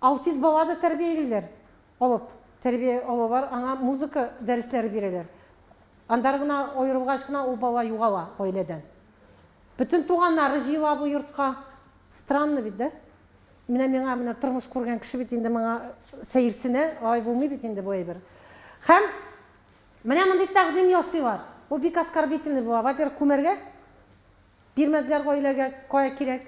аутист бала да тәрбиялиләр. Алып, тәрбия алалар, аңа музыка дәресләре бирәләр. Аннары гына аерылгач кына ул бала югала гаиләдән. Бөтен туганнары җыела бу йортка. Странно бит, да? Менә миңа менә тормыш күргән кеше бит инде моңа сәерсенә, алай булмый бит инде бу әйбер. Һәм менә мондый тәкъдим ясыйлар. Бу бик оскорбительный була. Во-первых, күмәргә бирмәделәр гаиләгә, кая кирәк,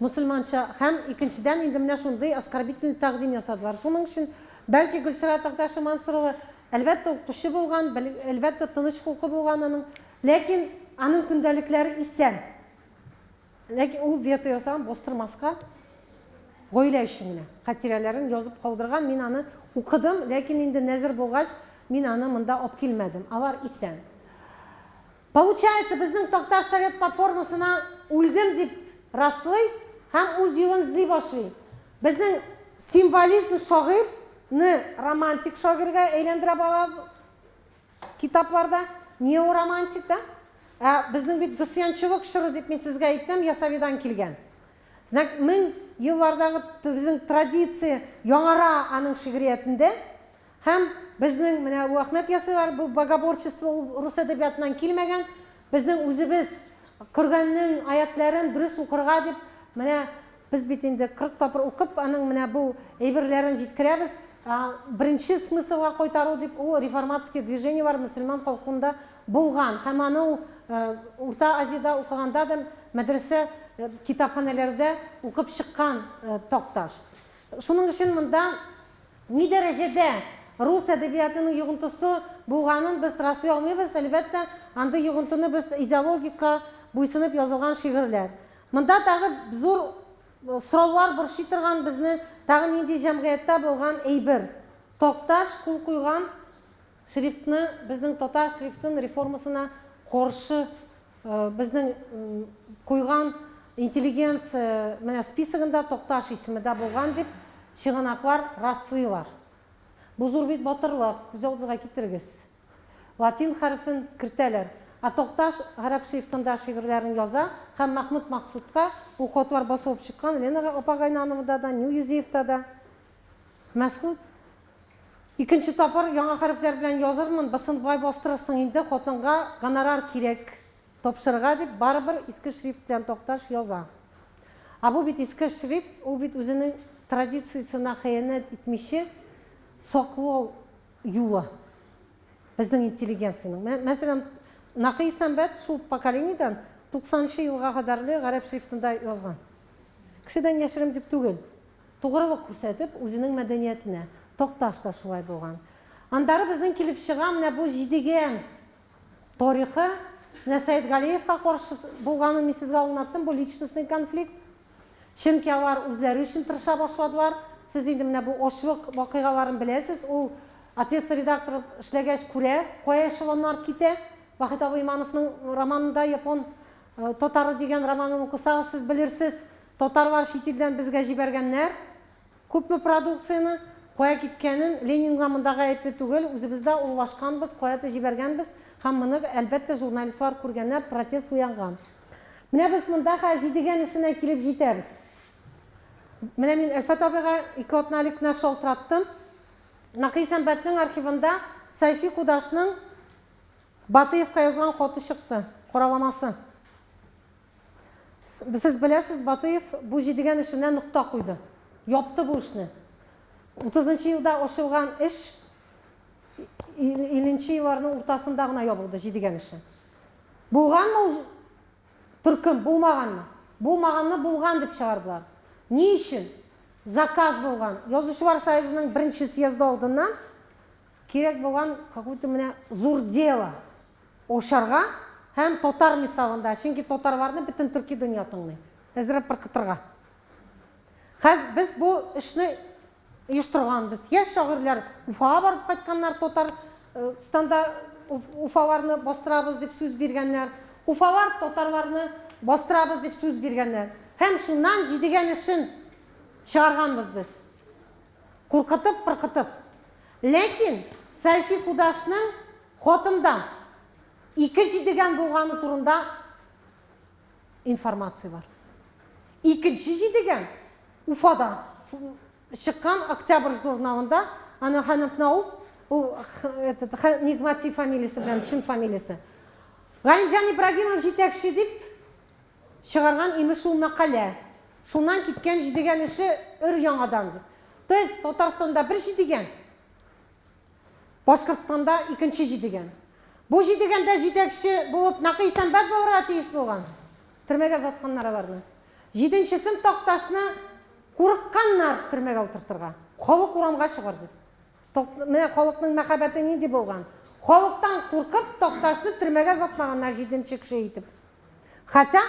мөселманча. Һәм икенчедән инде менә шундый оскорбительный тәкъдим ясадылар. Шуның өчен бәлки Гөлчирә Такташева Мансурова, әлбәттә, укытучы булган, әлбәттә, тыныч холкы булган аның. Ләкин аның көндәлекләре исән. Ләкин ул вето ясаган бастырмаска, гаилә өчен генә. Хатирәләрен язып калдырган, мин аны укыдым, ләкин инде нәзер булгач, мин аны монда алып килмәдем. Алар исән. Получается, безнең Такташ совет платформасына үлдем дип раслый һәм үз юлын эзли башлый. Безнең символизм шагыйрьне романтик шагыйрьгә әйләндерә бара китапларда, неоромантик да. Ә безнең бит гысьянчылык чоры дип мин сезгә әйттем, Ясавидан килгән. Знак, мең еллардагы безнең традиция яңара аның шигъриятендә. Һәм безнең менә бу Әхмәт Ясыйлар, бу богоборчество ул рус әдәбиятыннан килмәгән. Безнең үзебез Коръәннең аятләрен дөрес укырга дип, менә без бит инде 40 тапкыр укып, аның менә бу әйберләрен җиткерәбез. Беренче смыслга кайтару дип ул реформатский движениелар мөселман халкында булган. Һәм аны ул Урта Азиядә укыганда да мәдрәсә китапханәләрдә укып чыккан Такташ. Шуның өчен монда ни дәрәҗәдә Рус әдәбиятының йогынтысы булганын без раслый алмыйбыз, әлбәттә, андый йогынтыны без идеологикка буйсынып язылган шигырьләр. Монда тагы зур сораулар борчый торган безне тагы нинди җәмгыятьтә булган әйбер. Такташ кул куйган шрифтны безнең татар шрифтын реформасына каршы безнең куйган интеллигенция менә списогында Такташ исеме дә булган дип чыганаклар раслыйлар. Бу зур бит батырлык, күз алдыгызга китерегез. Латин хәрефен кертәләр. Ә Такташ гарәп шрифтында шигырьләрен яза һәм Мәхмүт Максудка ул хатлар басылып чыккан Лена апа Гайнановада да, Нил Юзеевта да. Мәсгуд Икенче тапкыр яңа хәрефләр белән язырмын, бысын болай бастырырсың инде, хатынга гонорар кирәк тапшырырга дип, барыбер иске шрифт белән Такташ яза. Ә бу бит иске шрифт, ул бит үзенең традициясенә хыянәт итмичә саклау юлы безнең интеллигенциянең. Менә, мәсәлән, Нәкый Исәнбәт шул поколениедән 90 нчы елга кадәрле гарәп шрифтында язган. Кешедән яшерим дип түгел. Тугрылык күрсәтеп, үзенең мәдәниятенә. Такташ та шулай булган. Андары безнең килеп чыга менә бу Җидегән тарихы. Менә Сәетгалиевка каршы булганын мин сезгә аңлаттым, бу личностный конфликт. Чөнки алар үзләре өчен тырыша башладылар. Сез инде менә бу ачлык вакыйгаларын беләсез. Ул ответственный редактор эшләгәч күрә, кая эшелоннар китә. Вахит абый Имановның романында Япон татары дигән романын укысагыз, сез белерсез. Татарлар чит илдән безгә җибәргәннәр күпме продукцияне, кая киткәнен, Ленин гына монда гаепле түгел, үзебез дә урлашканбыз, каядыр җибәргәнбез һәм моны, әлбәттә, журналистлар күргәннәр, протест уянган. Менә без монда хәзер Җидегән эшенә килеп җитәбез. Менә мин Әлфәт абыйга ике атна элек кенә шалтыраттым. Нәкый Исәнбәтнең архивында Сәйфи Кудашның Батыевка язган хаты чыкты, караламасы. Сез беләсез, Батыев бу Җидегән эшенә нокта куйды. Япты бу эшне. Утызынчы елда ачылган эш илленче елларның уртасында гына ябылды Җидегән эше. Булганмы ул төркем, булмаганмы? Булмаганны булган дип чыгардылар. Ни өчен? Заказ булган. Язучылар союзының беренче съезды алдыннан кирәк булган какой-то менә зур дело. Ошарга һәм татар мисалында, чөнки татарларны бөтен төрки дөнья тыңлый. Әзрәк пыркытырга. Хәз без бу эшне оештырганбыз. Яшь шагыйрьләр Уфага барып кайтканнар, татар станда Уфаларны бастырабыз дип сүз биргәннәр. Уфалар татарларны бастырабыз дип сүз биргәннәр. Һәм шуннан Җидегән эшен чыгарганбыз без. Куркытып, пыркытып. Ләкин Сәйфи Кудашның Хатында ике җидегән булганы турында информация бар. Икенче җидегән Уфада чыккан Октябрь журналында, аны Ханапнау, ул этот Нигмати фамилиясе белән чын фамилиясе. Галимҗан Ибрагимов җитәкче дип чыгарган имеш ул мәкалә. Шуннан киткән җидегән эше өр-яңадан дип. То есть Татарстанда бер җидегән, Башкортстанда икенче Җидегән. Бу Җидегәндә җитәкче булып Нәкый Исәнбәт булырга тиеш булган. Төрмәгә озатканнар аларны. Җиденчесен Такташны курыкканнар төрмәгә утыртырга. Халык урамга чыгар дип. Менә халыкның мәхәббәте нинди булган. Халыктан куркып Такташны төрмәгә озатмаганнар җиденче кеше итеп. Хотя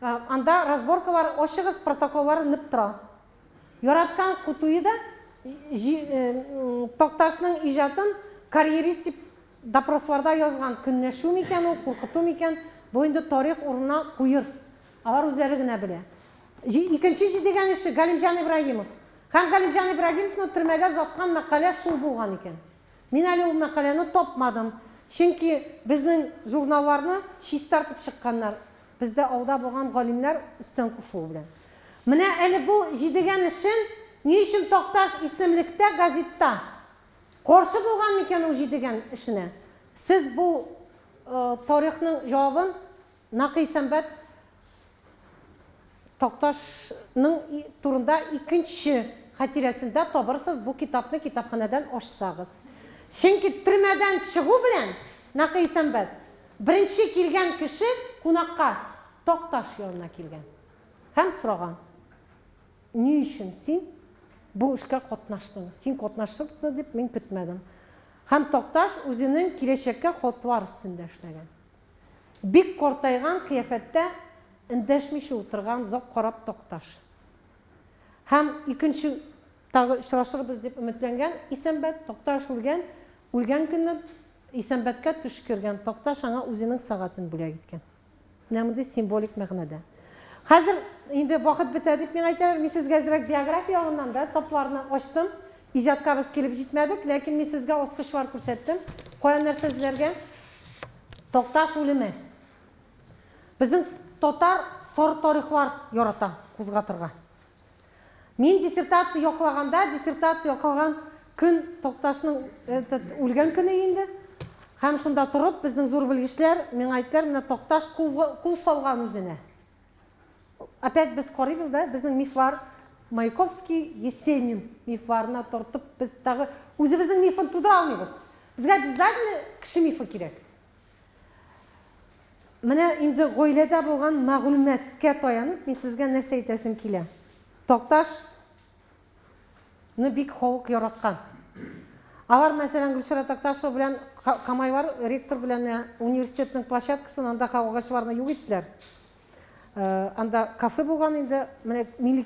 анда разборкалар ачыгыз, протоколлар нып тора. Яраткан Кутуе да Такташның иҗатын карьерист дип допросларда язган. Көнләшү микән ул, куркыту микән, бу инде тарих урынына куер. Алар үзләре генә белә. Икенче җидегән эше, Галимҗан Ибраһимов. Һәм Галимҗан Ибраһимовны төрмәгә озаткан мәкалә шул булган икән. Мин әле ул мәкаләне тапмадым. Чөнки безнең журналларны чистартып чыкканнар. Бездә алда булган галимнәр өстән кушуы белән. Менә әле бу Җидегән эшен ни өчен Такташ исемлектә газетта? Каршы булган микән ул Җидегән эшенә? Сез бу тарихның җавабын Нәкый Исәнбәт Такташның турында икенче хатирәсендә табырсыз бу китапны китапханәдән ачсагыз. Чөнки төрмәдән чыгу белән Нәкый Исәнбәт Беренче килгән кеше кунакка Такташ янына килгән һәм сораган, Ни өчен син Бу эшкә катнаштың. Син катнашырсың дип мин көтмәдем. Һәм Такташ үзенең киләчәккә хатлар өстендә эшләгән. Бик картайган кыяфәттә эндәшмичә утырган озак карап Такташ. Һәм икенче тагы очрашырбыз дип өметләнгән Исәнбәт, Такташ үлгән, үлгән көнне Исәнбәткә төш кергән, Такташ аңа үзенең сәгатен бүләк иткән. Менә мондый символик мәгънәдә. Хәзер инде вакыт бетә дип миңа әйтәләр. Мин сезгә әзрәк биография ягыннан да тапларны ачтым. Иҗатка без килеп җитмәдек, ләкин мин сезгә ачкычлар күрсәттем. Каян нәрсә эзләргә? Такташ үлеме. Безнең татар сары тарихлар ярата кузгатырга. Мин диссертация яклаганда, диссертация яклаган көн Такташның этот үлгән көне инде. Һәм шунда торып, безнең зур белгечләр миңа әйттеләр, менә Такташ кул, кул салган үзенә. Опять без карыйбыз да, безнең мифлар Маяковский, Есенин мифларына тартып, без тагы үзебезнең мифын тудыра алмыйбыз. Безгә обязательно кеше мифы кирәк. Менә инде гаиләдә булган мәгълүматка таянып, мин сезгә нәрсә әйтәсем килә. Такташ ны бик халык яраткан. Алар, мәсәлән, Гөлчирә Такташева белән Камайлар ректор белән университетның площадкасын анда агачларны юк иттеләр. Анда кафе булган инде. Менә милли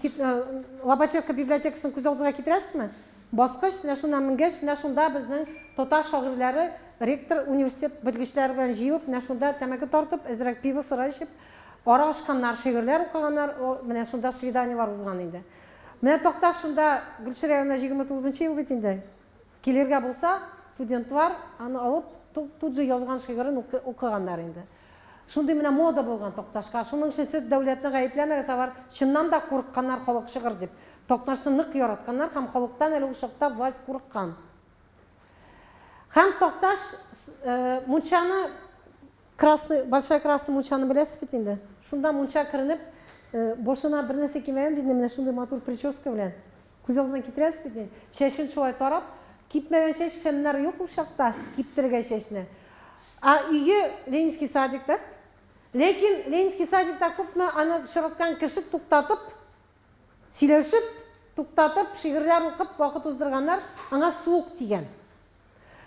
Лобачевка библиотекасын күз алдыгызга китерәсезме? Баскыч, менә шуннан менгәч, менә шунда безнең татар шагыйрьләре ректор университет белгечләре белән җыелып, менә шунда тәмәке тартып, әзрәк пиво, сыра эчеп, аралашканнар, шигырьләр укыганнар, менә шунда свиданиелар узган инде. Менә Такташ шунда Гөлчирә янына 29 нчы ел бит инде. Килергә булса, студентлар аны алып, тут же язган шигырен укыганнар инде. Шундый менә мода булган Такташка. Шуның өчен сез дәүләтне гаепләмәгез, алар чыннан да курыкканнар халык чыгыр дип. Такташны нык яратканнар һәм халыктан әле ул чакта власть курыккан. Һәм Такташ мунчаны Красный, Большая Красный мунчаны беләсез бит инде. Шунда мунча керенеп, башына бер нәрсә кимәгән бит инде, менә шундый матур прическа белән. Күз алдына китерәсез бит инде. Чәчен шулай тарап, кипмәгән чәч, феннар юк ул чакта, киптерергә чәчне. Ә өе Ленинский садикта. Ләкин Ленинский садикта күпме аны очраткан кеше туктатып, сөйләшеп, туктатып, шигырьләр укып вакыт уздырганнар, аңа суык тигән.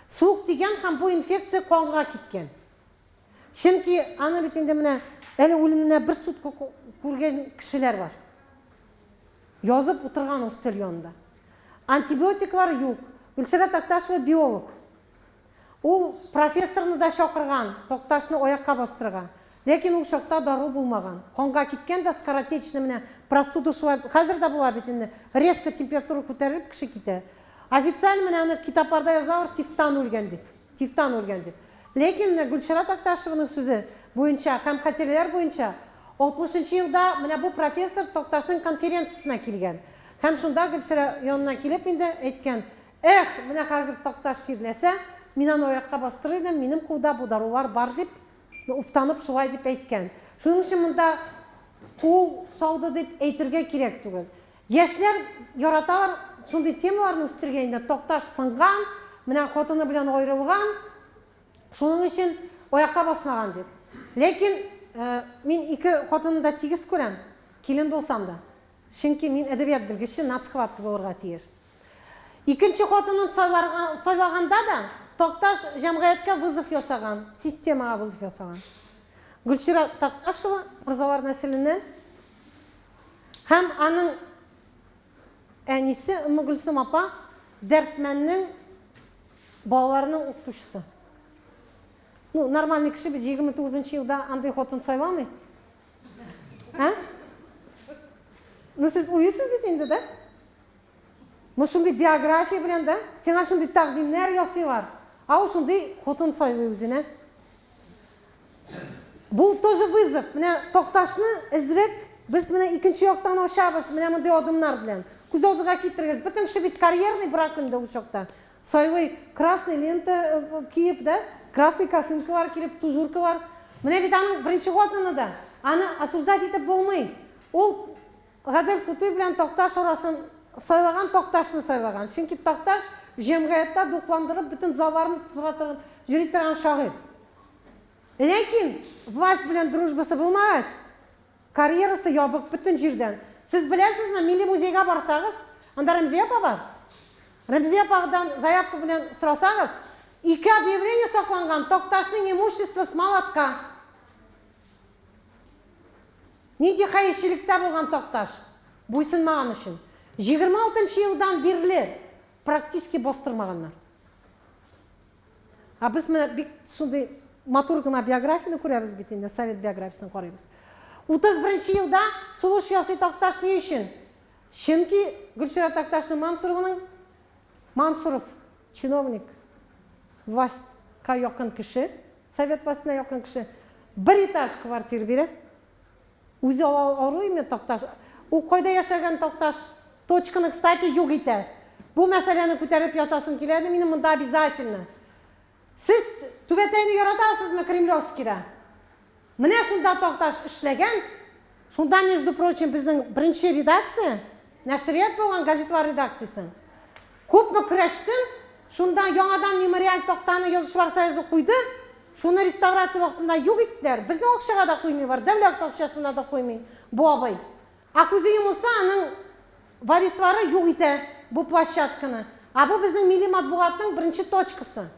Суык тигән һәм бу инфекция канга киткән. Чөнки аны бит инде менә әле үлеменә бер сутка күргән кешеләр бар. Язып утырган ул өстәл янында. Антибиотиклар юк. Гөлчирә Такташева биолог. Ул профессорны да чакырган, Такташны аякка бастырырга. Ләкин ул чакта дару булмаган. Канга киткән дә скоротечно менә простуда шулай, хәзер дә була бит инде, резко температура күтәрелеп кеше китә. Официаль менә аны китапларда язалар, тифтан үлгән дип. Тифтан үлгән дип. Ләкин менә Гөлчирә Такташеваның сүзе буенча һәм хатирәләр буенча, 60 нчы елда менә бу профессор Такташның конференциясенә килгән. Һәм шунда Гөлчирә янына килеп инде әйткән, Эх, менә хәзер Такташ чирләсә, мин аны аякка бастырыр идем, минем кулда бу дарулар бар дип, уфтанып шулай дип әйткән. Шуның өчен монда кул салды дип әйтергә кирәк түгел. Яшьләр яраталар шундый темаларны үстерергә инде, Такташ сынган, менә хатыны белән аерылган, шуның өчен аякка басмаган дип. Ләкин мин ике хатынны да тигез күрәм, килен булсам да. Чөнки мин әдәбият белгече, нацхватка булырга тиеш. Икенче хатынын сайлаганда да Такташ җәмгыятькә вызов ясаган, системага вызов ясаган. Гөлчирә Такташева морзалар нәселеннән һәм аның әнисе Өммегөлсем апа Дәрдмәннең балаларының укытучысы. Ну, нормальный кеше бит 29 нчы елда андый хатын сайламый. Ә? Ну, сез уйлыйсыз бит инде, да? Ну, шундый биография белән, да? Сиңа шундый тәкъдимнәр ясыйлар. Ә ул шундый хатын сайлый үзенә. Бу тоже вызов. Менә Такташны әзрәк без менә икенче яктан ачабыз, менә мондый адымнар белән. Күз алдыга китерегез. Бөтен кеше бит карьерный брак инде ул чакта. Сайлый красный лента киеп, да? Красный косынкалар килеп, тужуркалар. Менә бит аның беренче хатыны да. Аны осуждать итеп булмый. Ул Гадел Кутуй белән Такташ арасын сайлаган, Такташны сайлаган. Чөнки Такташ җәмгыятьтә духландырып, бөтен залларны тутыра торган, йөри торган шагыйрь. Ләкин власть белән дружбасы булмагач, карьерасы ябык бөтен җирдән. Сез беләсезме, Милли музейга барсагыз, Анда Рәмзия апа бар. Рәмзия ападан заявка белән сорасагыз, ике объявление сакланган, Такташның имущество с молотка. Нинди хәерчелектә булган Такташ, буйсынмаган өчен. 26 нчы елдан бирле практически бастырмаганнар. Ә без менә бик шундый матур гына биографияне күрәбез бит инде, совет биографиясен карыйбыз. 31 елда сугыш ясый Такташ ни өчен? Чөнки Гөлчирә Такташның Мансурованың Мансуров чиновник, властька якын кеше, совет властена якын кеше, бер этаж квартира бирә. Үзе ала авыру име Такташ? Ул кайда яшәгән Такташ? Точканы, кстати, юк итә. Бу мәсьәләне күтәреп ятасым килә иде минем монда обязательно. Сез түбәтәйне яратасызмы Кремлевскийда? Менә шунда Такташ эшләгән. Шунда, между прочим, безнең беренче редакция, нәшрият булган газетлар редакциясе. Күпме көрәштем, шунда яңадан мемориаль тактаны Язучылар союзы куйды, шуны реставрация вакытында юк иттеләр. Безнең акчага да куймыйлар, дәүләт акчасына да куймый бу абый. Ә күзе йомылса, аның варислары юк итә бу площадканы. Ә бу безнең милли матбугатның беренче точкасы.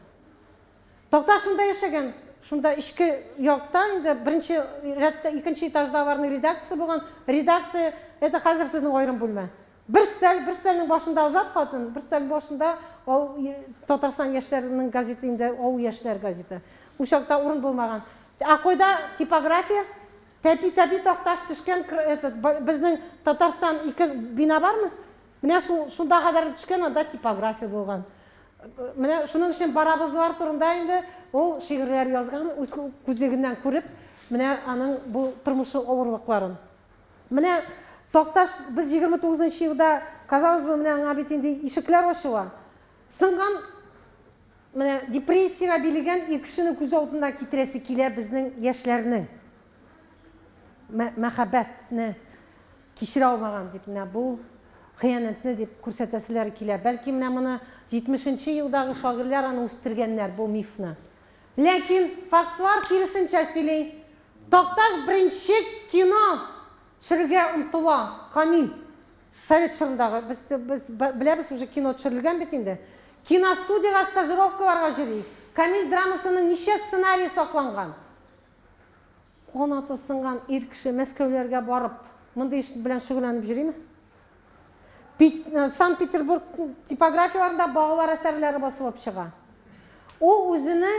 Такташ шунда яшәгән, шунда эчке якта инде беренче рәттә, икенче этажда аларның редакциясе булган. Редакция, это хәзер сезнең аерым бүлмә. Бер өстәл, бер өстәлнең башында Азат хатын, бер өстәлнең башында ау Татарстан яшьләренең газеты инде, Авыл яшьләр газеты. Ул чакта урын булмаган. Ә кайда типография? Тәпи-тәпи такташ төшкән этот безнең Татарстан ике бина бармы? Менә шул шунда кадәр төшкән, анда типография булган. Менә шуның өчен барабызлар турында инде ул шигырьләр язган, үз күзлегеннән күреп, менә аның бу тормышы авырлыкларын. Менә Такташ без 29 нчы елда, казалось бы, менә аңа бит инде ишекләр ачыла. Сынган менә депрессиягә бирелгән ир кешене күз алдына китерәсе килә безнең яшьләрнең. Мәхәббәтне кичерә алмаган дип менә бу хыянәтне дип күрсәтәселәре килә. Бәлки менә моны 70 нче елдагы шагыйрьләр аны үстергәннәр бу мифны. Ләкин фактлар киресенчә сөйли. Такташ беренче кино төшерергә омтыла, Камил. Совет чорындагы, без, без беләбез, уже кино төшерелгән бит инде. Киностудиягә стажировкаларга йөри. Камил драмасының ничә сценарие сакланган? Канаты сынган ир кеше Мәскәүләргә барып, мондый эш белән шөгыльләнеп йөриме? Санкт-Петербург типографияләрендә балалар әсәрләре басылып чыга. Ул үзене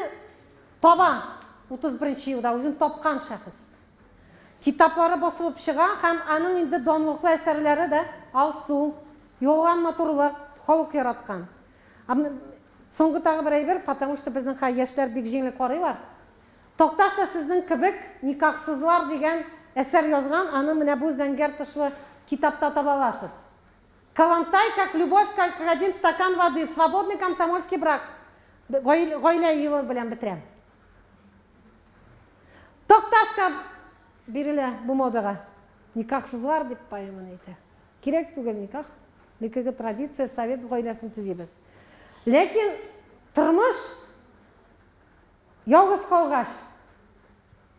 таба, 31 нче елда үзен тапкан шәхес. Китаплары басылып чыга һәм аның инде данлыклы әсәрләре дә Алсу, Ялган матурлык, халык яраткан. Соңгы тагы бер әйбер, потому что безнең хәзер яшьләр бик җиңел карыйлар. Такташ та сезнең кебек Никахсызлар дигән әсәр язган, аны менә бу зәңгәр тышлы китапта таба аласыз. Калантай, как любовь, как один стакан воды, свободный комсомольский брак. Гаилә елы белән бетерәм. Такташка бирелә бу модага. Никахсызлар дип поэманы әйтә. Кирәк түгел никах, элеккеге традиция, совет гаиләсен төзибез. Ләкин тормыш Ялгыз калгач,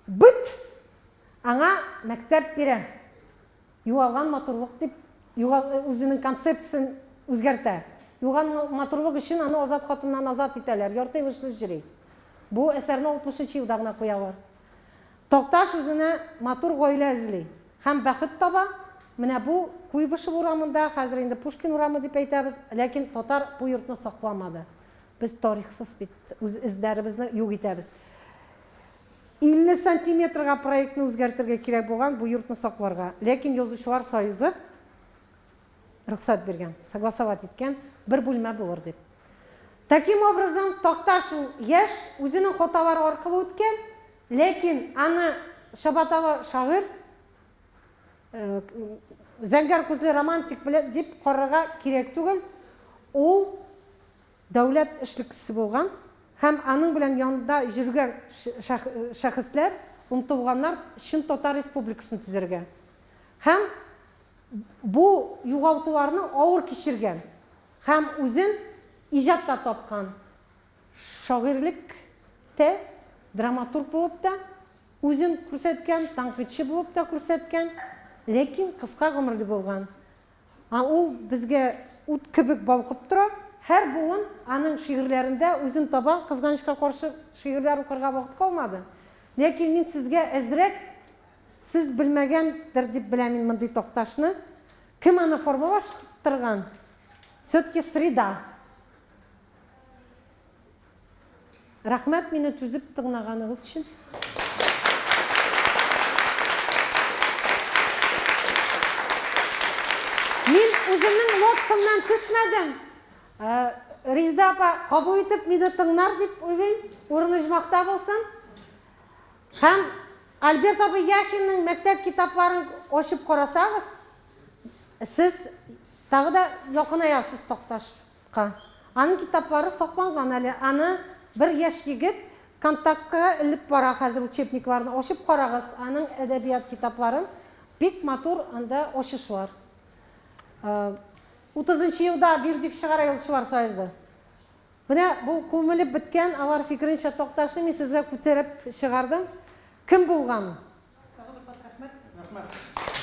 быт аңа мәктәп бирә. Югалган матурлык дип, үзенең концепциясен үзгәртә. Юган матурлык өчен аны Азат хатыннан азат итәләр, ярты ел эшсез йөри. Бу әсәрне 60 нчы елда гына куялар. Такташ үзенә матур гаилә эзли һәм бәхет таба. Менә бу Куйбышев урамында, хәзер инде Пушкин урамы дип әйтәбез, ләкин татар бу йортны сакламады. Без тарихсыз бит, үз эзләребезне юк итәбез. 50 сантиметрга проектны үзгәртергә кирәк булган бу йортны сакларга. Ләкин Язучылар союзы рөхсәт биргән, согласовать иткән, бер бүлмә булыр дип. Таким образом, Такташ ул яшь, үзенең хаталары аркылы үткән, ләкин аны чабаталы шагыйрь, зәңгәр күзле романтик белән дип карарга кирәк түгел. Ул дәүләт эшлеклесе булган һәм аның белән янында йөргән шәхесләр омтылганнар чын татар республикасын төзергә. Һәм бу югалтуларны авыр кичергән һәм үзен иҗатта тапкан. Шагыйрьлектә, драматург булып та үзен күрсәткән, тәнкыйтьче булып та күрсәткән, ләкин кыска гомерле булган. Ул безгә ут кебек балкып тора. Һәр буын аның шигырьләрендә үзен таба. Кызганычка каршы, шигырьләр укырга вакыт калмады. Ләкин мин сезгә әзрәк, сез белмәгәндер дип беләм мин мондый Такташны. Кем аны формалаштырган? Все-таки среда. Рәхмәт мине түзеп тыңлаганыгыз өчен. Мин үземнең лодкамнан төшмәдем. Резеда апа кабул итеп мине тыңнар дип уйлыйм. Урыны оҗмахта булсын. Һәм Альберт абый Яхинның мәктәп китапларын ачып карасагыз, сез тагы да якынаясыз Такташ. Ка. Аның китаплары сакланган әле. Аны бер яшь егет контактка элеп бара хәзер учебникларны. Ачып карагыз аның әдәбият китапларын. Бик матур анда ачышлар. Утызынчы елда вердикт чыгара Язучылар союзы. Менә бу күмелеп беткән, алар фикеренчә, Такташны мин сезгә күтәреп чыгардым. Кем булган? Тагы бер кат рәхмәт. Рәхмәт.